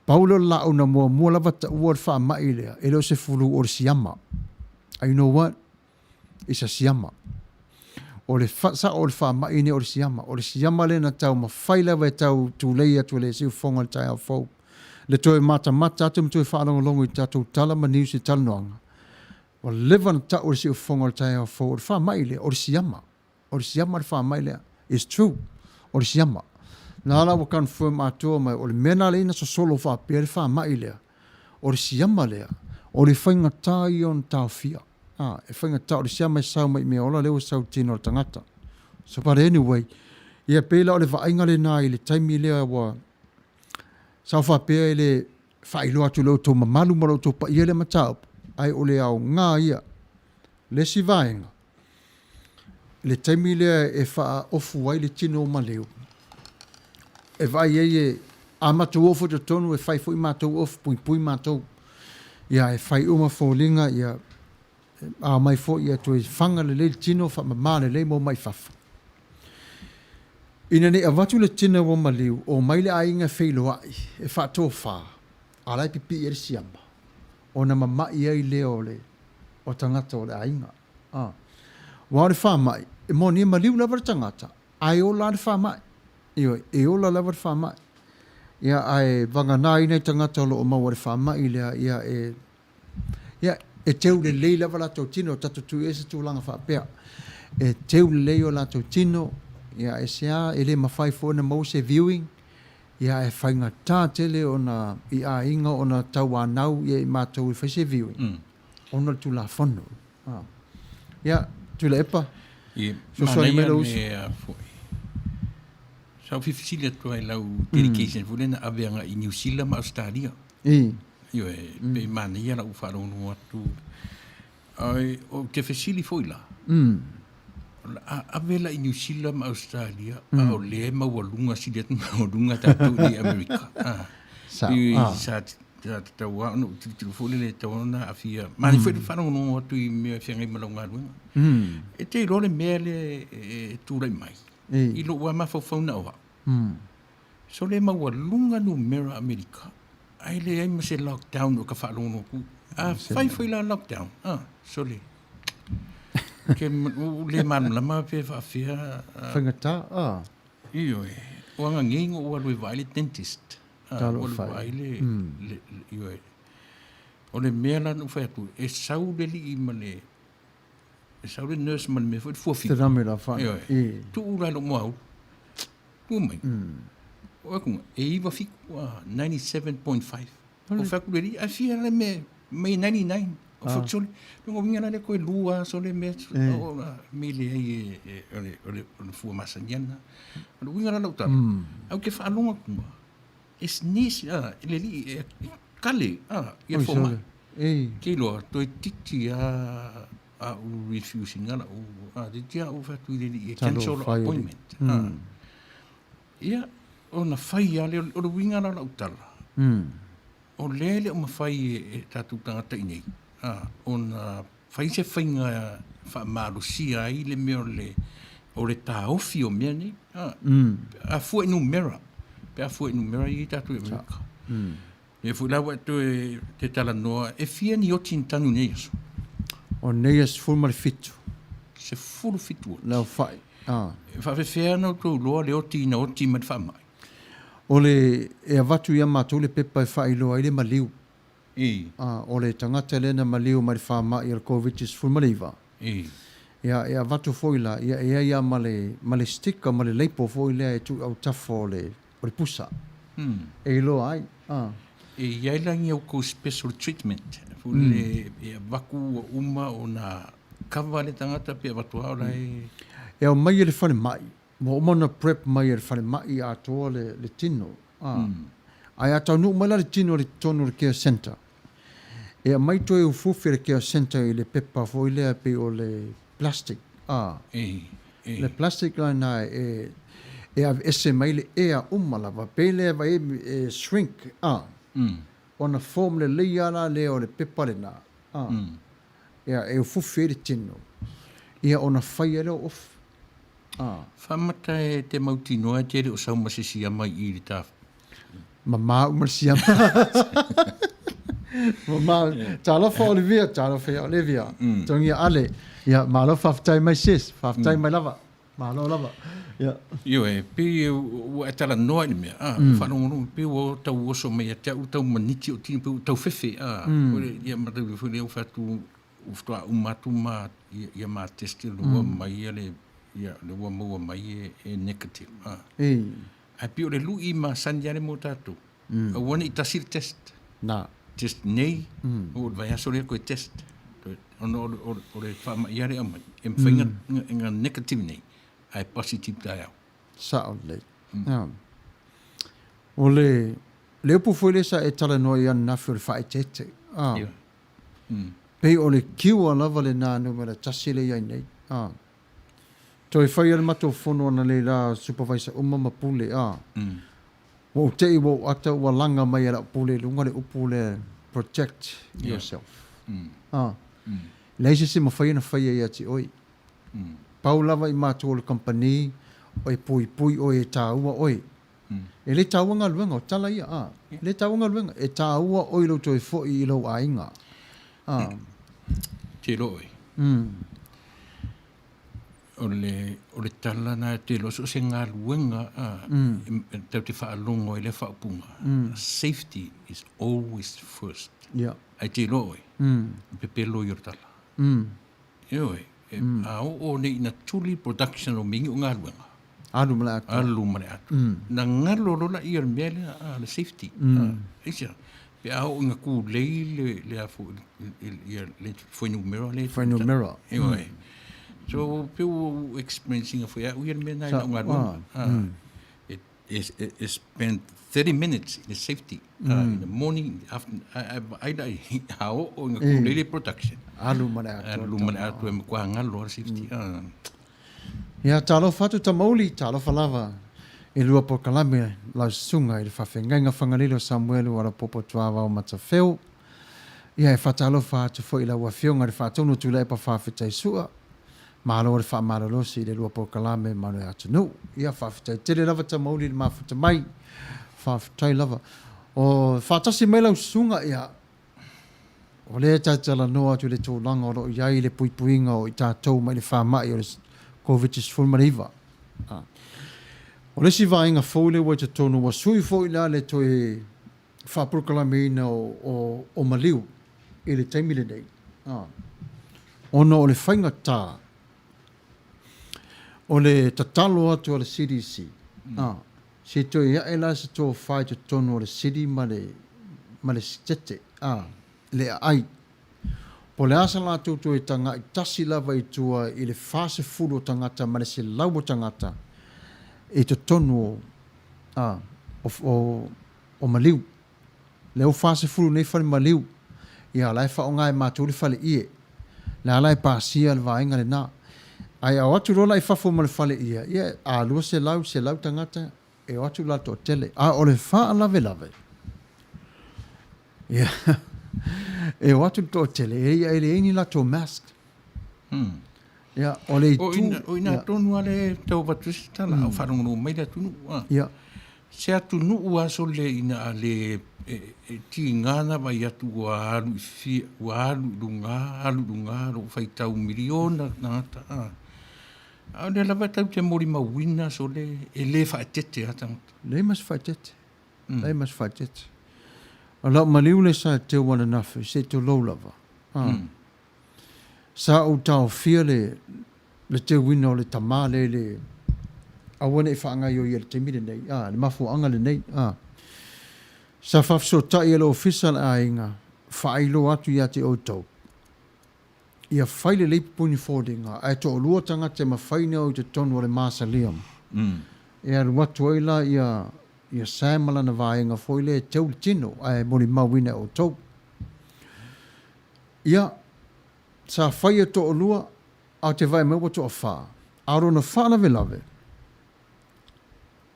Pau lea o le lāʻau na muamua lava taua o le faamai lea, e le o se fulu o le siama. And you know what? It's a siama. O le fa, sao o le faamai nei o le siama. O le siama lea na taumafai lava e tau tulei atu e le siufofoga o le taeao fou. Le toe matamata atu ma toe faalogologo i tatou tala ma news i talanoaga. Ua leva ona tau e le siufofoga o le taeao fou, o le faamai lea, o le siama. O le siama le faamai lea. It's true. O le siama. Na la ua confirm atoa mai, o le mea na lea na sosolo faapea le faamai lea, o le siama lea, o le faigata ia ona taofia. Ah, e faigata, o le siama e sau mai i mea ola, lea ua sau i tino o le tagata. So, but anyway, ia pei la o le vaaiga lena i le taimi lea ua sao faapea e le faailoa atu i lo outou mamalu ma lo outou paia lea mataupu, ae o le aoga ia. Le isi vaega, i le taimi lea e faaofu ai le tino o Maleu, e vaai ai e, a matou oo foi i totonu e fai foi matou ofu, puipui matou. Ia, e fai uma foliga, ia, a omai foi ia toe faga lelei le tino, faamama lelei ma omai i fafo. Ina ne i avatu le tino ua maliu, omai le aiga e feiloai, e faatofa, a o la e pipii ai le siama, ona mama'i ai lea o le o tagata o le aiga. A. Aua o le faamai, e moni e maliu lava le tagata, ae ola lava le faamai. Ioe, e ola lava le faamai. Ia, ae vagana ai nai tagata o lo o maua i le faamai lea, ia e, ia, e teu lelei lava latou tino, tatou tuu i ai se tulaga faapea. E teu lelei o latou tino, ia aisea, e le mafai foi ona maua se viewing, Ia ae faigata tele ona i aiga ona tauanau ia i matou e fai se viewing ona o le Tulafono. Ia, Tuilaepa, fesoasoani mai lou uso. Sa ou fia fesili atu lava i lau dedication foi lea na ave agai i Niu Sila ma Ausetalia. Ioe, pei e manaia lau faalogologo atu. Ae ou te fesili foi la, o le a ave la i Niu Sila ma Ausetalia a o lea e maualuga sili atu maualuga tatou i Amerika. Sa tatau lava ona ou tilotilo foi lele e tatau ona aafia. Manaia foi le faalogologo atu i mea e feagai ma lau galuega. E te iloa le mea lea e tulai mai i lou lava mafaufau na o au. Sole maualuga numera Amerika ae leai ma se lockdown o ka faalogologo atu. A fai foi la lockdown, a, sole. Ke ua le malamalama pe faafefea. Faigata, a. Ioe, o aga nei na ou alu e vaai le dentist. A, ou alu vaai le, ioe. O le mea la na ou fai atu, e sau le alii ma le, e sau le nurse ma le mea foi le fuafitu. Thermometer fa. Ioe. Tuu la i lou moaulu. Tuu mai. O aku e iwa fitu, 97.5. O fai atu le alii, ae fia le mea mai 99. O fai atu sole, lona uiga la lea toe lua sole mea, o me leai e, o le, o le, o le fua masani ana. O le uiga la lau tala, au te faalogo atu ma, e sneeze, le alii e kale, ia fomai. Ke iloa, toeitiiti lava a ou refuse ina lau, toeitiiti lava ou fai atu i le alii e cancel lou appointment. Ia, ona fai lava lea, o le uiga la o lau tala, o lea e le o mafai e tatou tagata i inei ona fai se faiga e faamalosia ai le mea o le taofi o mea nei. A fua i numera, pe a fua i numera ia i tatou i Amerika. Lea foi la ua e toe te talanoa, e fia ni oti na tanu i nei aso? O nei aso 17. 17 oti. Le aofai. E faafefea ona outou iloa le oti ina oti mai le faamai? O le, e avatu ia matou le pepa e faailoa ai le maliu. O le tagata lea na maliu mai le faamai o le Koviti-19. Ia, e avatu foi la, ia e i ai lava ma le, ma le sticker ma le label foi lea e tuu i autafa o le, o le pusa. E iloa ai. E i ai la ni outou special treatment foi lele e avatu ua uma ona kava le tagata pe avatu lava o la e. E aumai e le falemai, ua uma ona prep mai e le falemai atoa le tino. Ae a taunuu mai la le tino i totonu o le care centre, e aumai toe ufiufi e le care centre i le pepa foi lea pei o le plastic. Le plastic lena e aveese mai le ea uma lava, pei lea vai e shrink, ona form lelei lava la lea o le pepa lena, ia, e ufufi ai le tino, ia ona fai ai lea o ofu. Faamata e te mautinoa e te le o sau ma se siama i i le ta. Mama uma le siama. Mama, talofa Olivia, talofa ia Olivia. Togia Ale. Ia, malo faafetai mai sis, faafetai mai lava. Malo lava. Ia. Ioe, pei ua e talanoa i le mea, a, ua faalogologo, pei ua tau oso mai ia te au tau maniti o tino, pei ua tau fefe, a, ia ma tau foi lea ua fai atu, ua faatoa uma atu ma, ia ma test le ua mai ia le, ia le ua maua mai e negative, a. Ae pei o le lui masani lava lea mo tatou, aua ne i tasi le test. Na. Test nei, oo i le vaiaso lea toe test. Ona o le faamai lava lea e aumai, e mafai ona negative nei, ae positive taeao. Sao lelei. O le le upu foi lea sa e talanoa i ai ananafi o le faaeteete. Pei o le cure lava lena numera tasi lea e i ai nei. Toe fai a le matou fono ananei la supervisor uma ma pule a. Ua ou tei ua ou ata ua laga mai e lau pule i luga le upu lea protect yourself. A. Leai se isi e mafai ona faia ia te oe. Pau lava i matou o le kamupani e puipui oe e taua oe. E le taua galuega, o tala ia a. E le taua galuega, e taua oe i lou toe foi i lou aiga. A. Te iloa oe. O le, o le tala na te iloa so o se galuega a, tatou te faalogo ai i lea faaupuga, safety is always first. Yeah. Ae te iloa oe, o pepelo ia o le tala. Ioe, a oo nei ina tuli production o mingi o galuega. Alu ma le atoa. Alu ma le atoa. Na galo loa laia o le mea lea, a, le safety. Aisea? Pe a oo ina tulei le, le a foi, ia le fuainumera lea. Fuainumera. Ioe. So, pe ua ou experience ina foi au ia le mea lena i lau galuega. E spend 30 minutes in the safety in the morning, in the afternoon, ae vaai la i a oo ina tulei le production. Alu ma le atoa. Alu ma le atoa e matua galo lava le safety. Ia, talofa atu Tamauli, talofa lava i lua polokalame lau susuga i le faafeagaiga Fagalilo Samuelu Alapopo Tuavao Matafeo. Ia, e faatalofa atu foi i lau Afioga i le Faatonu Tuilaepa Faafetai Sua. Malo le faamalolosi i le lua polokalame ma le atunuu. Ia, faafetai tele lava Tamauli i le mafuta mai. Faafetai lava. O faatasi mai lau susuga, ia, O lea e talatalanoa atu i le tulaga o lo o i ai le puipuiga o i tatou mai le faamai o le Koviti-19. O le isi vaega fou lea ua i totonu, ua sui foi la le toe faapolokalameina o maliu i le taimi lenei, ona o le faigata o le tatalo atu a le CDC, Se toe ae la se tofa i totonu o le sili ma le, ma le sitete, a, le aai. Po o le a sa latou toe taga'i tasi lava i tua i le 40 o tagata ma le 100 o tagata i totonu o, a, o, o, o maliu. Lea ua 40 nei fale maliu, ia o la e faaaoga e matou le fale ie. Le a la e pasia le vaega lena. Ae a o atu loa la i fafo ma le fale ie, ia a 200, 100 tagata e o atu la le toatele. A o le faalavelave, ia, e o atu le toatele, e leai ni latou mask. Ia, o le itu... O ina tonu lava lea e tau avatu ai se tala, a o faalogologo mai le atunuu. Ia. Se atunuu lava sole ina a le e tiga ona vaai atu ua alu i fia, ua alu i luga, alu i luga lou faitau miliona tagata. A o lea lava tatou te molimauina sole e le faaeteete lava tagata. Leai ma se faaeteete. Leai ma se faaeteete. O lau maliu lea sa teu ananafi, se i tulou lava. Sa ou taofia le le teuina o le tama lea i le aua ne i faagaioia i le taimi lenei, a, le mafuaaga lenei, a. Sa faafesootai e le Ofisa le aiga, faailoa atu ia te outou, ia fai lelei pupuni foliga, ae toalua tagata e mafai ona o i totonu o le mausoleum. E alu atu ai la ia ia Sam ma lana vaega foi lea e teu le tino, ae molimauina e outou. Ia, sa fai e toalua, a o te vaai mai ua toafa. A o lona faalavelave,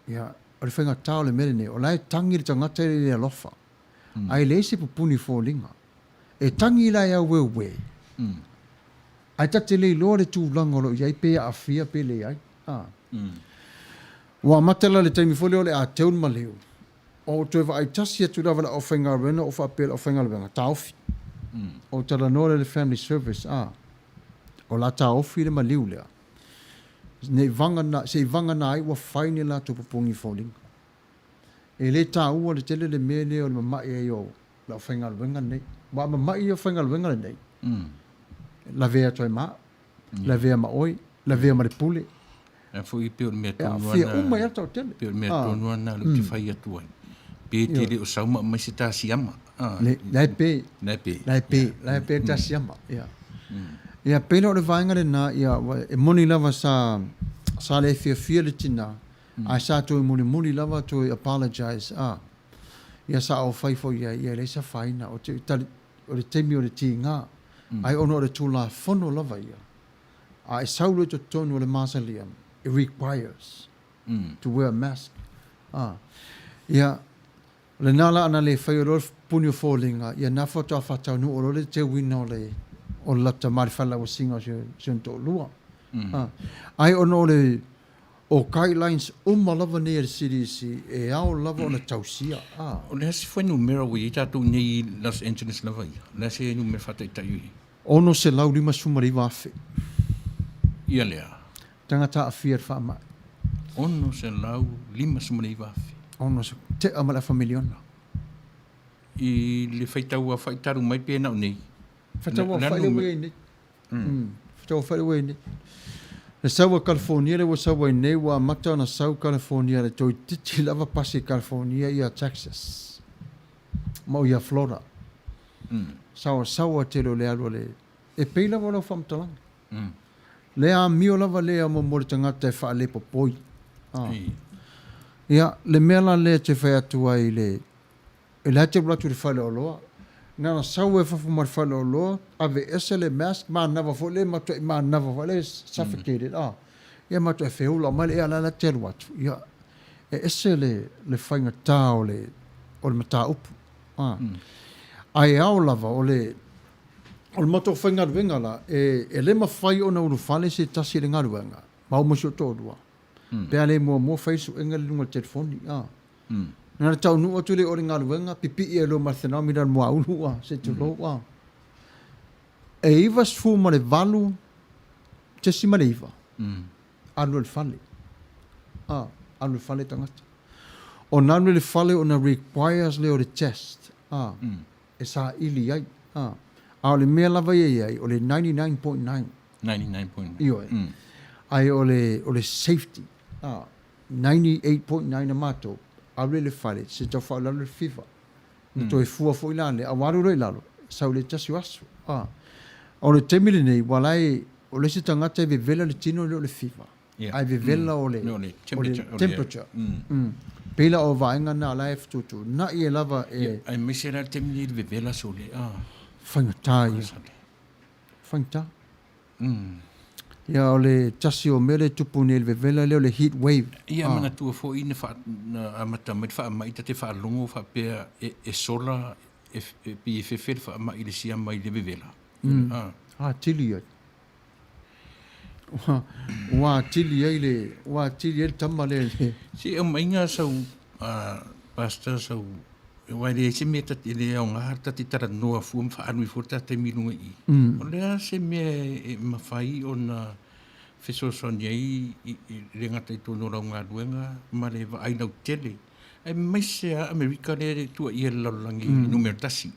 ia, o le faigata o le mea lenei, o la e tagi le tagata i le alofa, ae leai se pupuni foliga. E tagi la e aueuē, ae ta te le iloa le tulaga o lo o i ai, pe aafia pe leai. A. Ua amata la i le taimi foi lea o le a teu le maliu, Ou toe vaai tasi atu lava i le aufaigaluega ou faapea i le aufaigaluega, taofi. Ou talanoa lea i le family service, a, o la taofi le maliu lea. Nei vagana, se i vagana ai ua fai ni latou pupugi foliga. E le taua le tele le mea lea o le mama'i ai o le aufaigaluega lenei. Aua a mama'i le aufaigaluega lenei, lavea atu ai ma au, lavea ma oe, lavea ma le pule. A foi pei o le mea tonu lava na. E aafia uma i ata o tele. Pei o le mea tonu lava na ou te fai atu ai. Pe te le o sau ma aumai se ta siama. La e pe. La e pe. La e pe. La e pe ta siama. Ia. Ia pei la o le vaega lena, ia, e moni lava sa, sa le fiafia le tina, ae sa toe mulimuli lava toe apologize, a. Ia sa ou fai foi i ai, ia e leai se afaina, o te, o le taimi o le tiga, ae ona o le Tulafono lava ia. A e sau loa i totonu o le mausoleum, it requires to wear a mask. A, ia, o lena la ana le faia loa le puni o foliga, ia na faatoa faataunuu loa le teuina o le o le lata ma le falelauasiga o si ona toalua. A, ai ona o le o guidelines uma lava nei a le CDC e ao lava ona tausia. A. O le a se fuainumera ua i ai tatou nei i Los Angeles lava ia? O le a se numera faataitai o i ai? 659,000. Ia lea. Tagata aafia i le faamai. 659,000. Ono se, tea ma le afa miliona. I le faitau aofai talu mai pe na o nei. Faitau aofai lea ua i ai nei. Faitau aofai lea ua i ai nei. Le sau a California lea ua sau ai nei, ua amata ona sau California le toeitiiti lava pasi California ia Texas ma o ia Florida. Saoasaoa tele o le alu a le, e pei lava o lau faamatalaga. Le amio lava lea mo mo le tagata e faalepopoi. Ia, le mea la lea e te fai atu ai i le, E la te alu atu i le faleoloa, na ona sau ai fafo ma le faleoloa, aveese le mask, manava foi lea, matuai manava foi lea, suffocated, ah. Ia matuai feula mai le ea la la te alu atu. Ia, e ese le, le faigata o le, o le mataupu. Ah. Ae ao lava o le, o le matou faigaluega la, e, e le mafai ona ulufale se tasi i le galuega, ma uma si ou toalua. Pe a le muamua fai suega i luga o le telefoni. Ah. Na ona taunuu atu lea o le galuega, pipii ai loa ma le thermometer i le muaulu, a, se i tulou, a. E 98.9, alu i le fale, a, alu i le fale tagata. Ona alu i le fale ona requires lea o le test, a, e saili ai, a. A o le mea lava ia e i ai, o le 99.9. 99.9. Ioe. Ae o le, o le safety, a. 98.9 a matou, alu i le fale, se tau faaulalo le fever. Na toe fua foi la lea, a ua alu loa i lalo, sau i le tasi o aso. A. O le taimi lenei, ua la e, o le isi tagata e vevela le tino e le o le fever, ae vevela o le, o le temperature. Pei la o vaega na la e fetuutuunai ai lava e. Aemaise la le taimi lenei i le vevela sole, a. Faigata ia. Faigata. Ia o le tasi o mea lea e tupu nei i le vevela lea o le heat wave. Ia manatua foi na fa na amata mai le faamai ta te faalogo faapea e e sola e e pei e fefe le faamai i le siama i le vevela. Ah. Atili ai. Ua ua atili ai le ua atili ai le tama lea i le. Se i aumaiga sau Pastor sau aua e leai se mea ta te, e le aoga ta te talanoa fua ma faaalu ai fua le ta taimi i luga i i. O le a se mea e mafai ona fesoasoani ai i le gata i totonu o lau galuega ma le vaai lautele, aemaise lava Amerika lea e tuuaia e le lalolagi i le numera tasi.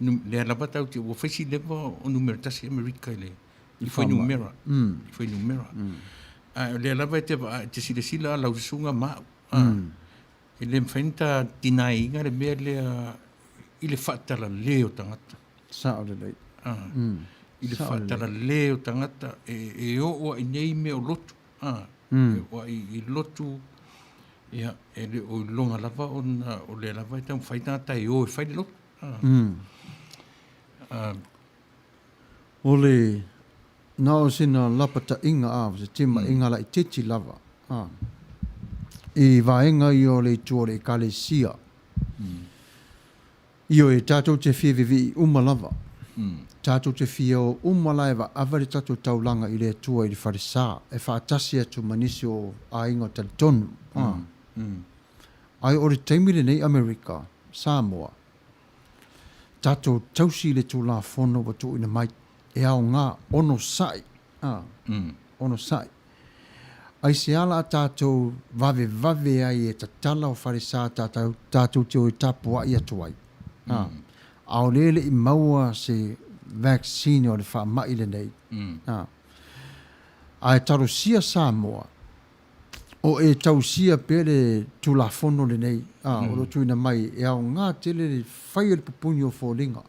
Lea lava tatou te, ua fai si leva o numera tasi Amerika i le i fuainumera, i fuainumera. Ae o lea lava e te vaai, e te silasila lau susuga ma au. E le mafai ona ta deny-ina le mea lea i le faatalale o tagata. Sao lelei. I le faatalale o tagata e oo ai nei mea o lotu. E oo ai i lotu, ia, e le o iloga lava ona o lea lava e taumafai tagata e o e fai le lotu. O le, na o sina lapataiga a, o se timaiga laitiiti lava a, i vaega ia o le itu o le Ekalesia. Ioe, tatou te fia vivii uma lava. Tatou te fia o uma la e vaava le tatou taulaga i le Atua i le falesa, e faatasi atu ma nisi o aiga o talitonu. A. Ae o le taimi lenei Amerika, Samoa, tatou tausi i le Tulafono ua tuuina mai, e aoga, onosai, a, onosai. Aisea la a tatou vavevave ai e tatala o falesa tatou, tatou te o e tapuai atu ai? A, aole e le i maua se vaccine o le faamai lenei. A, ae talosia Samoa, o e tausia pea le Tulafono lenei a, o lo o tuuina mai e aoga tele le fai o le pupuni o foliga.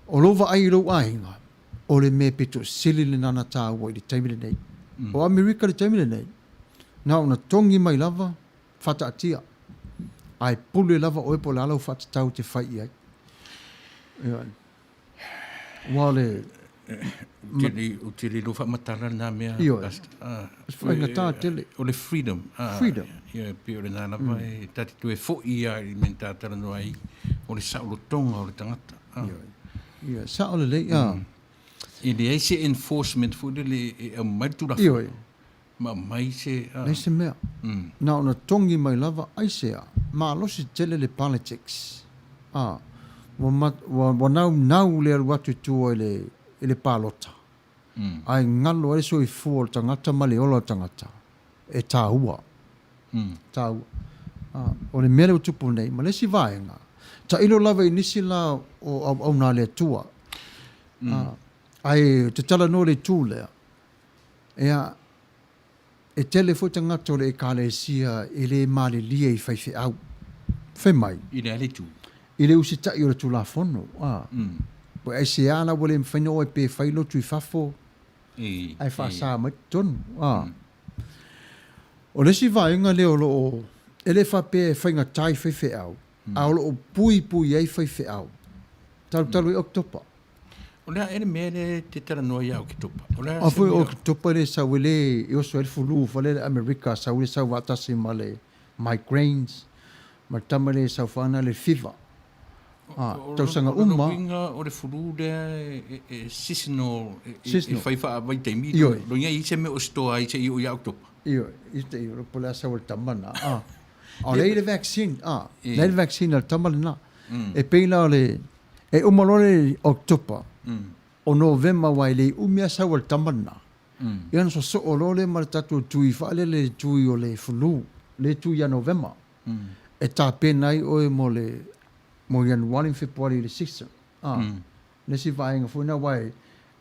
O lou vaai i lou aiga, o le mea pito sili lena na taua i le taimi lenei. O Amerika i le taimi lenei, na ona togi mai lava, faataatia, ae pule lava oe po o le a lau faatatau e te fai i ai. Ioe. Aua o le... Ou te le iloa faamatala lena mea. Ioe. Faigata tele. O le freedom. Freedom. Ia, pei o lena lava e ta te toe foi lava i le mea na ta talanoa ai, o le saolotoga o le tagata. Ioe. Ioe, sao lelei. E leai se enforcement foi lele e aumai le Tulafono. Ioe. Ma aumai se... Leai se mea. Na ona togi mai lava, aisea, malosi tele le politics. A, ua, ua, ua naunau le alu atu i tua i le, i le palota. Ae galo ai le soifua o le tagata ma le ola o le tagata. E taua. Taua. A, o le mea lea ua tupu nei, ma le isi vaega, tailo lava i nisi la o auauna a le Atua. A, ae ou te talanoa i le itu lea. Ia, e tele foi tagata o le Ekalesia e le malilie i faifeau. Fai mai. I le a le itu? I le usitai o le Tulafono, a. Ua aisea la ua le mafai ona oe pe fai lotu i fafo ae faasa mai totonu, a. O le isi vaega lea o lo o, e le faapea e faigata i faifeau, a o lo o puipui ai faifeau, talutalu ai Oketopa. O le a ea le mea lea e te talanoa ia Oketopa? O le a se mea? O Oketopa lea e sau ai le, e oso ai le flu fale le Amerika, sau le sau faatasi ma le migraines, ma le tama lea e sau faana le fever. A, tausaga uma. O le uiga o le flu lea e seasonal, e fai faavaitaimi, lona uiga e i ai se mea o store ai seia oo ia Oketopa. Ioe, i te i, po o le a sau ai le tama lena. A, o lea e i le vaccine, a, lea e i le vaccine a le tama lena. E pei la o le, E uma loa le Oketopa, o Novema aua e le umi lava sau a le tama lena. Ia ona sosoo loa lea ma le tatou tui faalele le tui o le flu, le tui ia Novema. E tapena ai oe mo le mo Ianuari ma Fepuari i le season. A, le isi vaega foi lena aua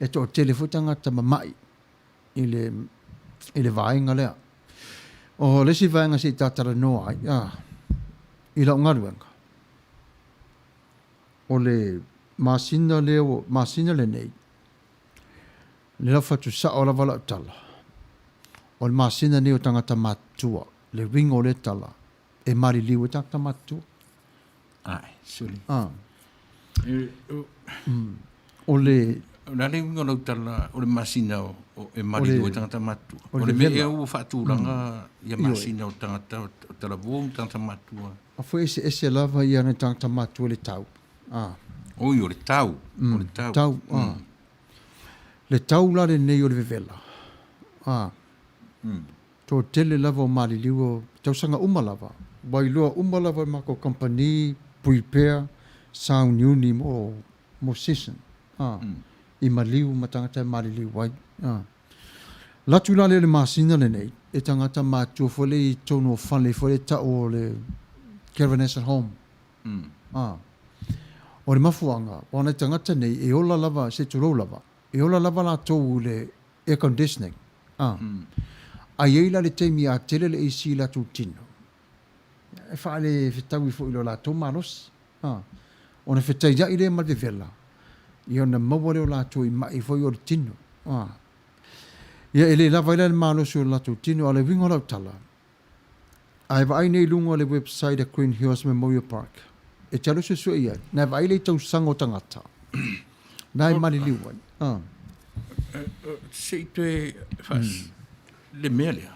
e toatele foi tagata mamai i le i le vaega lea. O le isi vaega se i ta talanoa ai, a, i lau galuega, O le masina lea ua, masina lenei, le lau fatu sao lava lau tala, o le masina nei o tagata matutua, le uiga o lea tala, e maliliu ai tagata matutua. Ae, suli. Ah. O le... O le a le uiga o lau tala, o le masina o, o, e maliliu ai tagata matutua? O le mea ea ua faatulaga ia masina o tagata, o talavou ma tagata matutua? A foi eseese lava ia nai tagata matua i le tau. A. Oi, o le tau. O le tau. Tau, a. Le tau la lenei o le vevela. A. Toatele lava o maliliu o tausaga uma lava. Ua iloa uma lava e le matou kamupani prepare sauniuni mo mo season. A. I maliu ma tagata e maliliu ai. A. Latu la lea i le masina lenei, e tagata matutua foi lea i totonu o fale foi lea e tau o le Caravan at Home. A. O le mafuaaga, aua o nai tagata nei e ola lava, se i tulou lava, e ola lava latou i le air conditioning. A. A i ai la le taimi a tele le AC i latou tino, e faalefetaui foi i lo latou malosi. A. Ona fetaiai lea ma le vevela, ia ona maua lea o latou i mai foi o le tino. A. Ia e le lava ai la le malosi o le latou tino, a o le uiga o lau tala, a e vaai nei i luga o le website a Green Hills Memorial Park, e te alu suesue i ai, na e vaai lea i tausaga o tagata, na e maliliu ai. A. Se i toe faas, le mea lea.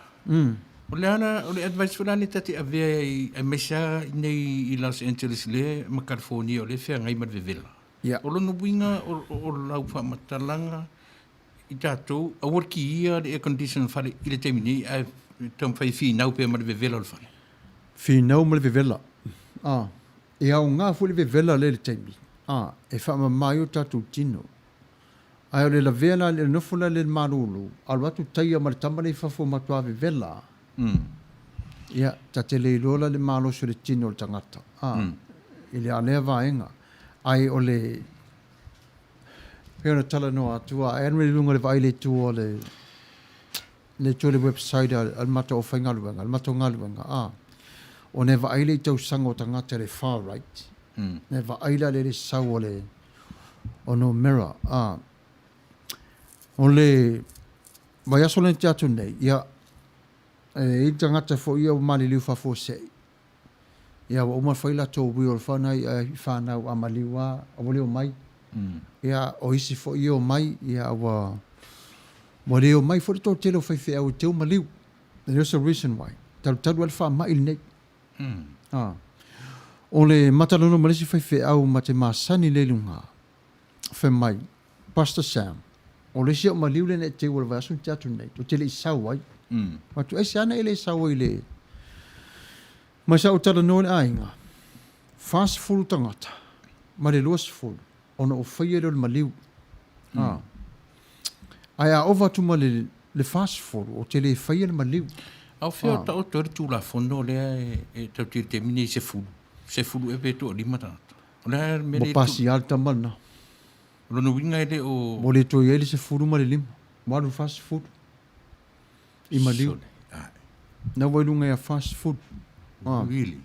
O le ala, o le advice foi la lea ta te avea ai, aemaise lava i nei i Los Angeles lea ma California o lea e feagai ma le vevela. Ia. O lona uiga o, o lau faamatalaga i tatou, aua le kiia le air condition o le fale i le taimi nei ae taumafai e finau pea ma le vevela o le fale. Finau ma le vevela. A, e aoga foi le vevela lea i le taimi, a, e faamama ai o tatou tino. Ae o le lavea la, le nofo la lea i le malulu, alu atu taia ma le tama lea i fafo matua vevela. Ia, ta te le iloa la le malosi o le tino o le tagata, a, i le a lea vaega. Ae o le, pei ona talanoa atu, a e alu i luga o le vaai i le itu o le, le itu o le website a, a le matou aufaigaluega, le matou galuega, a, ona e vaai lea i tausaga o tagata i le far right, na e vaai la lea i le sau o le, o numera, a. O le vaiaso lea na tea atu nei, ia, e i ai tagata foi ia ua maliliu faafuasei, ia ua uma ona fai latou will foi na i fanau a maliu lava ua le omai. Ia o isi foi ia omai, ia ua ua le omai foi le toatele o faifeau e teu maliu. There's a reason why. Talutalu lava le faamai lenei. A. O le matalolo ma le isi faifeau ma te masani lea i luga, fai mai, Pastor Sam, o le isi au maliu lea na e teu o le vaiaso na tea atu nei, ou te le i sau ai. Fai atu, aisea na e le sau ai i le... Mai sa ou talanoa i le aiga, 40 tagata ma le 20 ona ou faia lea o le maliu. A. Ae a ova atu ma le le 40, ou te le faia le maliu. A o fea o taoto ai le Tulafono lea e tatou te i le taimi nei 10, 10 ea pe toalima tagata. O le a le mea lea e tu. Ua pasia le tama lena. O lona uiga e le o. Ua le toe i ai le 10 ma le 5, ua alu i le 40. I maliu. Sole. Ae. Na ua i luga ia fast food. Ah. Really?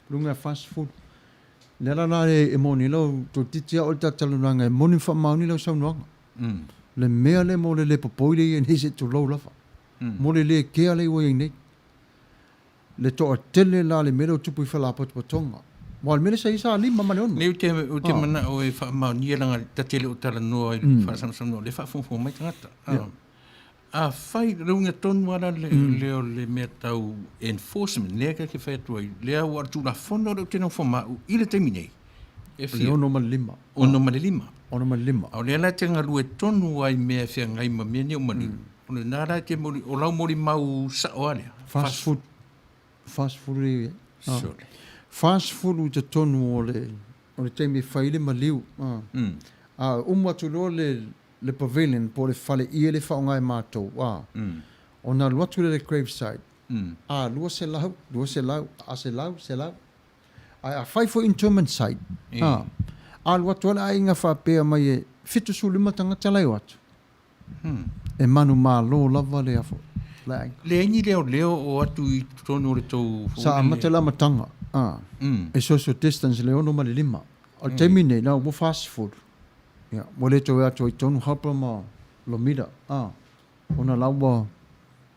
Luga ia fast food. Le ala la e, e moni lau toeitiiti a o le talatalanoaga e moni ma faamaoni lau saunoaga. Le mea lea mo le le popoi lea e i ai nei se i tulou lava. Mo le le kea lea ua i ai nei. Le toatele la le mea lea ua tupu i Faalapotopotoga. Aua o le mea lea sa i ai sa 5 ma le 6. Nei ou te, ou te manao e faamaonia leaga ta te le o talanoa i le faasamasanoa, o lea e faafogafoga mai tagata. Afai, o le uiga tonu lava la lea o le mea tau enforcement, lea ta te fai atu ai, lea ua o le Tulafono lea ou te nofo ma au i le taimi nei, e fia? Le 65. 65. 65. A o lea la e te galue tonu ai i mea e feagai ma mea nei o maliu, o lena la e te moli, o lau molimau sao lava lea. Fast food. Fast food e i ai. Sole. Fast food i totonu o le, o le taimi e fai ai le maliu. A uma atu loa le, le pavilion po o le fale ie le faaaoga e matou, a, ona alu atu lea i le graveside, a, 200, 200, a, 100, 100. Ae afai foi interment site, a, alu atu lava le aiga faapea mai e 75 tagata la e o atu, e manumalo lava le afo, le aiga. Leai ni leoleo o atu i totonu o le tou Sa amata le amataga, a, e social distance le 6 ma le 5. O le taimi nei, na ua 40. Ia, ua le toe atu ai tonu Harper ma Lomita, a, ona la ua,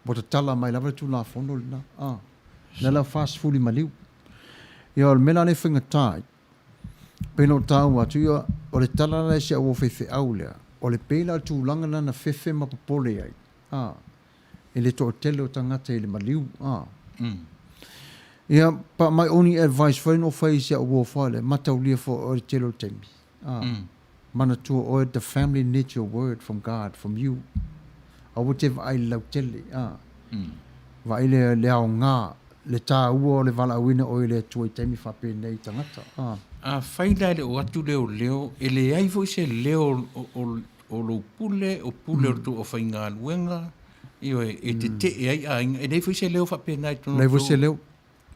ua tatala mai lava le Tulafono lena, a, lea la 40 i maliu. Ia, o le mea la lea e faigata ai, pei ona ou taua atu, ia, o le tala la i si au faifeau lea, o le pei la o le tulaga lena na fefe ma popole ai, a, i le toatele o tagata i le maliu, a. Ia, but my only advice foi na ou fai i si au uo foi lea, mataulia foi oe i le tele o le taimi. A, manatua oe, the family needs your word from God, from you. Aua te vaai i le lautele, a. Vaai le, le aoga, le taua o le valaauina oe i le Atua i taimi faapenei i tagata, a. Afai la e le o atu leoleo, e leai foi se leo o, o, o lou pule, o pule o le tou aufaigaluega, ioe, e tetee ai aiga, e leai foi se leo faapena i totonu o Leai foi tou. se leo,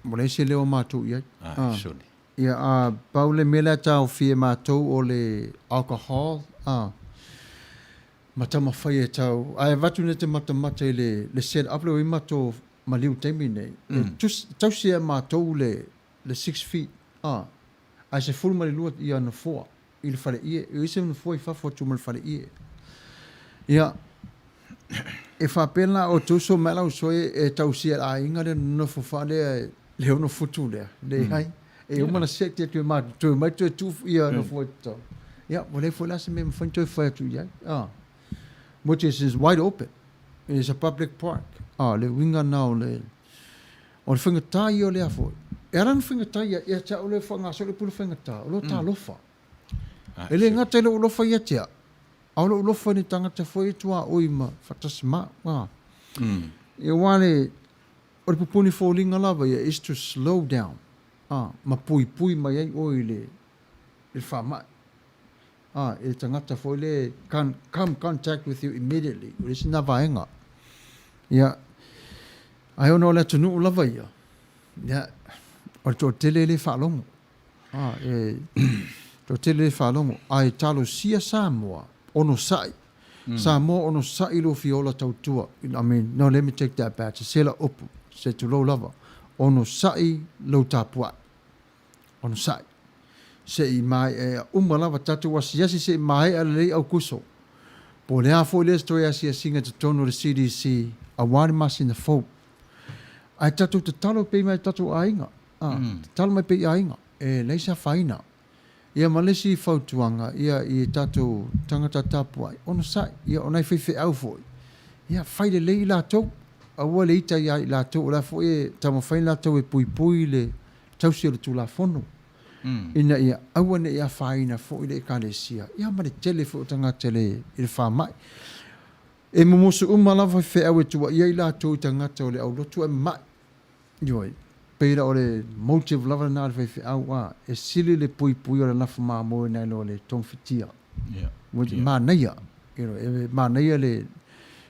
ua leai se leo o matou i ai. Ah, sole. Ia, a pau le mea lea taofia e matou o le alcohol, a, ma taumafai e tau, ae avatu nei te matamata i le, le set up lea ua i ai matou maliu taimi nei, e tus, tausi e matou le, le 6 feet, a, ae 12 ia nofoa i le faleie, e ese nofoa i fafo atu ma le faleie. Ia, e faapea la o te uso mai lau uso e, e tausia e le aiga le nonofo faa lea le 6 futu lea, leai. E uma na siaki atu e matou, toe mai toe tuu ia nofoa i totonu. Ia, ua leai foi la se mea e mafai ona toe fai atu i ai. Ah. Which is wide open. It is a public park. Ah, le uiga na o le o le faigata ia o lea foi. E ala ona faigata ia, ia te au lea e faagasolo le pule faigata, o lou talofa. E le gata i lou alofa ia te au, a o lou alofa i ni tagata foi e tuaoi ma faatasi ma au. Ah. Ia aua le, o le pupuni foliga lava ia is to slow down, ah, ma puipui mai ai oe i le, i le faamai. Ah, i le tagata foi lea can come contact with you immediately. O le isi lena vaega. Ia, ae ona o le atunuu lava ia, ia, o le toatele e le faalogo. Ah, e toatele e le faalogo. Ae talosia Samoa, onosai. Samoa onosai lou fia ola tautua. I mean, no, let me take that back. Sese lau upu, se tulou lava. Onosai lou tapuai. Onosai. Se i maeaea uma lava tatou asiasi se i maea lelei Aukuso. Po o le a foi le isi toe asiasiga i totonu o le CDC aua le masina fou. Ae tatou tatalo pea mai tatou aiga. A, tatalo mai pea i aiga. E leai se afaina. Ia ma le isi fautuaga, ia i tatou tagata tapuai, onosai, ia o nai faifeau foi, ia fai lelei i latou, aua le ita ia i latou, o la foi e taumafai latou e puipui le tausi o le Tulafono, ina ia aua ne i afaina foi le Ekalesia, ia ma le tele foi o tagata i le faamai. E mumusu uma lava faifeau e tuuaia i latou i tagata o le aulotu ae mamai. Ioe, pei la o le motive lava lena a le faifeau, a, e sili le puipui o le lafo mamoe nai lo le togafitia. Ua manaia, you know, e manaia le,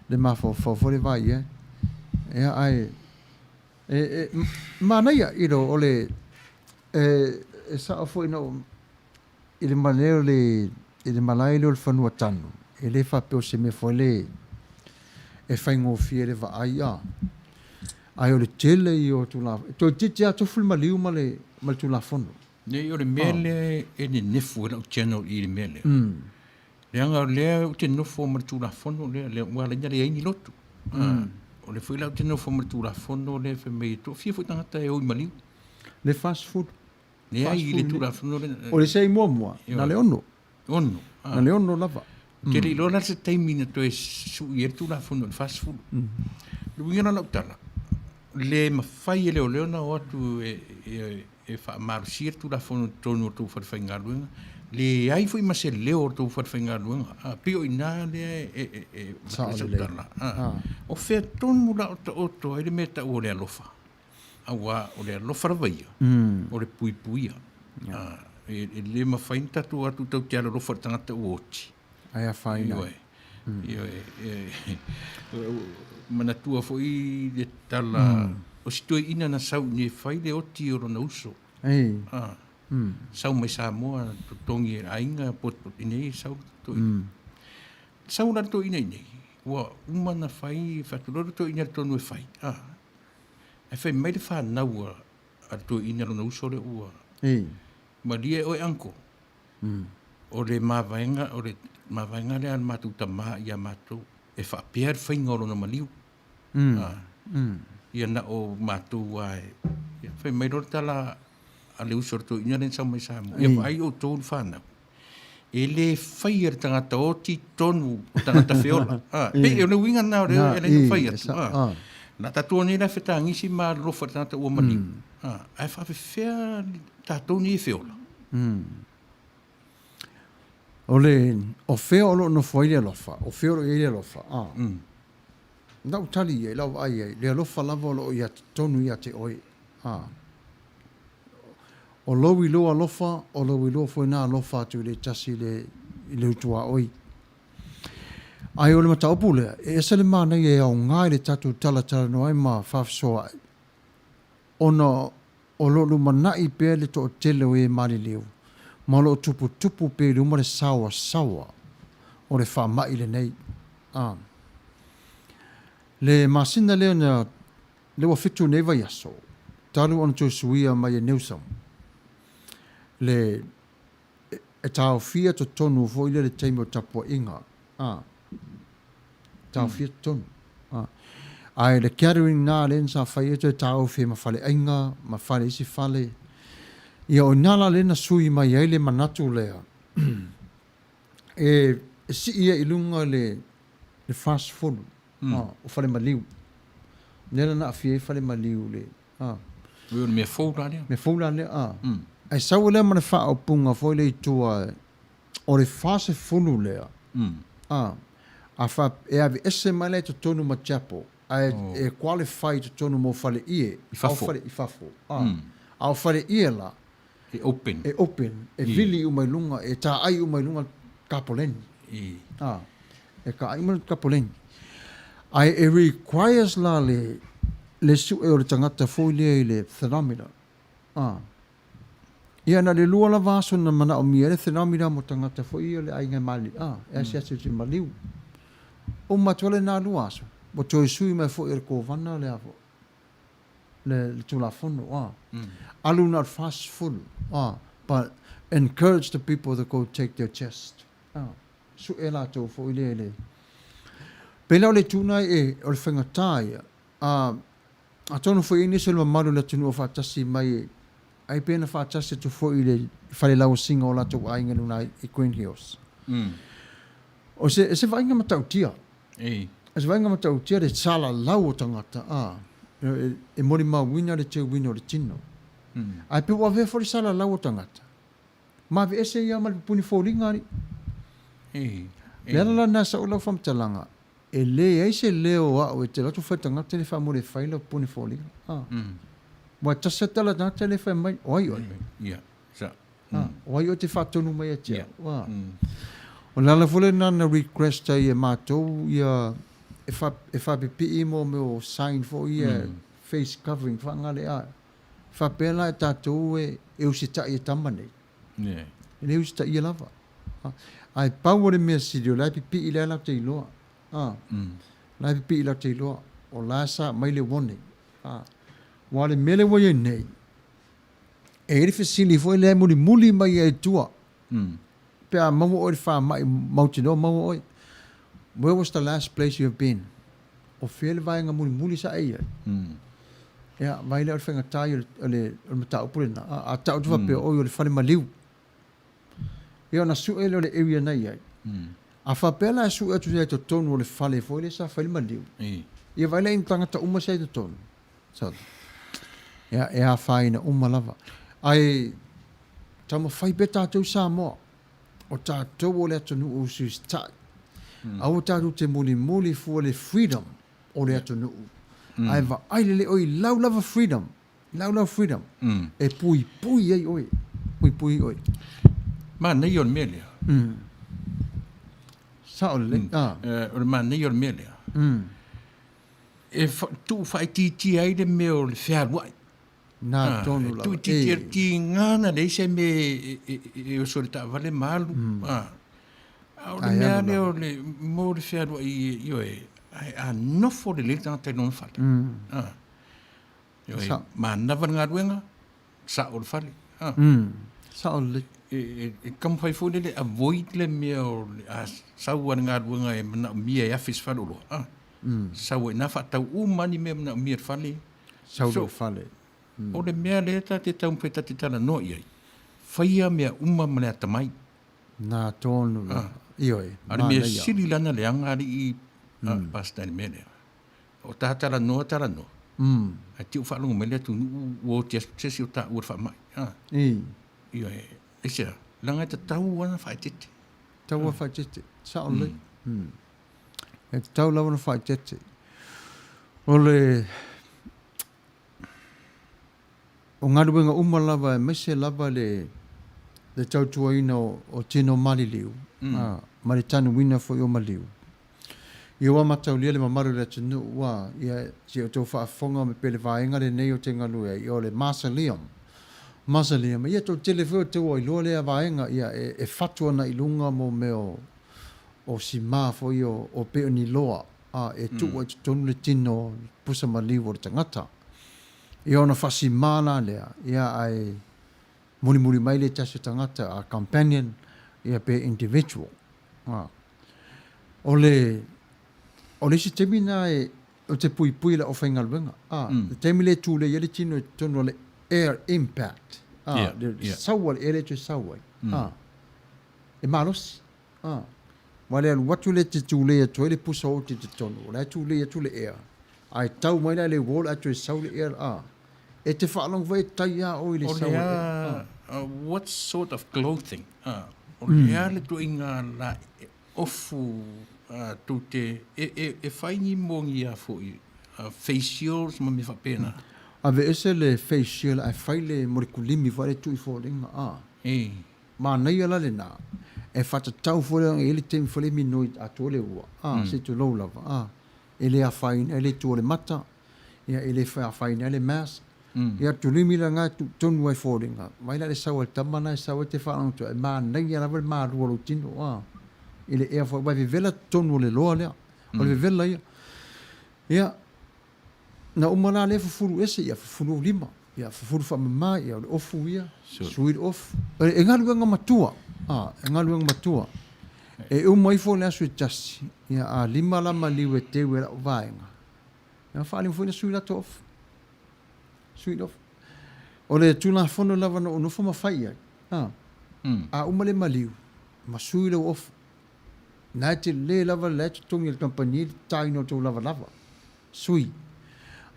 le mafaufau foi le vaai i ai. Ia, ae, e, e, manaia, you know, o le, e, e sao foi na ou, i le malae o le, i le malae lea o le fanua tanu, e le faapea o se mea foi le, e faigofie le vaai a. Ae o le tele ia o Tulafono, toeitiiti lava tofu le maliu ma le ma le Tulafono. Nei, o le mea lea e nenefu ai lau channel i le mea lea, leaga o lea ou te nofo ma le Tulafono lea, lea ua ala ai ona leai ni lotu. O lea foi la ou te nofo ma le Tulafono lea fai mai e toafia foi tagata e o i maliu. Le 40. Leai i le Tulafono lea. O le sei muamua, na le ono. Ono. Na le ono lava. Ou te le iloa la se taimi na toe sui ai le Tulafono i le 40. Le uiga la o lau tala, le mafai e leoleo ona o atu e faamalosia le Tulafono i totonu o le tou falefaigaluega, leai foi ma se leo o le tou falefaigaluega. E pei o i ina lea e avatu ai sau tala. O fea tonu la o taoto ai le mea e tau o le alofa? Aua o le alofa lava ia, o le puipuia. E le mafai ona tatou o atu tatou te alolofa i le tagata ua oti. Ae afaina ai. Ioe. Manatua foi le tala o si toeaina na sau i inei e fai le oti o lona uso. Sau mai Samoa totogi e le aiga i inei sau le toeaina. Sau la le toeaina i inei, ua uma ona fai, fai atu loa le toeaina i le tonu e fai. Ae fai mai le fanau a le toeaina lona uso lea ua malie oe uncle. O le mavaega, o le mavaega lea a le matou tama ia matou e faapea le faiga o lona maliu. Ia na o matou lava e, fai mai loa le tala a le uso a le toeaina lea na sau mai Samoa, ia vaai outou le fanau. E le faia le tagata oti tonu o tagata feola. Ah, pei o le uiga lena o lea e le fai atu. Ah. Na tatou nei la fetagisi ma alofa i le tagata ua maliu. Ah, ae faafefea tatou nei e feola. O le, o fea o lo o nofo ai le alofa, o fea o lo o i ai le alofa, ah. Lau tali i ai, lau vaai i ai, le alofa lava o lo o ia tonu ia te oe. Ah. O lou iloa alofa, o lou iloa foi na alofa atu i le tasi i le, i le utuaoi. Ae o le mataupu lea, e ese le manaia e aoga i le tatou talatalanoa ai ma faafesoaai, ona o lo o lumanai pea le toatele o e maliliu, ma o lo o tuputupu pea i luma le saoasaoa o le faamai lenei. A. Le masina lea na Lea ua fitu nei vaiaso talu ona toe suia mai e Newsom le e taofia totonu foi lea le taimi o tapuaiga a taofia totonu a ae le gathering na lea sa fai ai toe taofi ai ma faleaiga ma fale isi fale ia o ina la lea na sui mai ai le manatu lea e sii ai i luga le 40 o Falemaliu. Lea la na aafia ai Falemaliu le, a. Oi, o le mea fou la lea. Mea fou la lea, a. Ae sau lea ma le faaupuga foi lea i tua, o le 40 lea, a, a fa, e aveese mai la i totonu ma chapel, ae e qualify i totonu mo faleie. I fafo. Fale, i fafo, a. A o faleie la, E open. E open, e vili uma i luga, e tāʻai uma i luga kapoleni. A, e kāʻai uma kapoleni. Ae e requires la le, le sue o le tagata foi lea i le thermometer. A. Ia na le lua lava aso na manaomia ai le thermometer mo tagata foi ia o le aiga e mali, a, e asiasi atu i maliu. Uma atu ai lena lua aso, ua toe sui mai foi e le Kovana le a foi. Le Tulafono, a. Alu na o le 40, a, but encourage the people to go take their test, a. Sue latou foi lea i le. Pei la o le itu lena e, o le faigata ia, a, atonu foi e i ai nisi o le mamalu o le atunuu o faatasi mai e, ai pei na faatasi atu foi i le fale lauasiga o latou aiga i luna i Green Hills. O se, e se vaaiga matautia. Ei. O se vaaiga matautia le salalau o tagata, a, e molimauina le teuina o le tino. Ae pei ua avea foi le salalau o tagata, ma aveese ia ma le pupuni foliga, alii. Ei. Le ala la lena sa ou lau faamatalaga, e leai se leo o au e te alu atu fai tagata le faamuli e fai lau pupuni foliga. A. Ua tasi lava tala tagata le fai mai, o ai oe? Ia, sa. O ai oe te faatonu mai ia te au? A. O le ala foi lena na request ai e matou ia e fa, e faapipii mo mea o sign foi ia face covering faagale a. Faapea la e tatou e e usitai e tama nei. E le usitaia lava. Ae pau o le mea sili o la e pipii lea latou te iloa. La e pipii latou te iloa, o la sa aumai le warning. A, aua o le mea lea ua i ai nei, e i ai le fesili foi lea e mulimuli mai ai i tua, pe a maua oe i le faamai mautinoa maua oe, where was the last place you have been? O fea le vaega mulimuli sa e i ai? Ia, vaai lea o le faigata ia o le mataupu lena. A tau atu faapea, oi o le fale maliu. Ia ona sue lea o le area na i ai. A faapea la e sue atu i totonu o le fale foi lea sa fai le maliu, ia vaai la i tagata uma sa i totonu. So, ia, e afaina uma lava. Ae taumafai pea tatou Samoa, o tatou o le atunuu usiusitai. Aua tatou te mulimuli fua le freedom o le atunuu. Ae vaai lelei oe i lau lava freedom, lau lava freedom e puipui ai oe, puipui ai oe. Manaia o le mea lea. Sao lelei. O le manaia o le mea lea. E tuu faaitiitia ai le mea o le fealuai. Na tonu lava. Tuu itiitia le tiga na leai se mea e oso i le taavale ma alu. A o le mea lea o le mo le fealuai, ioe, ae a nofo lelei le tagata i lona fale. Ioe, manava le galuega, sao le fale. Sao lelei. E taumafai foi lele avoid le mea o le a sau lava le galuega e manaomia e afe i se faleoloa. Sau ai i ina faatau uma lava ni mea e manaomia i le fale. Sau i lou fale. O le mea lea ta te taumafai ta te talanoa i ai, faia mea uma ma le atamai. Na tonu lava. Ioe. A o le mea sili la ona leaga alii Pastor i le mea lea, o ta talanoa talanoa, ae te i ua faalogo mai le atunuu ua oti atu se isi o taua i le faamai. Ioe. Aisea? Leaga e tatau lava ona faaeteete. Tatau lava faaeteete. Sao lelei. E tatau lava ona faaeteete. O le O galuega uma lava aemaise lava le le tautuaina o tino maliliu ma le tanuina foi o maliu. Ia ua mataulia le mamalu o le atunuu ua ia si outou faafofoga me pe le vaega lenei o te galue ai o le mausoleum. Mausoleum ia tou tele foi o tou ua iloa lea vaega ia e fatu ana i luga mo mea o o sima foi o pei o ni loa e tuu ai totonu le tino pusa maliu o le tagata. Ia ona faasimā la lea, ia ae mulimuli mai le tasi o tagata, a companion, ia pe individual. A. O le, o le isi taimi na e, ou te puipui i lau aufaigaluega. A, le taimi lea e tulei ai le tino i totonu o le air impact. A, le sau a le air lea e toe sau ai. A, e malosi. A, aua le alu atu lea e te tulei atu ai le pusa oti i totonu, o la e tulei atu le ea, ae tau mai la i le wall ae toe sau le ea, a, e te faalogo foi e tai a oe i le sau a le ea. A, what sort of clothing, a, o le a le tuaiga la ofu a tou te, e, e, e fai ni mo ni a foi, face shields ma mea faapena. Aveese le face shield ae fai le mo le kulimi foi lea e tuu i foliga, a. E. Manaia la lena, e faatatau foi lea e i ai le taimi foi lea e minoi atoa le ua, a, se i tulou lava, a, e le afaina ai le itu o le mata, ia, e le afaina ai le mask, ia tulimi la lena e tuu tonu lava i foliga, vaai la i le sau a le tama lena e sau ai te faalogo atu ai, e manaia lava le malu o lou tino, a, i le ea foi, aua e vevela totonu o le loa lea, o le vevela ia. Ia, Na uma la lea fufulu ese, ia fufulu ou lima, ia fufulu faamama, ia o le ofu ia, sui le ofu. E galuega matua, a, e galuega matua. E uma ifo le aso e tasi, ia a lima la maliu e teu e lau vaega, ia faalima foi na sui latou ofu. Sui le ofu. O le Tulafono lava na ou nofo ma fai i ai, a, a uma le maliu, ma sui lou ofu. Na e tele lava la e totogi e le kamupani le tataina o tou lavalava. Sui.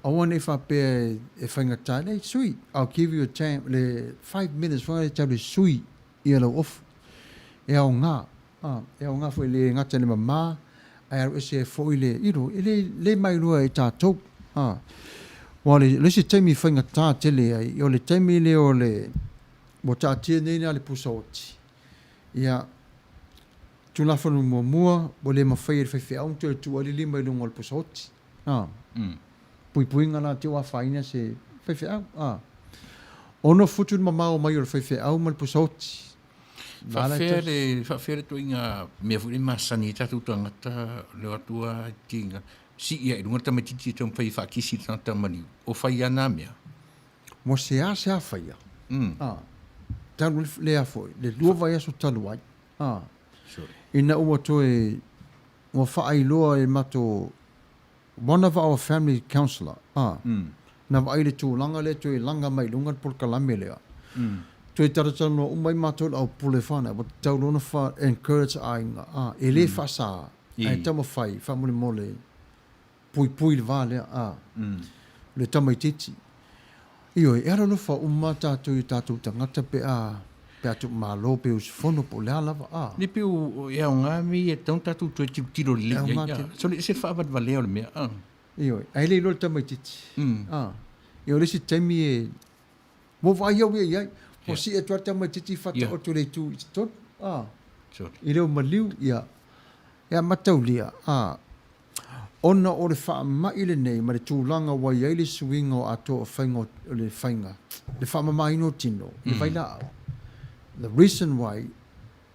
Aua ne i faapea e faigata, leai, sui, I'll give you a time, le 5 minutes foi lea e tau le sui ia lau ofu. E aoga, a, e aoga foi e le gata i le mama, ae alu ese ai foi le, you know, e le, le mailoa e tatou. A. Aua o le isi taimi e faigata tele ai, o le taimi lea o le, ua taatia nei la le pusa oti, ia, Tulafono muamua, ua le mafai e le faifeau ona toe tuu ai le lima i luga o le pusa oti. A. Puipuiga la te ua afaina se faifeau. A. 6 futu le mamao mai o le faifeau ma le pusa oti. Faafefea le, faafefea le ituaiga mea foi lea e masani ai tatou tagata, le o atu lava i tiga. Sii ae i luga le tamaitiiti e taumafai e faakisi i le tagata maliu, o fai a na mea. Ua seasea faia. A, talu le a foi, le lua vaiaso talu ai. A, ina ua toe, ua faailoa e matou, one of our family counsellor, a, na vaai i le tulaga lea toe laga mai i luga le polokalame lea. Toe talatalanoa uma ai matou i le aupule whanau, ua tatau loa ona fa, encourage aiga, a, e le faasa, ae taumafai faamolemole puipui le va lea, a, le tamaitiiti. Ioe, e alolofa uma tatou i o tatou tagata pe a, pe a tuumalo, pe usufono, po o le a lava, a. Le pei o, e aoga mea ia e tatau ona tatou toe tilotilo lelei i ai, a. Sole, e ese le faavalevalea o le mea, a. Ioe, ae le iloa le tamaitiiti, a. Ia o le isi taimi e, ua vaai au ia i ai, ua sii atu lava le tamaitiiti faataoto i le itu i totonu, a. I leo maliu, ia, e amataulia, a. Ona o le faamai lenei ma le tulaga ua i ai le suiga o atoa o faiga o le faiga, le faamamaina o tino, le vailaau. The reason why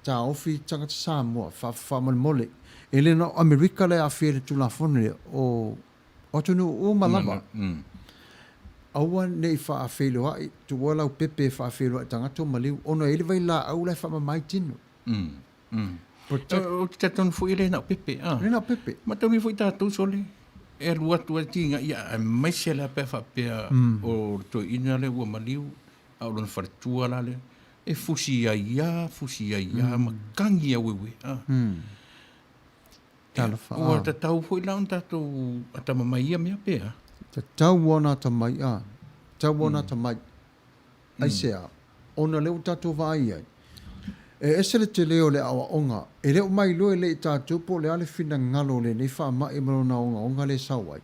taofi tagata Samoa, faamolemole, e le na o Amerika la e aafia i le Tulafono lea, o atunuu uma lava. Aua ne i faafeiloai, tuua lau pepe e faafeiloai tagata o maliu, ona e i ai le vailaau la e faamama ai tino. Protect. Ou te talitonu foi e le na o pepe. Ah. Le na o pepe. Matalia foi tatou sole. E alu atu ai tiga ia aemaise la pe a faapea o le toeaina lea ua maliu a o lona faletua la lea e fusi ai a fusi ai a ma kagi aueue a. Talofa. Ua tatau foi la ona tatou atamamai i ia mea pe a? Tatau ona atamai a. Tatau ona atamai. Aisea? Ona lea ua tatou vaai ai, e ese le tele o le aoaoga, e le o mailoa e le i tatou po o le a le finagalo o lenei faamai ma lona ogaoga lea e sau ai.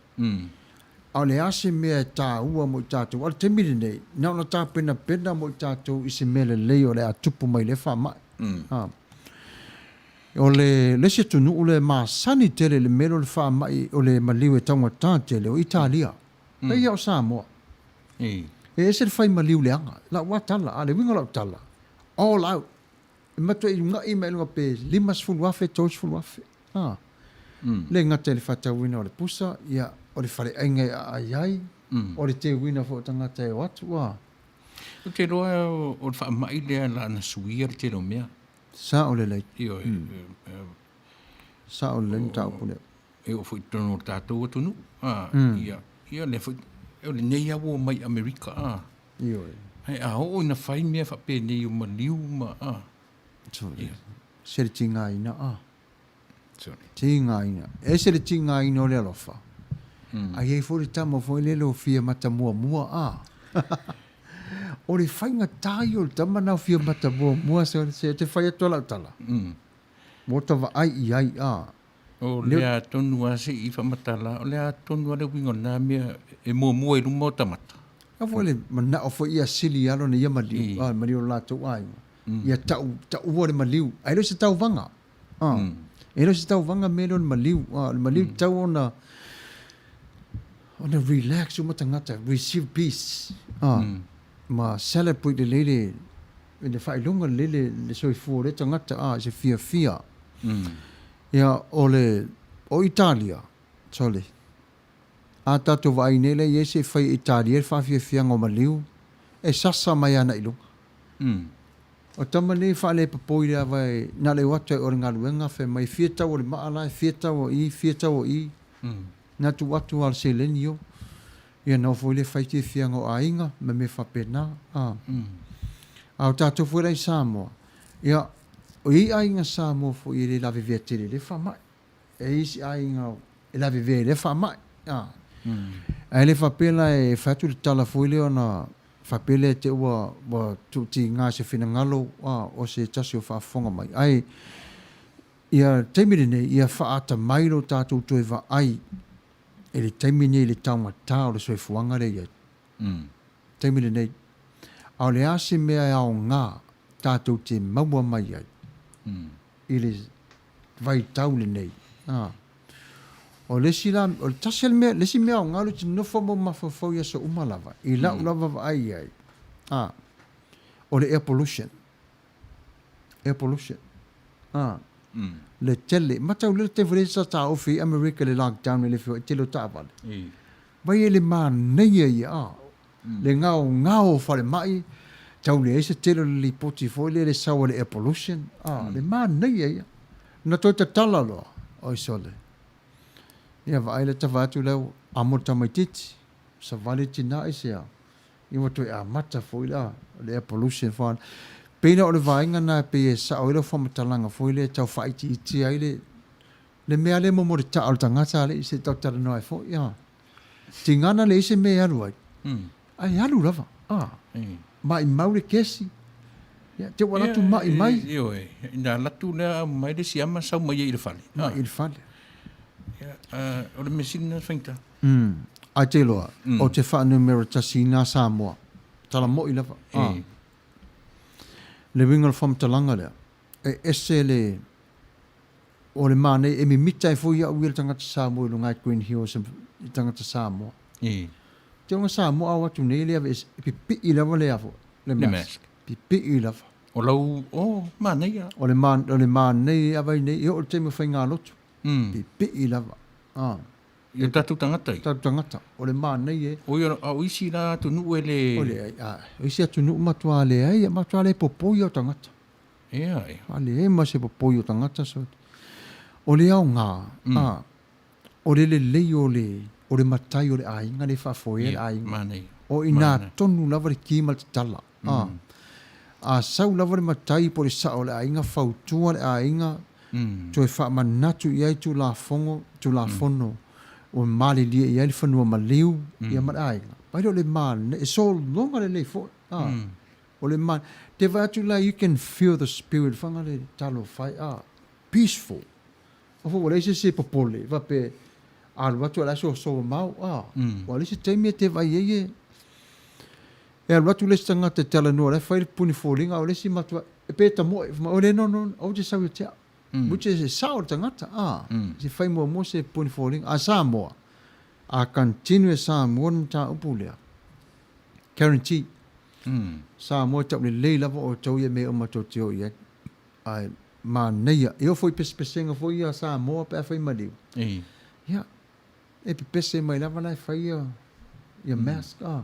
A o le a se mea e taua mo i tatou? A o le taimi lenei, na ona tapenapena mo i tatou i se mea lelei o le a tupu mai i lea faamai. O le isi atunuu lea e masani tele i le mea lea o le faamai o le maliu e taugata tele, o Italia. Pei lava o Samoa. E ese le fai maliu leaga. Lau lava tala, a o le uiga o lau tala, all out. E matuai una'i mai luga pe 50,000, 30,000. A. Le gata i le faatauina o le pusa, ia, o le faleaiga e aai ai, o le teuina foi o tagata e o atu, a. Ou te iloa o le faamai lea la na suia le tele o mea. Sao lelei. Ioe. Sao lelei le mataupu lea. E oo foi i totonu o le tatou atunuu, a, ia, ia lea foi, o lenei lava ua omai i Amerika, a. Ioe. Ae a oo ina fai mea faapenei o maliu ma, a. Sorry. Ia. Se le tigaina, a. Sorry. Tigaina. E ese le tigaina o le alofa. Ae i ai foi le tama foi lele o fia matamuamua, a. O le faigata ia o le tama na o fia matamuamua, se, se te fai atu a lau tala. Ua ta vaai i ai, a. O le a tonu lava se i faamatala, o le a tonu lava le uiga o lena mea e muamua i luma o tamata. A foi le manao foi ia sili lava lona ia maliu, a, le maliu o lo latou aiga, ia tau, taua le maliu, ae le o se tauvaga, a, e le o se tauvaga mea lea o le maliu, a, o le maliu e tatau ona, ona relax uma tagata, receive peace, a, ma celebrate lelei le, le faailoga lelei le, le soifua o lea tagata, a, i se fiafia. Ia, o le, o Italia, sorry, a tatou vaai nei lea i ai se i fai e Italia le faafiafiaga o maliu, e sasa mai ana i luga. O tama nei e faalepopoi le ava e, na le o atu ai o le galuega, fai mai, fia tau o le maa la, fia tau o i, fia tau o i, na tuu atu lava le seleni o, ia na o foi le fai fiafiaga o aiga ma mea faapena, a. A o tatou foi la i Samoa, ia, O i ai aiga Samoa foi e le lavevea tele i lea faamai. E i ai isi aiga e lavevea i lea faamai. A. Ae le faapea la e fai atu le tala foi lea ona faapea lea te ua, ua tuutiga se finagalo a, o se tasi o faafofoga mai. Ae ia taimi lenei, ia faaatamai lo tatou toe vaai i le taimi nei i le taugata o le soifuaga lea e i ai. Taimi lenei. A o le a se mea e aoga tatou te maua mai ai i le vaitau lenei? A. O le isi la, o le tasi le mea, le isi mea aoga o le te nofo ma mafaufau i aso uma lava, i lau lava vaai i ai, a, o le air pollution. Air pollution. A. Le tele. Matau lea le taimi foi lea sa taofi ai Amerika i le lockdown i le feoai tele o taavale. Vai e le manaia ia a. Le gaogao o falemai, tau leai se tele o le lipoti foi lea le sau a le air pollution, a, le manaia ia. Na toe tatala loa, oi sole. Ia vaai lea ta vaai atu lea ua amo le tamaitiiti, savali le tina aisea? Ia ua toe amata foi la le air pollution foi. Pei la o le vaega lena e pei e sao ai lau faamatalaga foi lea e tau faaitiitia ai le le mea lea mo le taa o le tagata alii se i tau talanoa ai foi a. Tiga na leai se mea e alu ai, ae alu lava a. Maimau le kesi, ia te ua alu atu mai mai. Ioe, ina alu atu lea mai le siama sau mai ai i le fale. Mai i le fale. Ia, o le mea sili lena faigata. Ae te iloa, ou te faanumera tasi i nā Samoa. Tala moi lava. Le uiga o le faamatalaga lea, e ese le, o le manaia, e mimita ai foi au ia le tagata Samoa i luga i Green Hills i tagata Samoa. Te iloa Samoa a o atu nei le ave e pipii lava le a foi, le mask. Pipii lava. O lau, oh, manaia. O le manaia e ave ai nei, e oo i le taimi o faigalotu. Pipii lava. I o tatou tagata ia. Tatou tagata. O le manaia e. O ia, a o isi la atunuu e le. O leai, a o isi atunuu matua leai, matua le popoi o tagata. Ea, ea. A leai ma se popoi o tagata so. O le aoga, a, o le lelei o le, o le matai o le aiga le faafoea le aiga. Manaia. O ina tonu lava le ki ma le tatala. A, a sau lava le matai po o le sao o le aiga, fautua le aiga, toe faamanatu i ai Tulafono, Tulafono ua malilie i ai le fanua maliu ia ma le aiga. Ai lea o le manaia, e sologa lelei foi. A, o le manaia, te vaai atu la, you can feel the spirit, whanga le talofa e, a, peaceful. O foi ua leai se isi e popole, faapea, alu atu o le a soasoa mamao, a, ua leai se taimi e te vaai ai e, e alu atu le isi tagata e talanoa o la e fai le puni foliga, a o le isi matua, e pe tamoe, fai mai, o le no, no, aua te sau ia te au. Which is e sao le tagata, a, se fai muamua se puni foliga. A Samoa, a continue e Samoa le mataupu lea, guarantee, Samoa e taulelei lava outou ia mea uma tou te o i ai. Ae manaia. E oo foi i pesepesega foi ia a Samoa pe a fai maliu. Ia, e pepese mai lava la e fai ia, ia mask. Ah.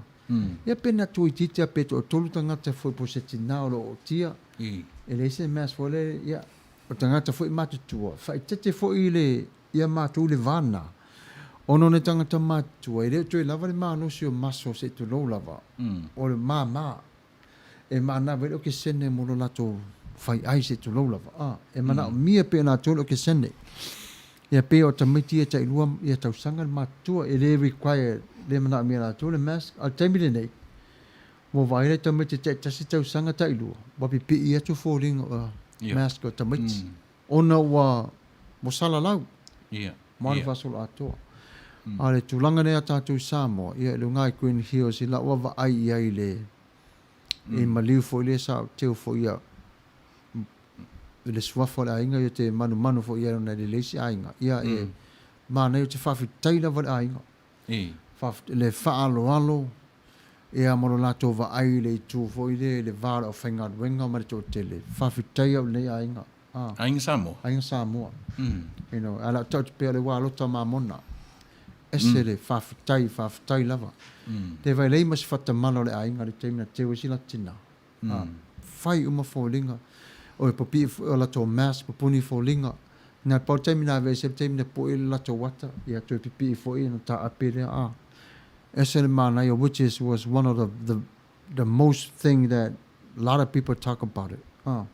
Ia pe na toeitiiti a pe toatolu tagata foi po o se tina o lo o ootia. E leai se mask foi lea, ia, o tagata foi matutua, faaeteete foi i le, ia matou i le va lena. Ona o nai tagata matutua, e le o toe lava le malosi o muscle se i tulou lava, o le mama. E manava ai le okesene mo lo latou faiai se i tulou lava. A, e manaomia pea e latou le okesene. Ia pei o tamaiti ia tailua ia tausaga le matutua, e le require, le manaomia e latou le mask. A o le taimi lenei, ua vaai lai tamaiti taitasi tausaga tailua, ua pipii atu foliga o mask o tamaiti. Ona ua salalau, ma alu faasoloatoa. A o le tulaga lea a tatou i Samoa, ia i luga i Green Hills i lau vaavaai i ai i le i maliu foi lea sa ou teu foi ia i le suafa o le aiga ia te manumanu foi ia ona e lelei se aiga. Ia e manaia ou te faafetai lava i le aiga. Le faaaloalo ia ma lo latou vaai i le itu foi lea i le va o le aufaigaluega ma le toatele. Faafetai au i lenei aiga. Aiga Samoa. Aiga Samoa. You know, a o le a taoto pea o le ua lota mamona. Ese le faafetai, faafetai lava. Te vaai lelei ma se faatamala o le aiga i le taimi na teu ai si latou tina. Fai uma foliga. O pipii o latou mask, pupuni foliga. Na pau le taimi na aveese ai le taimi na po'i ai le latou ata, ia toe pipii foi ona taape lea, a. Ese le manaia, which is was one of the, the, the most thing that a lot of people talk about it, a.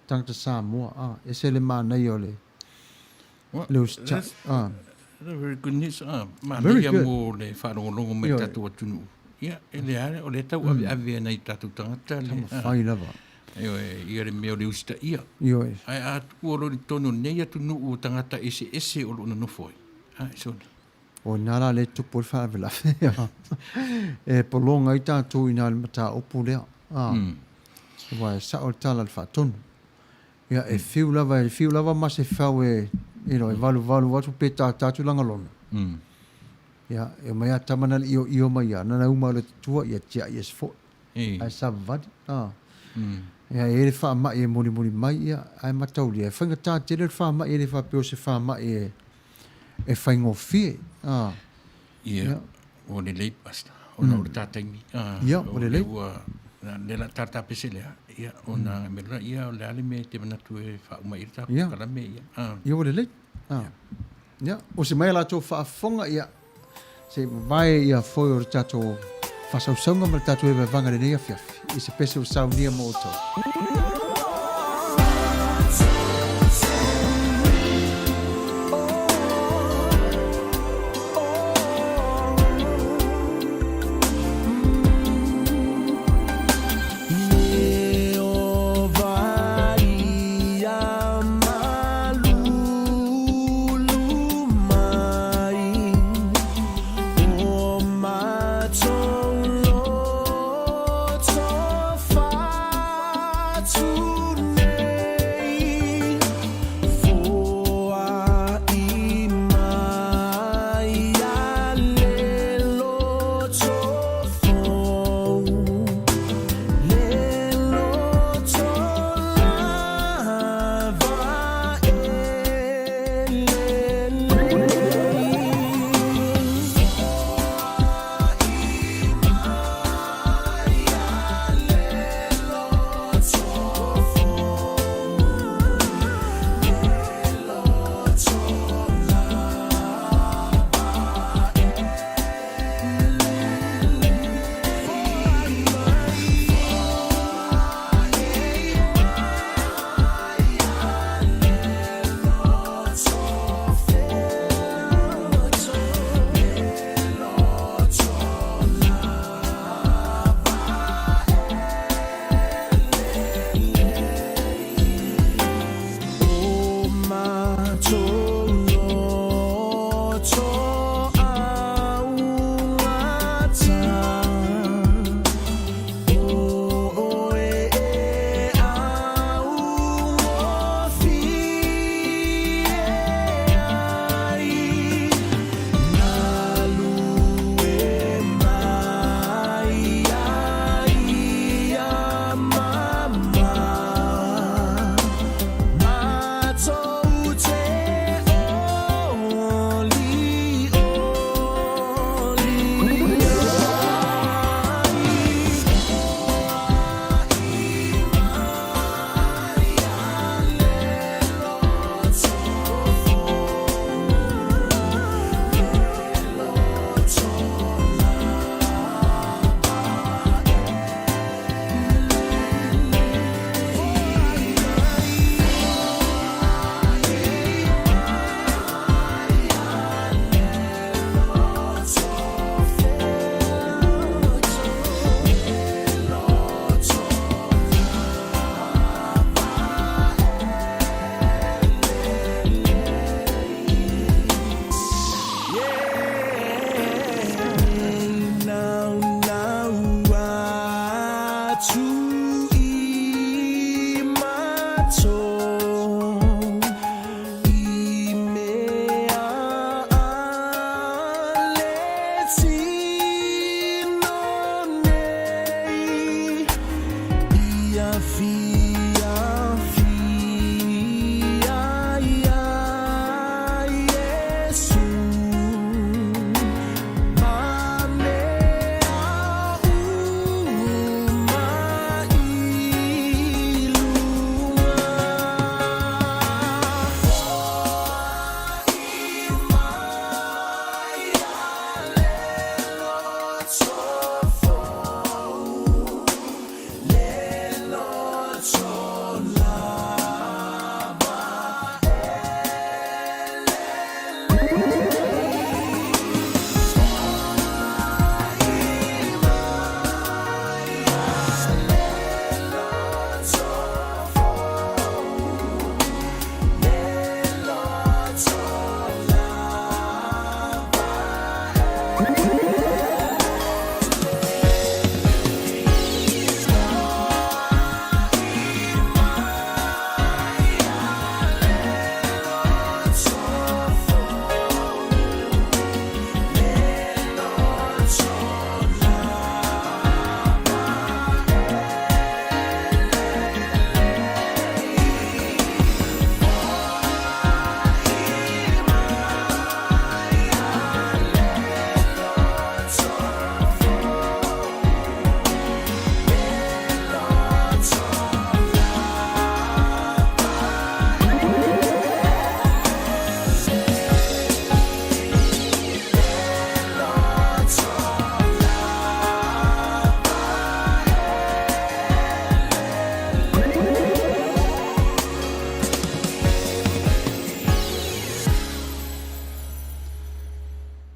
Tagata Samoa, a. Ese le manaia o le, le usitai, a. That's very good news, a. Manaia mo le faalogologo mai tatou atunuu. Ia, e leai, o lea tau aveave ai nai tatou tagata le, a. Taumafai lava. Ioe, ia le mea o le usitaia. Ioe. Ae a tuua loa i totonu o lenei atunuu o tagata eseese o lo o nonofo ai, a, e sona. O ina la lea e tupu ai le faalavelave. E pologa ai tatou i ina i le mataupu lea. A, aua e sao le tala i le faatonu. Ia, e fiu lava, e fiu lava ma se fau e, you know, e valuvalu atu pe tātā atu lana lono. Ia, e omai a tama na le ioio mai ia, nana uma le tutua, ia tiai e se fo'i. Ae savavali. A. Ia, e i ai le faamai e mulimuli mai, ia, ae mataulia, e faigata tele le faamai e le faapea o se faamai e, e faigofie. A. Ia, ua lelei, Pastor, ona o le ta taimi. Ia, ua lelei. Ua, lea la ta tapese lea, ia, ona mea la, ia, o le a le mea e te manatu e faauma i ai le ta polokalame, ia. Ia, ua lelei. Ia, o se mai a latou faafofoga, ia, se i mavae ia foe o le tatou faasausauga ma le tatou evaevaga i lenei afiafi, i se pese ua saunia mo outou.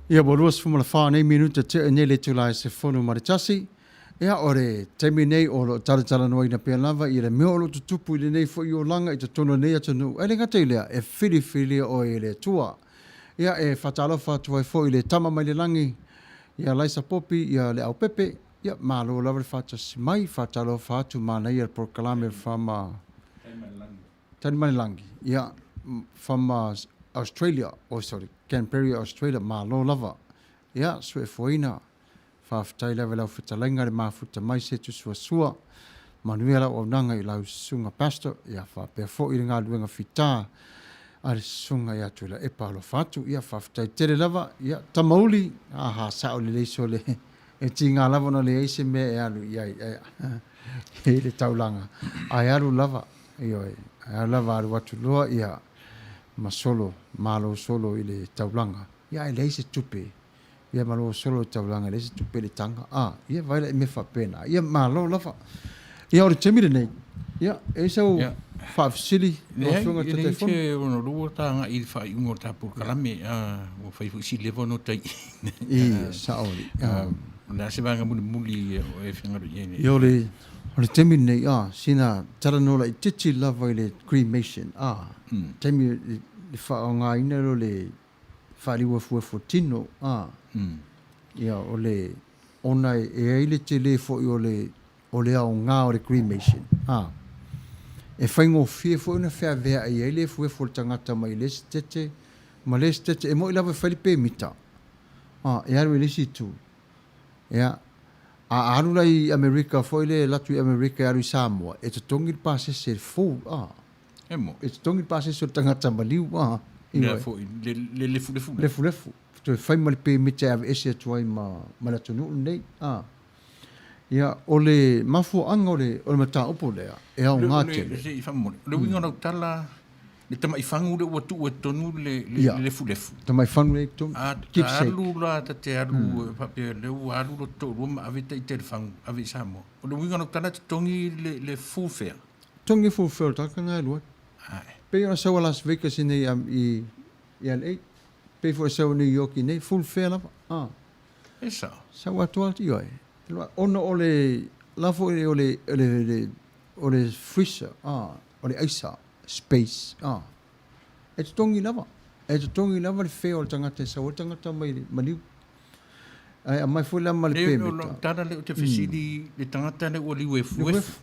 Ia, ua 24 nei minute tea nei le itula e 11. Ia, o le taimi nei o lo o talatalanoaina pea lava i le mea o lo o tutupu i lenei foi olaga i totonu o lenei atunuu. E le gata i lea, e filifilia oe e le Atua. Ia, e faatalofa atu ai foi i le Tama mai le lagi, ia Laisa Popi, ia Leaupepe. Ia, malo lava le faatasi mai, faatalofa atu, manaia le polokalame from Tali mai le lagi, ia, from Australia, oh sorry, Canberra, Australia, malo lava. Ia, suefuaina, faafetai lava i lau fetalaiga le mafuta mai se tusuasua. Manuia lau auaunaga i lau susuga Pastor, ia faapea foi le galuega fita a le susuga ia Tuilaepa alofa atu. Ia, faafetai tele lava, ia, Tamauli, aha, sao lelei sole. E tiga lava ona leai se mea e alu i ai i le taulaga, ae alu lava, ioe, ae alu lava alu atu loa ia ma solo, malo solo i le taulaga, ia ae leai se tupe, ia malo solo i le taulaga, leai se tupe i le taga, a, ia vaai la i mea faapena, ia malo lava. Ia o le taimi lenei, ia, e i ai sau faafesili lau Leai, Afioga i le e leai Taitaifono? se ono lua ta agai i le faaiuga o le ta polokalame, ua fai foi si leva ona tai. Ia, sao alii. O le a se vaega mulimuli o e finagalo i ai nei? Ia, o le, o le taimi lenei, a, sina talanoa laitiiti lava i le cremation, a, taimi, le faaaogaina lea o le faaliuefuefu o tino, a, ia, o le, ona e i ai le tele foi o le, o le aoga o le cremation, a, e faigofie foi ona feaveai ai le efuefu o le tagata mai le isi tete ma le isi tete. E moni lava e fai le pemita, a, e alu i le isi itu. Ia, a alu la i Amerika foi lea e alu atu i Amerika e alu i Samoa, e totogi le pasese e full, a. E moni. E totogi le pasese o le tagata maliu, a. Lea foi, le lefulefu lea. Lefulefu. Toe fai ma le pemita e aveese atu ai ma le atunuu lenei, a. Ia, o le mafuaaga o le, o le mataupu lea, e aoga tele. Se i faamolemole, o le uiga o lau tala, le tamai fagu lea ua tuu ai totonu le, le, le lefulefu. Tamai fagu lea i totonu, A keepsake. alu la, ta te alu, faapea lea ua alu lo toalua ma ave ita i le fagu, ave i Samoa. O le uiga o lau tala, e totogi le, le full fare. Totogi full fare o le tagata lena e alu ai. Pei ona sau a Las Vegas i nei i, i LA, pei foi e sau i New York i nei, full fare lava. Ah. E sao. Sau atoa atu, ioe. Ona o le, la foi o le, o le, o le freezer, ah, o le aisa, space, ah. E totogi lava. E totogi lava le fare o le tagata e sau ai le tagata mai le maliu. Ae aumai foi la ma le pemita. O lau tala lea ou te fesili, le tagata lea ua liu efuefu.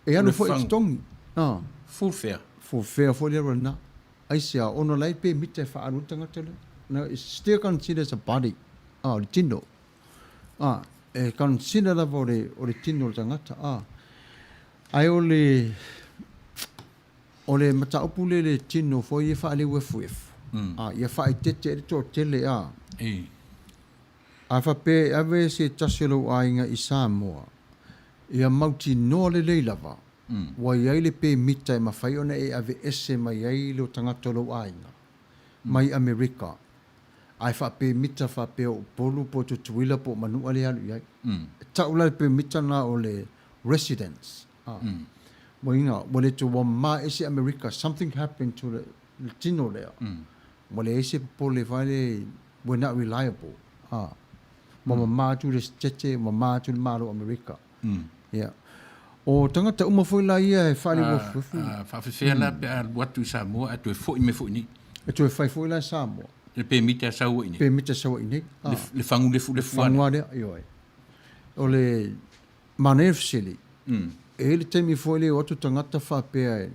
E alu foi e totogi. Ah. Full fare. Full fare foi le alu lena. Aisea, ona la e pemita e faaalu ai le tagata lea. No, it's still considered as a body. Ah, o le tino. Ah, e consider lava o le, o le tino o le tagata. Ah. Ae o le, o le mataupu lea i le tino foi e faaleuefuefu. Ah, ia faaeteete ai le toatele, ah. E. A faapea e ave se tasi o lou aiga i Samoa, ia mautinoa lelei lava, Ua i ai le pemita e mafai ona e aveese mai ai lou tagata o lou aiga mai Amerika, ae faapemita faapea o Upolu po o Tutuila po o Manua lea e alu i ai. E tau la le pemita lena o le residence. Ua iga, ua le toe ua mama ese Amerika, something happened to le tino lea. Ua leai se popole fai le, we're not reliable. Ua mama atu le Setete, ua mama atu le Malo o Amerika. Ia. O tagata uma foi la ia e faaliuefuefu. A faafefea la pe a alu atu i Samoa ae toe foi mai foi i nei? E toe fai foi la i Samoa. Le pemita e sau ai nei? Pemita e sau ai nei. Le fagu lefulefu lea. Le fagu lea, ioe. O le manaia fesili, e i ai le taimi foi lea e o atu tagata faapea e,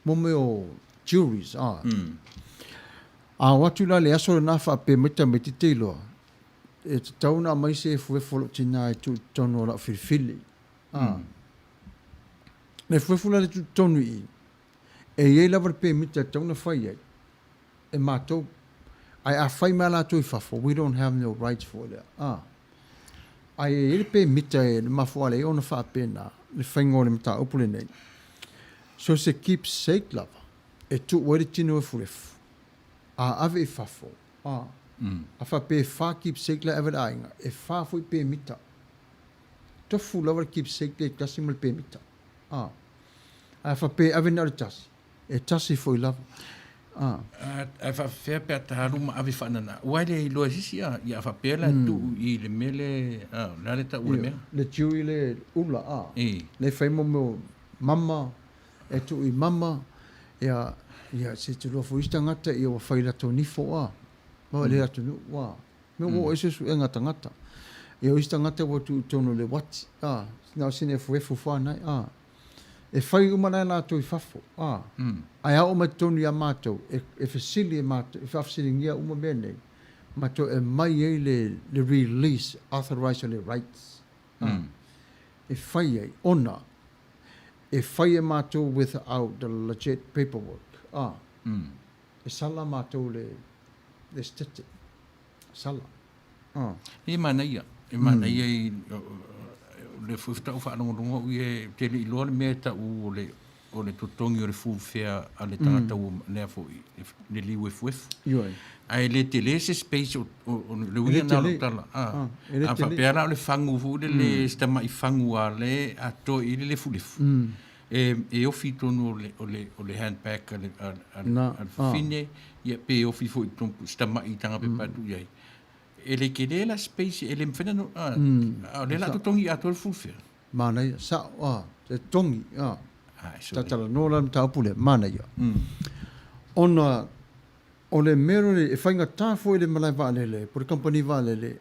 mo mea o juries, a. A o atu la i le aso lena faapea mai tamaiti te iloa, E tatau ona aumai se efuefu o lou tina e tuu i totonu o lau filifili. A. Le efuefu la le tuu i totonu i i, e i ai lava le pemita e tatau ona fai ai e matou. Ae a fai mai latou i fafo, we don't have no rights for lea. A. Ae e i ai le pemita e mafuaa ai ona faapena le faiga o le mataupu lenei. So se keepsake lava e tuu ai le tino efuefu, a ave i fafo, A. A faapea e fa keepsake la e ave i le aiga, e fa foi pemita. Tofu lava le keepsake lea i tasi ma le pemita. A. Ae a faapea e ave na o le tasi, e tasi foi lava. A. Ae faapefea pe a ta alu ma ave faananaa? Aua e le iloa e se isi, a, ia a faapea la e tuu i le mea le, a, o le a le tau o le mea? Le chewy le ula, a. Le fai mo mea o mama, e tuu i mama, ia, ia se te lua foi isi tagata, ia ua fai latou nifo, a. Ma le atunuu, a. Mea ua oo ai suesuega a tagata. Ia o isi tagata ua tuu i totonu o le uati, a, na o sina efuefu fana, a. E fai uma la e latou i fafo, a. Ae a oo mai totonu ia matou, e, e fesili e matou, e faafesiligia uma mea nei, matou e aumai ai le, le release, authorize le rights, a. E fai ai, ona e fai e matou without the legit paperwork, a. E sala matou le, le static. Sala. A. E manaia, e manaia i le foi faatoa ou faalogologo au ia, ou te le i iloa le mea e tau o le o le totogi o le full fare a le tagata ua lea foi le liu efuefu. Ioe. Ae le tele se space o o le uiga lena o lau tala. A, a faapea la o le fagu foi lele si tamai fagu lava lea e atoa i ai le lefulefu. E, e ofi i totonu o le, o le, o le handbag a le, a, a, Na, a le fafine, ia, pe ofi foi i totonu si tamai tagapepa atu i ai. E le tele la space, e le mafai ona, a, a o lea o le a totogi atoa le full fare. Manaia, sao, a, e totogi, a. Ai, sorry. Talanoa la le mataupu lea, manaia. Ona o le mea lea e faigata foi i le malae vaalele po o le kamupani vaalele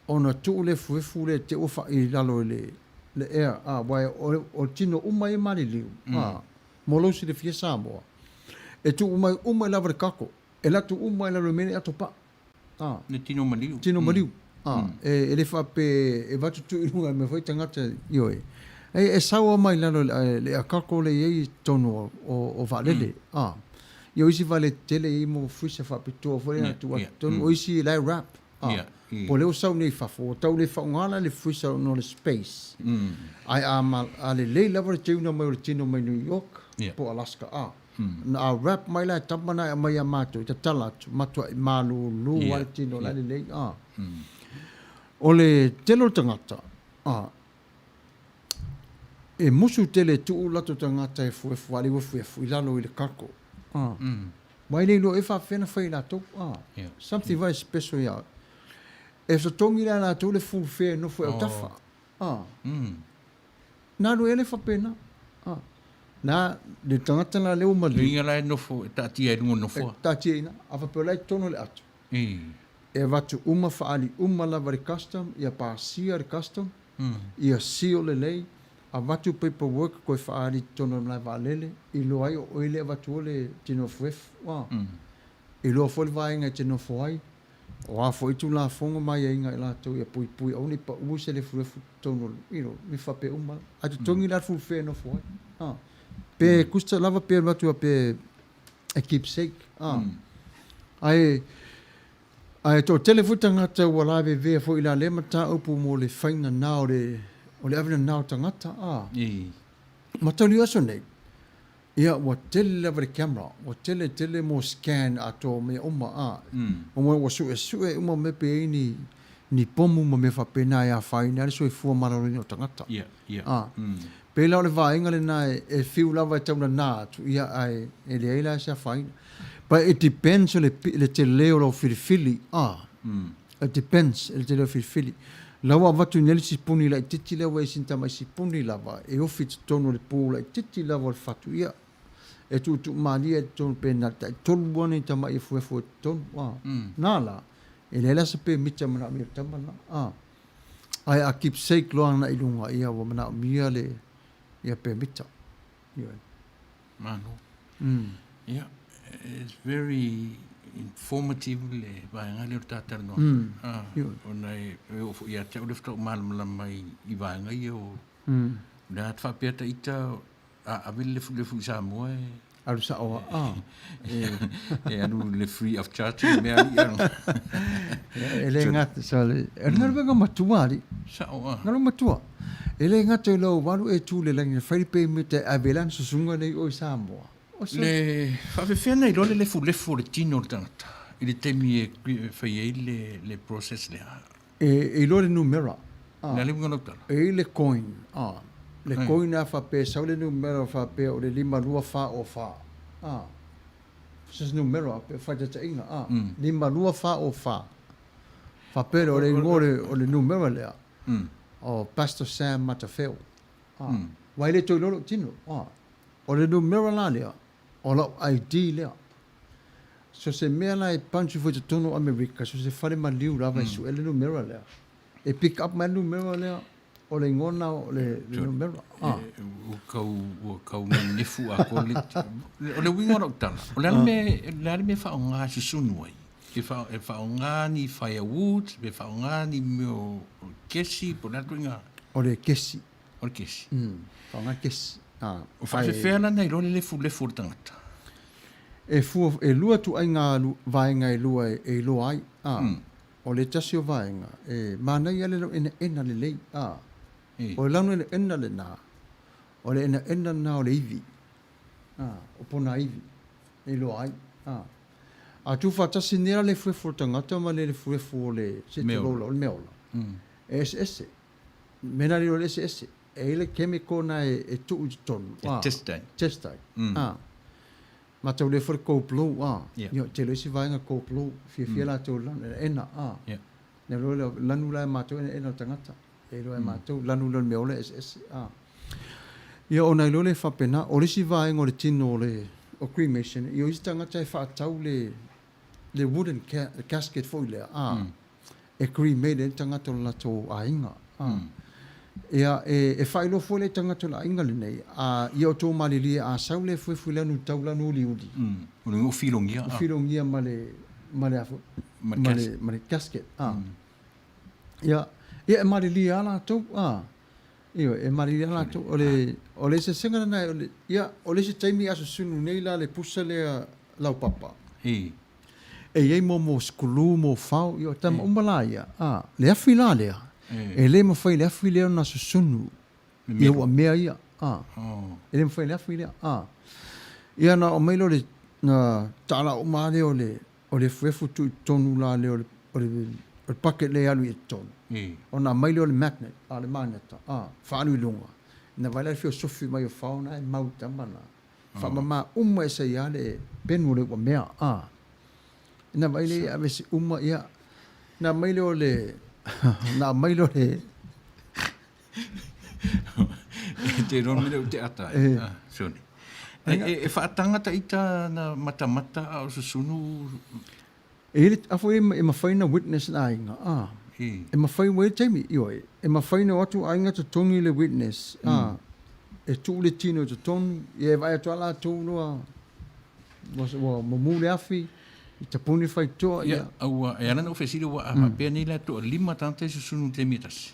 ona tuu le efuefu lea te ua fai i lalo i le le ea, a, aua o le tino uma ia e maliliu, a, mo lou silafia Samoa, e tuu mai uma i lava le kako, e alu atu uma i lalo i le mea lea e atopaa, a. Le tino maliu. Tino maliu, a, e le faapea e avatu tuu i luga e mea foi tagata, ioe. E sau lava mai lalo i le ea kako lea e i ai i totonu o vaalele, a. Ia o isi vaalele tetele e i ai mo freezer faapitoa foi lea e tuu atu i totonu, o isi la e wrap. Ah, po o lea ua sau nei i fafo, ua tau le faaaoga la le freezer ona o le space. Ae a, ma, a lelei lava le teuina mai o le tino mai New York po o Alaska, ah, na a wrap mai la e tama na e aumai ia matou, e tatala atu, matuai malulu lava le tino la e lelei, ah. O le tele o le tagata, ah, e musu tele e tuu latou tagata e efuefu, a le efuefu i lalo i le cargo, ah. Mai le iloa e faapefea ona fai e latou a something very special ia oe. E totogi la e latou le full fare e nofo i autafa a na alu ea le faapena a na le tagata la lea ua maliu. Luiga la e nofo e taatia i luga o le nofoa. E taatia i ina a faapea o la e i totonu o le ato. E avatu uma faaali uma lava i le custom ia pasia le custom ia seal lelei Avatu paperwork koe faaali i totonu o le malae vaalele, iloa ai o oe lea e avatu le tino efuefu, a. Iloa foi le vaega e te nofo ai, o a foi tulafono ma aiaiga a i latou ia puipui aua ne i pau se lefulefu i totonu o le, you know, mea faapea uma lava. Ae totogi la le full fare e nofo ai, a. Pe kusta lava pe alu atu pe e keep sake, a. Ae, Ae toatele foi tagata ua lavevea foi i la lea mataupu mo le faiga na o le o le ave na o tagata a. Ma talu i aso nei, ia ua tele lava le camera, ua tele tele mo scan atoa o mea uma a. Ua ua suesue uma mea pe i ai ni ni pomu ma mea faapena e afaina ai le soifua maloloina o tagata. A. Pei la o le vaega lena e fiu lava e tau nana atu, ia ae e leai la se afaina. But it depends o le, le tele o lau filifili, a. It depends i le tele o filifili. La ua avatu nei le sipuni laitiiti lea ua i sina tamai sipuni lava e ofi i totonu o le pu laitiiti lava o le fatu, ia e tuutuu malie ai i totonu pe na o le taitolu lava nai tamai efuefu i totonu, a. Na la, e leai la se pemita e manaomia e le tama lena, a. Ae a keepsake loa ana i luga, ia ua manaomia le ia pemita. Ioe. Malo. Ia, it's very informative le vaega lea o le ta talanoaga. Ah, ona e oo foi ia te au le faatoa ou malamalama i vaega ia o le a faapea ta ita a ave le lefulefu i Samoa e Alu sao a. E alu le free of charge le mea alii a. E le gata sa le. E galuega matua alii. Sao a. Galuega matua. E le gata i lou alu e tu le lagi e fai le pemita e ave lana susuga nei o i Samoa. Le faafefea na iloa le lefulefu o le tino o le tagata i le taimi e fai ai le process lea? E iloa le numera. O le a le uiga o lau tala? E i ai le coin. Le coin a faapea e sau le numera faapea o le 5 2 4 o 4. Se se numera pe faitaitaiga, a, 5 2 4 o 4. Faapea lea, o le igoa o le, o le numera lea, o Pastor Sam Matafeo. A, aua e le toe iloa lou tino. A, o le numera la lea, o lau ID lea. So se mea la e punch ifo i totonu o Amerika, so se fale maliu lava e sue le numera lea. E pick up mai le numera lea, o le igoa lena o le numera. Ah. Ua kau, ua kau nefu a ko le, o le uiga o lau tala, o le a le mea, le a le mea e faaaoga e susunu ai? E wha, e whaonga ni firewood, e whaonga ni mea o kesi, po o le a le ituaiga? O le kesi. O le kesi. Whaonga kesi. Ah, O whaafewhea la nei loa le lefulefu o le tangata? E fua, e lua ituaiga vaega e lua e iloa ai. Ah. O le tasi o vaega, e manaia le lauenaena lelei, ā, o le lauenaena lenā, o le enaena lenā o le ivi, ā, o pona ivi, e iloa ai, ā. A tuufaatasi nei la le efuefu o le tagata ma le efuefu o le, se tulou la, o le meaola, e eseese. Mēnā riro le eseese, e i ai le chemical na e tuu i totonu, ā. E test ai. Test ai, ā. Matou lea foi le Go Blue a. Yeah. Io, tele isi vaega Go Blue, fiafia latou i lanu enaena a. Yeah. Nā loa lea, lanu la e matou enaena o le tagata. E iloa e matou, lanu lea o le mea ola e eseese a. Ia ona iloa lea e faapena, o le isi vaega o le tino o le o cremation, ia o isi tagata e faatau le le wooden casket foi lea, a. E cremate ai le tagata o le latou aiga. A. Ia, e faailoa foi le tagata o le aiga lenei, a ia outou malilie a sau le efuefu i le anu tau le anu uliuli. O le ua filogia. Ua filogia ma le, ma le a foi, ma le, ma le casket. A. Ia, ia e malilie lava latou, a. Ioe, e malilie lava latou. O le, o le eseesega lena, o le, ia, o le isi taimi a susunu nei la le pusa lea laupapa. E i ai mo screw mo fao, ia o tama uma la ia, a, le afi la lea, e le mafai le afi lea ona susunu ia ua mea ia, a, e le mafai le afi lea, a. Ia na aumai lea o le, na taala uma lava lea o le, o le efuefu tuu i totonu la lea o le, o le, o le bucket lea e alu i totonu. Ona aumai lea o le magnet, a, le magneta, a, faaalu i luga. Na vaai la le feosofi mai o fao na e mau i tama na. Faamama uma ese ai lava le penu o le uamea, a. Na vaai lea ia aveese uma, ia, na aumai lea o le, na aumai lea o le. E te iloa le mea lea ou te ata ai, a, sorry. E faatagata ita na matamata a o susunu. E i ai le, a foi e mafai ona witness le aiga, a. E mafai, ua i ai le taimi, ioe, e mafai ona o atu aiga totogi le witness, a. E tuu le tino i totonu, ia e vaai atu lava latou loa, ua, ua mumu le afi, i tapuni faitoa, ia. Ia, aua, e ala ona ou fesili, aua a faapea nei la e toalima tagata i susunu i le taimi e tasi.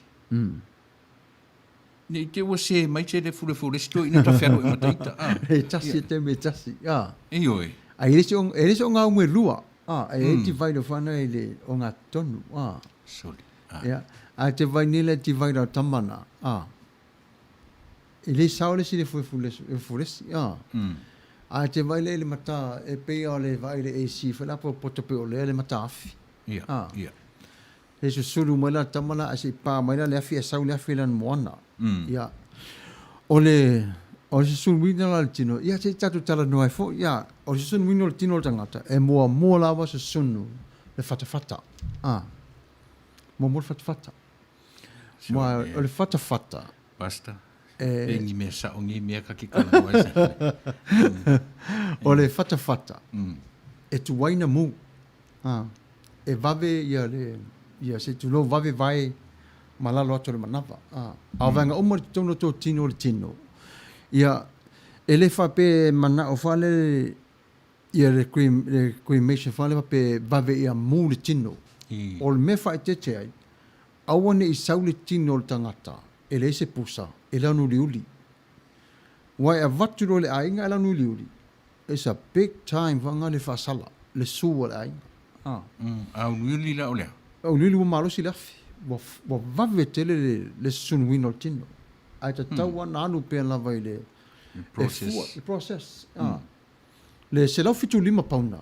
Ne i te ua se mai se lefulefu o le isi toeaina ta fealuai ma taita, a. E tasi e taimi e tasi, a. Ioe. A e le se e le se o ngā umu e lua, a, e e divide o whana i le o ngā tonu, a. Sorry, a. Ia, a te vai nei le divide o tamana, a. E le sao le isi lefulefu le isi, a. A te vai le i le mata, e pei o le vai le AC, whai la po poto pe o lea le mata afi. Ia, a. ia. He susulu mai la tama la ae se i pa mai la le afi e sau le afi i lana moana. Ia, o le, o le susuluina la o le tino, ia se i tatou talanoa ai foi, ia, o le susuluina o le tino o le tagata, e muamua lava susunu le fatafata. A, muamua le fatafata. Ma o le fatafata. Basta. E ni mea sao ni mea ka ki talanoa ai sa. O le fatafata, e tuaina mu. A, e vave ia le, ia se tulou vave vae ma lalo atu o le manava. A, a o vaega uma i totonu o tō tino o le tino. Ia, e le faapea e manao fale ia le, crem, le cremation fale faapea e vave ia mu le tino. O le mea faaeteete ai, aua ne i sau le tino o le tagata e leai se pusa, e lanu uliuli. Aua e avatu loa i le aiga e lanu uliuli, It's a big time faga le faasala, le su a le aiga. A. A uliuli la o le a? A uliuli ua malosi le afi. Ua, ua vave tele le, le sunuina o le tino. Ae tatau lava ona alu pea lava i le, Le process. E fua, le process. A. Le 175 pauna,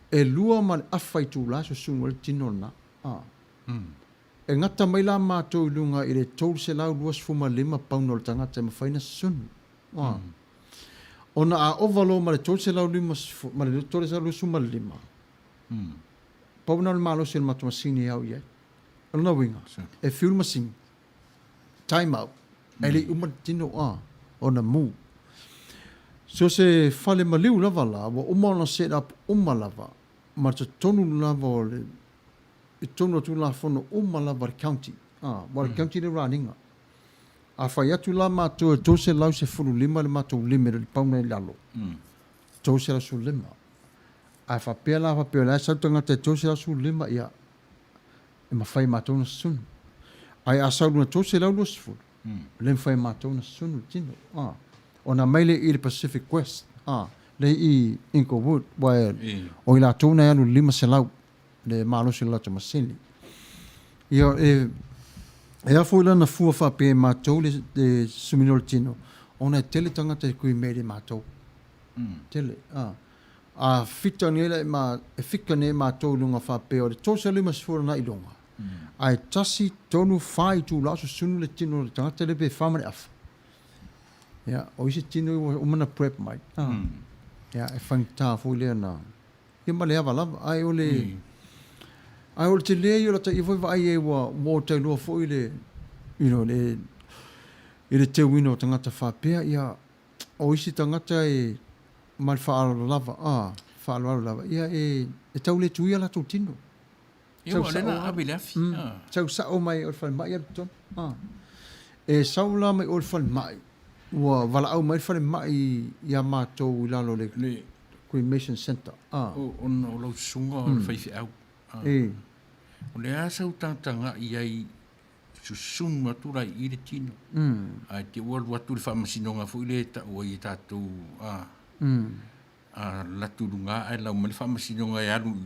e lua ma le afa itula e susunu ai le tino lena. A. E gata mai la matou i luga i le 325 pauna o le tagata e mafai ona susunu. A. Ona a ova loa ma le 350 ma le 325, pau lena o le malosi o le matou masini e au i ai. O lona uiga, e fiu le masini, time out, ae le i uma le tino a, ona mu. So se fale maliu lava la, ua uma ona set up uma lava, ma totonu lava o le, i totonu o Tulafono uma lava a le county, a, aua o le county le run ina. A fai atu la matou e 315 le matou limit o le pauna i lalo, 315. A faapea la faapea o le a sau le tagata e 315, ia, e mafai e matou ona susunu. Ae a sau i luga 320, e le mafai e matou ona susunu le tino. A. Ona aumai lea i le Pacific Quest, a, lea i Inglewood, aua o i latou na e alu i le 500 le malosi o le latou masini. Ia, e, e a foi la na fua faapea e matou le, le susumiina o le tino, ona e tele tagata e cremate e matou. Tele, a. A fita nei la e ma, e fika nei matou i luga faapea o le 350 lena i luga, ae tasi, tolu, fa itula o susunu le tino o le tagata lea pe fa ma le afa. Ia, o isi tino ua uma ona prep mai. A. Ia, e faigata foi lea na, ia ma le ava lava. Ae o le, ae o le tele ia o lata ia foi vaai ai ua ua ota iloa foi le, you know, le, i le teuina o tagata faapea, ia, o isi tagata e ma le faaaloalo lava, a, faaaloalo lava, ia e, e tau le tuia latou tino. Ia ua lena ave i le afi. Sau sao mai o le falemai alu totonu. A. E sau la mai o le falemai, ua valaau mai le falemai ia matou i lalo o le cremation center. A. O, ona o lau susuga o le faifeau. A. E. O le a sau tagatagai ai susunu atu la i le tino. Ae te ua alu atu le faamasinoga foi lea e tau ai e tatou, a, a alu atu i luga ae lau mai le faamasinoga e alu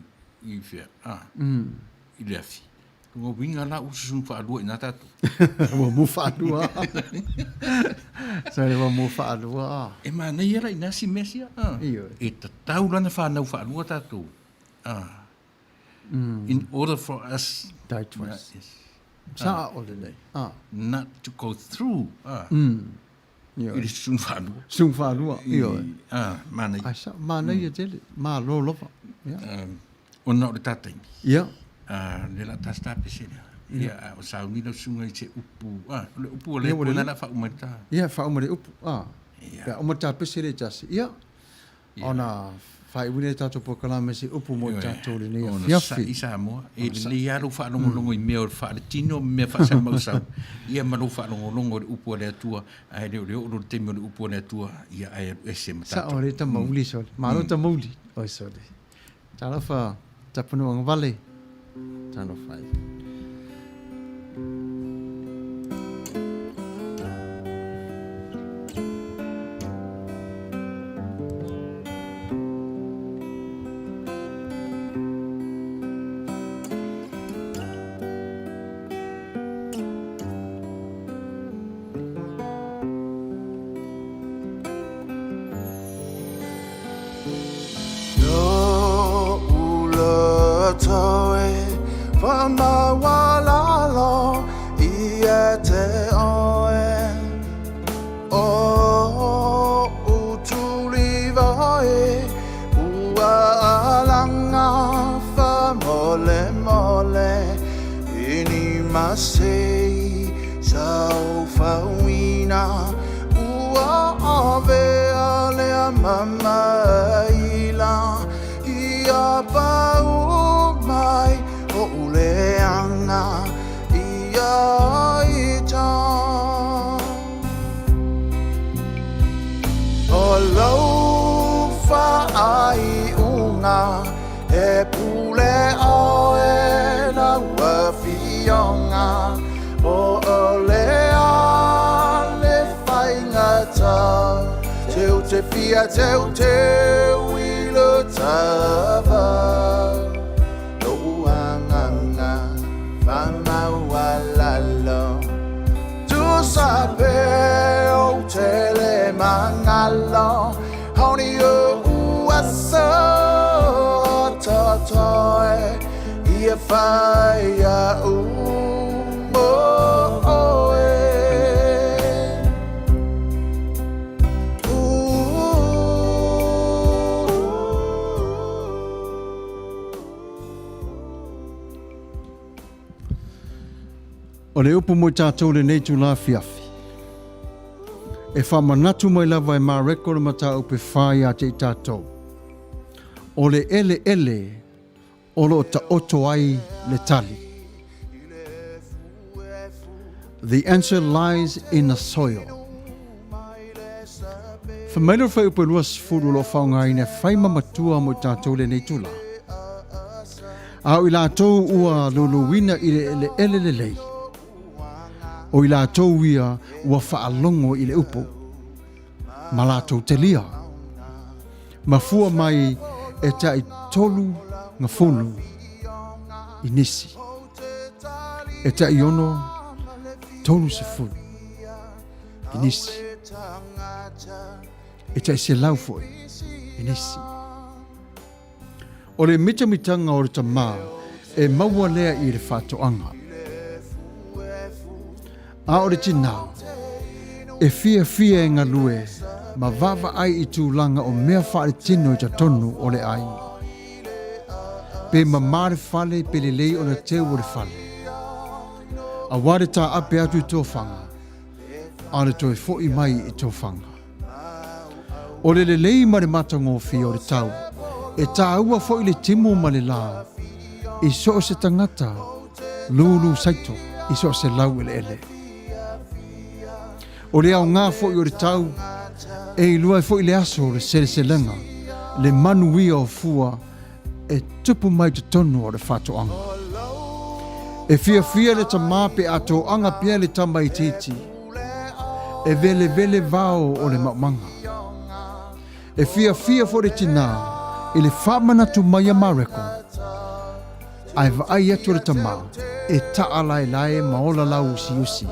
i fea, a, i le afi. Lona uiga la ua susunu faalua i ina tatou. Ua mu faalua. Sorry, ua mu faalua. E manaia la ina si mea sia. A. Ioe. E tatau la na fanau faalua tatou. A. In order for us Die twice. Yes. Sa o lenei. Ah. Not to go through. Ah. Ioe. I le susunu faalua. Susunu faalua. Ioe. Ah, manaia. Ai sa, manaia tele. Malo lava. Ia. Ona o le ta taimi. Ia. Ah, le la ta sta pese lea. Ia, a o sauni lau susuga i se upu. Ah, o le upu o le pona la faauma i le ta. Ia, faauma le upu. Ah. Ia. Pe a uma ta pese le tasi. Ia. Ona faaiuina le tatou polokalame se upu mo i tatou lenei afiafi. Ona sa'i Samoa, e lelei lava lou faalogologo i mea o le faaletino ma mea faasamausau, ia ma lou faalogologo i le upu a le Atua, ae le o le oo loa le taimi o le upu a le Atua, ia ae alu ese ma tatou. Sa'o le tamauli sole. Malo tamauli. Oi sole. Talofa Tapunuagavale. Talofa ai. O le upu mo i tatou lenei itula afiafi, e faamanatu mai lava e Mareko le mataupu e fā ia te i tatou, o le eleele o lo o taoto ai le tali. The answer lies in the soil. Fai mai le fuaiupu e 20 o lo o faaaogaina e fai ma matua mo i tatou lenei itula. A o i latou ua luluina i le eleele lelei, o i latou ia ua faalogo i le upu, ma latou talia, ma fua mai e tai 30 i nisi, e tai 60, 60 i nisi, e tai 100 foi i nisi. O le mitamitaga o le tamā e maua lea i le faatoaga. A o le tinā, e fiafia e galue ma vaavaai i tulaga o mea faaletino i totonu o le aiga. Pe mamā le fale pe lelei ona teu o le fale. Aua le taape atu i tofaga, a o le toe fo'i mai i tofaga. O le lelei ma le matagofie o le tau, e tāua foi le timu ma le lā i so o se tagata lūlū saito i so o se laueleele. O le aoga foi o le tau, e iloa ai foi le aso o le seleselega, le manuia o fua e tupu mai totonu o le faatoaga. E fiafia le tamā pe a toaga pea le tamaitiiti, e velevele vao o le maumaga. E fiafia foi le tinā i le faamanatu mai a Mareko, ae vaai atu le tamā e taalaelae ma ola lauusiusi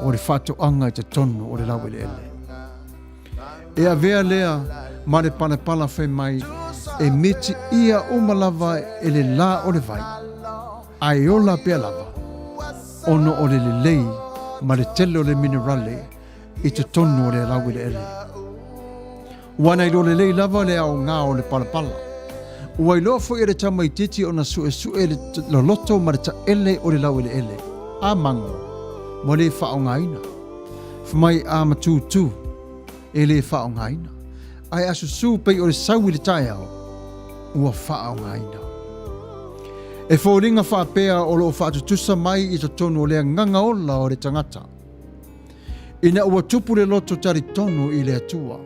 o le faatoaga i totonu o le laueleele. E avea lea ma le palapala fai mai e mitiia uma lava e le lā o le vai, a e ola pea lava, ona o le lelei ma le tele o le minerale i totonu o le laueleele. Ua na iloa lelei lava le aoga o le palapala. Ua iloa foi e le tamaitiiti ona suesue le loloto ma le taele o le laueleele, a mago, ua le faaaogaina. Fai mai a matūtū, e le faaaogaina, ae a susū pei o le sau i le taeao, ua faaaogaina. E foliga faapea o lo o faatutusa mai i totonu o le agaga ola o le tagata. Ina ua tupu le loto talitonu i le Atua,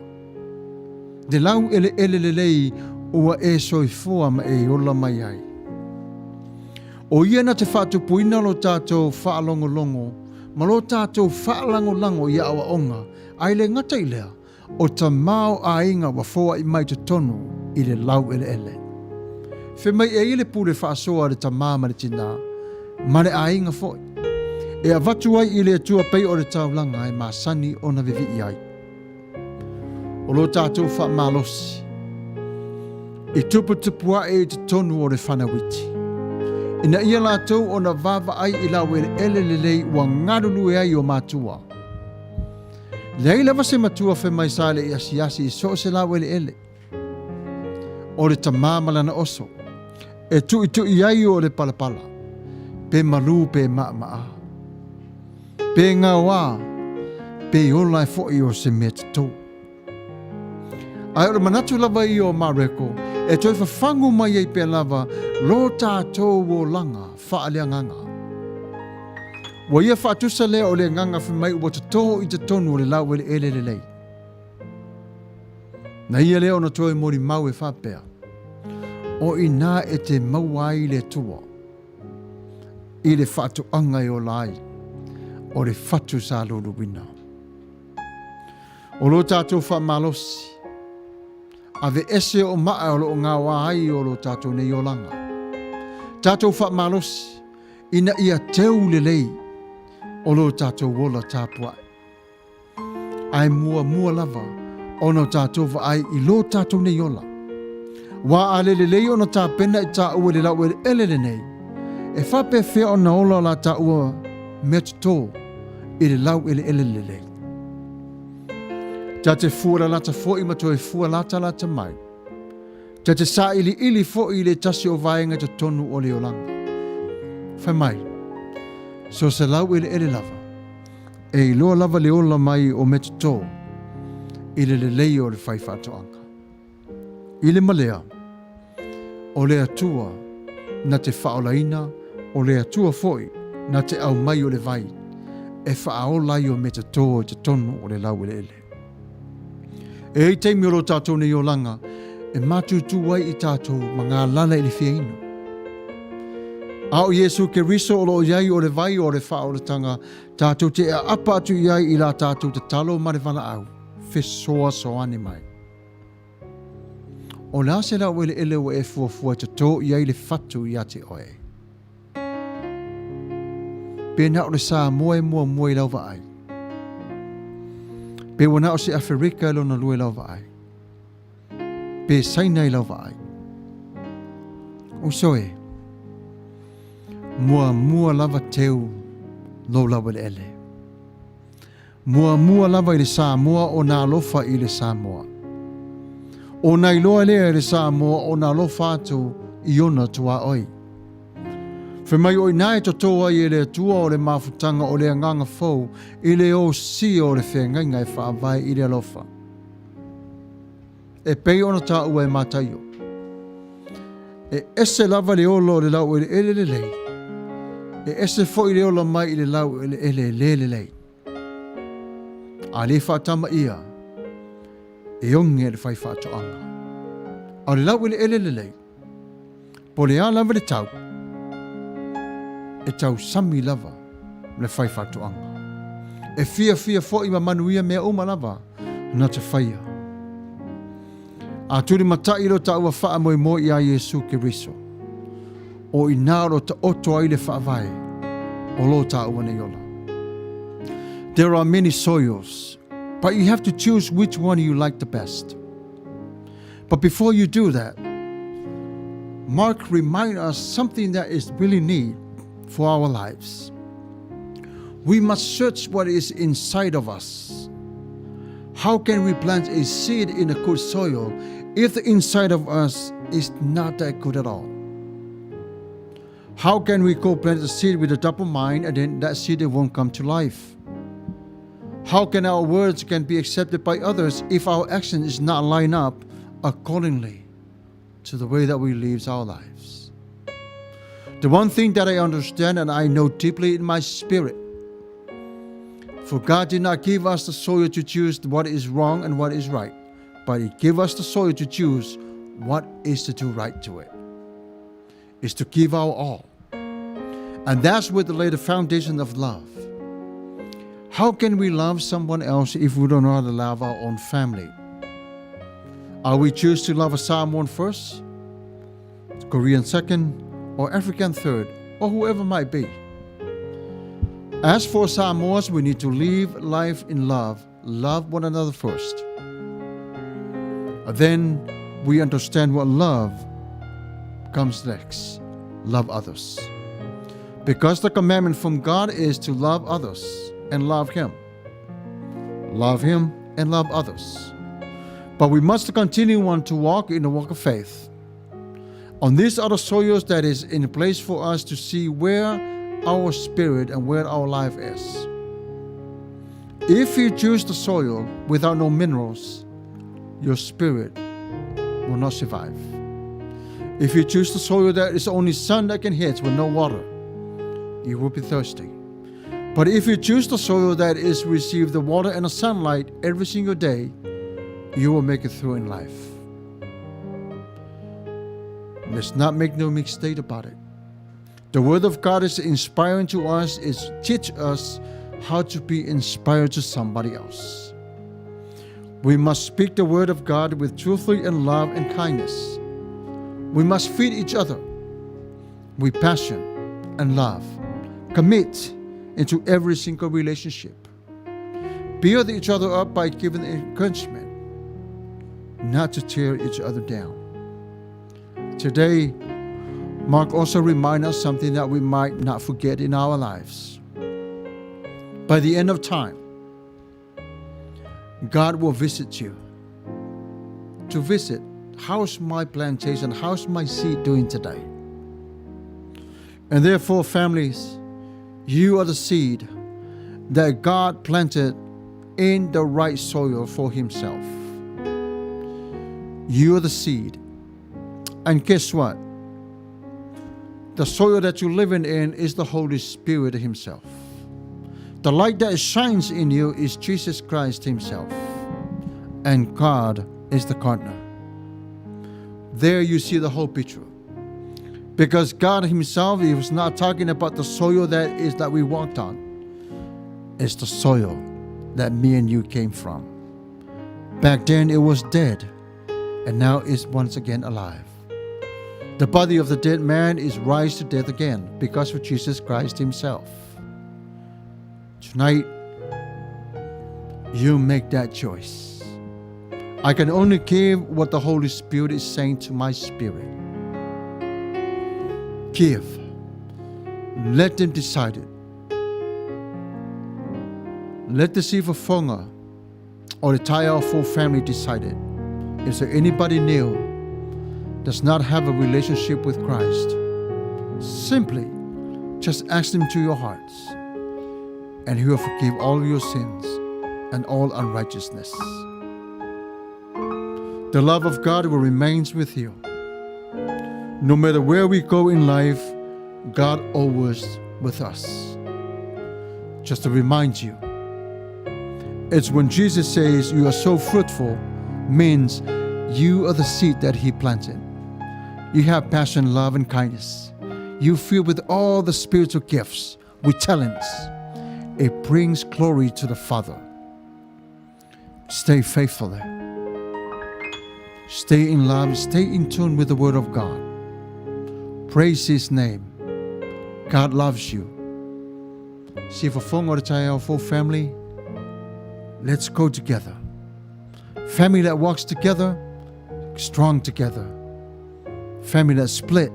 le laueleele lelei ua e soifua ma e ola mai ai. O ia na te faatupuina lo tatou faalogologo ma lo tatou faalagolago i aoaoga, ae le gata i lea, o tama o aiga ua foai mai totonu i le laueleele. Fai mai e i le pule faasoa a le tama ma le tinā, ma le aiga foi, e avatu ai i le Atua pei o le taulaga e masani ona vivii ai. O lo tatou faamalosi i tuputupu ae i totonu o le fanauiti, ina ia latou ona vaavaai i laueleele lelei ua galulue ai o matua. Leai lava se matua fai mai sa le i asiasi i so o se laueleele. O le tamā ma lana oso, e tuʻituʻi ai o le palapala, pe malū pe maʻamaʻā, pe gaoā, pe ola e foʻi o se mea totō. Ae o le manatu lava ia o Mareko e toe fafagu mai ai pea lava lo tatou olaga faaleagaga. Ua ia faatusa lea o le agaga fai mai ua totō i totonu o le laueleele lelei. Na ia lea ona toe molimau e faapea, O inā e te maua ai le Atua i le faatoaga e ola ai, o le fatu sa luluina. O lo tatou faamalosi, aveese o maa o lo o gaoa ai o lo tatou nei olaga. Tatou faamalosi, ina ia teu lelei o lo tatou ola tapuai. Ae muamua lava ona o tatou vaai i lo tatou nei ola. Ua a le lelei ona tapena i taua i le laueleele lenei, e faapefea ona ola la taua mea totō i le laueleele lelei. Ta te fua lalata foi ma toe fua latalata mai. Ta te sailiili foi i le tasi o vaega i totonu o le olaga. Fai mai, So se laueleele lava, e iloa lava le ola mai o meatotō i le lelei o le faifaatoaga. I le malea, o le Atua na te faaolaina, o le Atua foi na te aumai o le vai e faaola ai o meatotō i totonu o le laueleele. E i ai taimi o lo tātou nei olaga e mātūtū ai i tātou ma galala i le fia inu. A o Iesu Keriso o lo o i ai o le vai o le faaolatanga, tātou te aapa atu i ai i la tātou tatalo ma le valaau, fesoasoani mai. O le a se laueleele ua e fuafua e totō i ai le fatu iā te oe? Pe na o le Samoa e muamua i lau vaai? Pe ua na o se Aferika e lona lua i lau vaai? Pe Saina i lau vaai? Uso e, muamua lava teu lou laueleele. Muamua lava i le Samoa ona alofa i le Samoa. Ona iloa lea e le Samoa ona alofa atu i ona tuaoi. Fai mai o ina e totō ai e le Atua o le mafutaga o le agaga fou i le osia o le feagaiga e faavae i le alofa. E pei ona taua e Mataio, e ese lava le ola o le laueleele lelei, e ese foi le ola mai i le laueleele le lelei. A le faatama ia, e oge le faifaatoaga. A o le laueleele lelei, Po o le a lava le tau, e tausami lava le faifaatoaga. E fiafia foi ma manuia mea uma lava na te faia. A tulimatai lo taua faamoemoe iā Iesu Keriso, o inā o lo taoto ai le faavae o lo taua nei ola. There are many soils, but you have to choose which one you like the best. But before you do that, Mark remind us something that is really need for our lives. We must search what is inside of us. How can we plant a seed in a good soil if the inside of us is not that good at all? How can we go plant a seed with a double mind and then that seed won't come to life? How can our words can be accepted by others if our action is not lined up accordingly to the way that we live our lives? The one thing that I understand and I know deeply in my spirit, for God did not give us the soil to choose what is wrong and what is right, but He gave us the soil to choose what is to do right to it is to give our all. And that's where to lay the foundation of love. How can we love someone else if we don't know how to love our own family? Are we choose to love a Samoan first, Korean second, or African third, or whoever might be? As for Samoans, we need to live life in love, love one another first. Then we understand what love comes next love others. Because the commandment from God is to love others and love Him. Love Him and love others. But we must continue on to walk in the walk of faith. On these other soils that is in place for us to see where our spirit and where our life is. If you choose the soil without no minerals, your spirit will not survive. If you choose the soil that is only sun that can hit with no water, you will be thirsty. But if you choose the soil that is receive the water and the sunlight every single day, you will make it through in life. Let's not make no mistake about it. The Word of God is inspiring to us, it teach us how to be inspired to somebody else. We must speak the Word of God with truthfully and love and kindness. We must feed each other with passion and love. Commit into every single relationship. Build each other up by giving encouragement, not to tear each other down. Today, Mark also reminds us something that we might not forget in our lives. By the end of time, God will visit you. To visit, how's my plantation, how's my seed doing today? And therefore, families, You are the seed that God planted in the right soil for Himself. You are the seed. And guess what? The soil that you're living in is the Holy Spirit Himself. The light that shines in you is Jesus Christ Himself. And God is the gardener. There you see the whole picture. Because God Himself, He was not talking about the soil that is that we walked on. It's the soil that me and you came from. Back then it was dead, and now it's once again alive. The body of the dead man is raised to death again because of Jesus Christ Himself. Tonight, you make that choice. I can only give what the Holy Spirit is saying to my spirit. Give. Let them decide it. Let the Sifafonga or the Taiao full family decide it. Is there anybody new does not have a relationship with Christ? Simply just ask him to your hearts, and he will forgive all your sins and all unrighteousness. The love of God will remain with you. No matter where we go in life, God always with us. Just to remind you, it's when Jesus says you are so fruitful, means you are the seed that he planted. You have passion, love, and kindness. You fill with all the spiritual gifts, with talents. It brings glory to the Father. Stay faithful there. Stay in love, stay in tune with the Word of God. Praise His name. God loves you. Sifafonga o le Taiao Fou family, let's go together. Family that walks together, strong together. Family that split,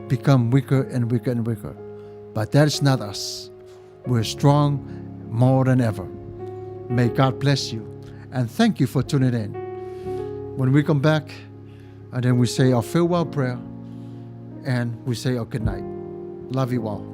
become weaker and weaker and weaker. But that is not us. We're strong more than ever. May God bless you. And thank you for tuning in. When we come back, and then we say our farewell prayer, and we say our good night. Love you all.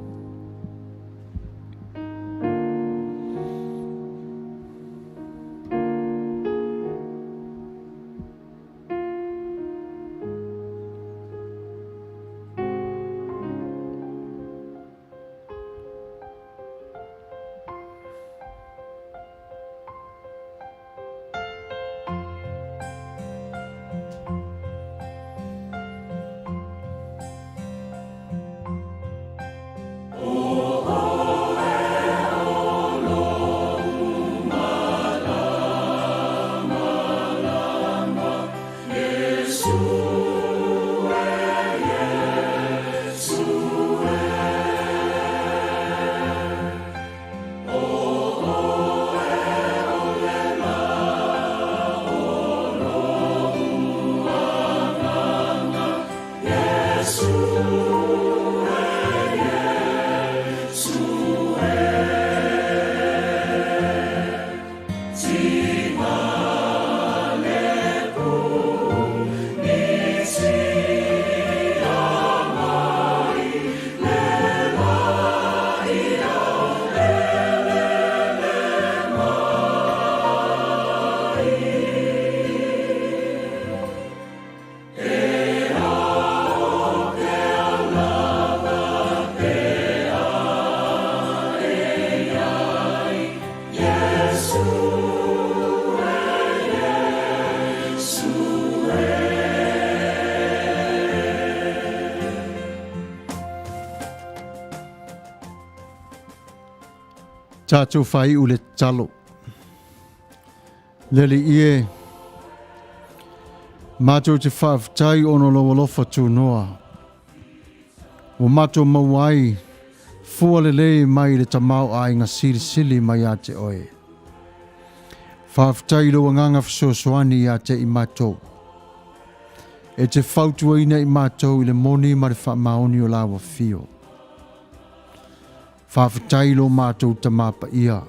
Tatou faaiu le tatalo. Le Alii e, matou te faafetai ona o lou alofa tunoa. Ua matou maua ai fua lelei mai le tamaoaiga silisili mai ia te oe. Faafetai i lou agaga fesoasoani ia te i matou. E te fautuaina i matou i le moni ma le faamaoni o lau afio. Faafetai i lo matou Tama Paia.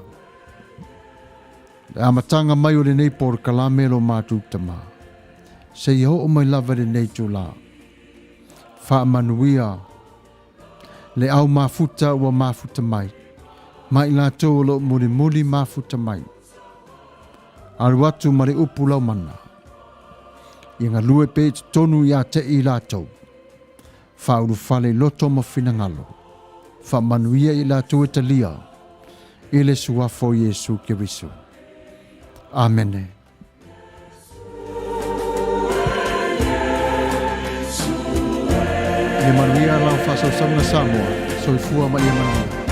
Le amataga mai o lenei polokalame lo matou Tama. Seia oo mai lava i lenei itula. Faamanuia. Le au mafuta ua mafuta mai, ma i latou o lo o mulimuli mafuta mai. Alu atu ma le upu laumana. Ia galue pea i totonu ia te i latou. Faaulufale i loto ma finagalo. Faamanuia i latou e talia i le Suafa o Iesu Keriso. Amene. Ia manuia lau faasausauga Samoa. Soifua ma ia manuia.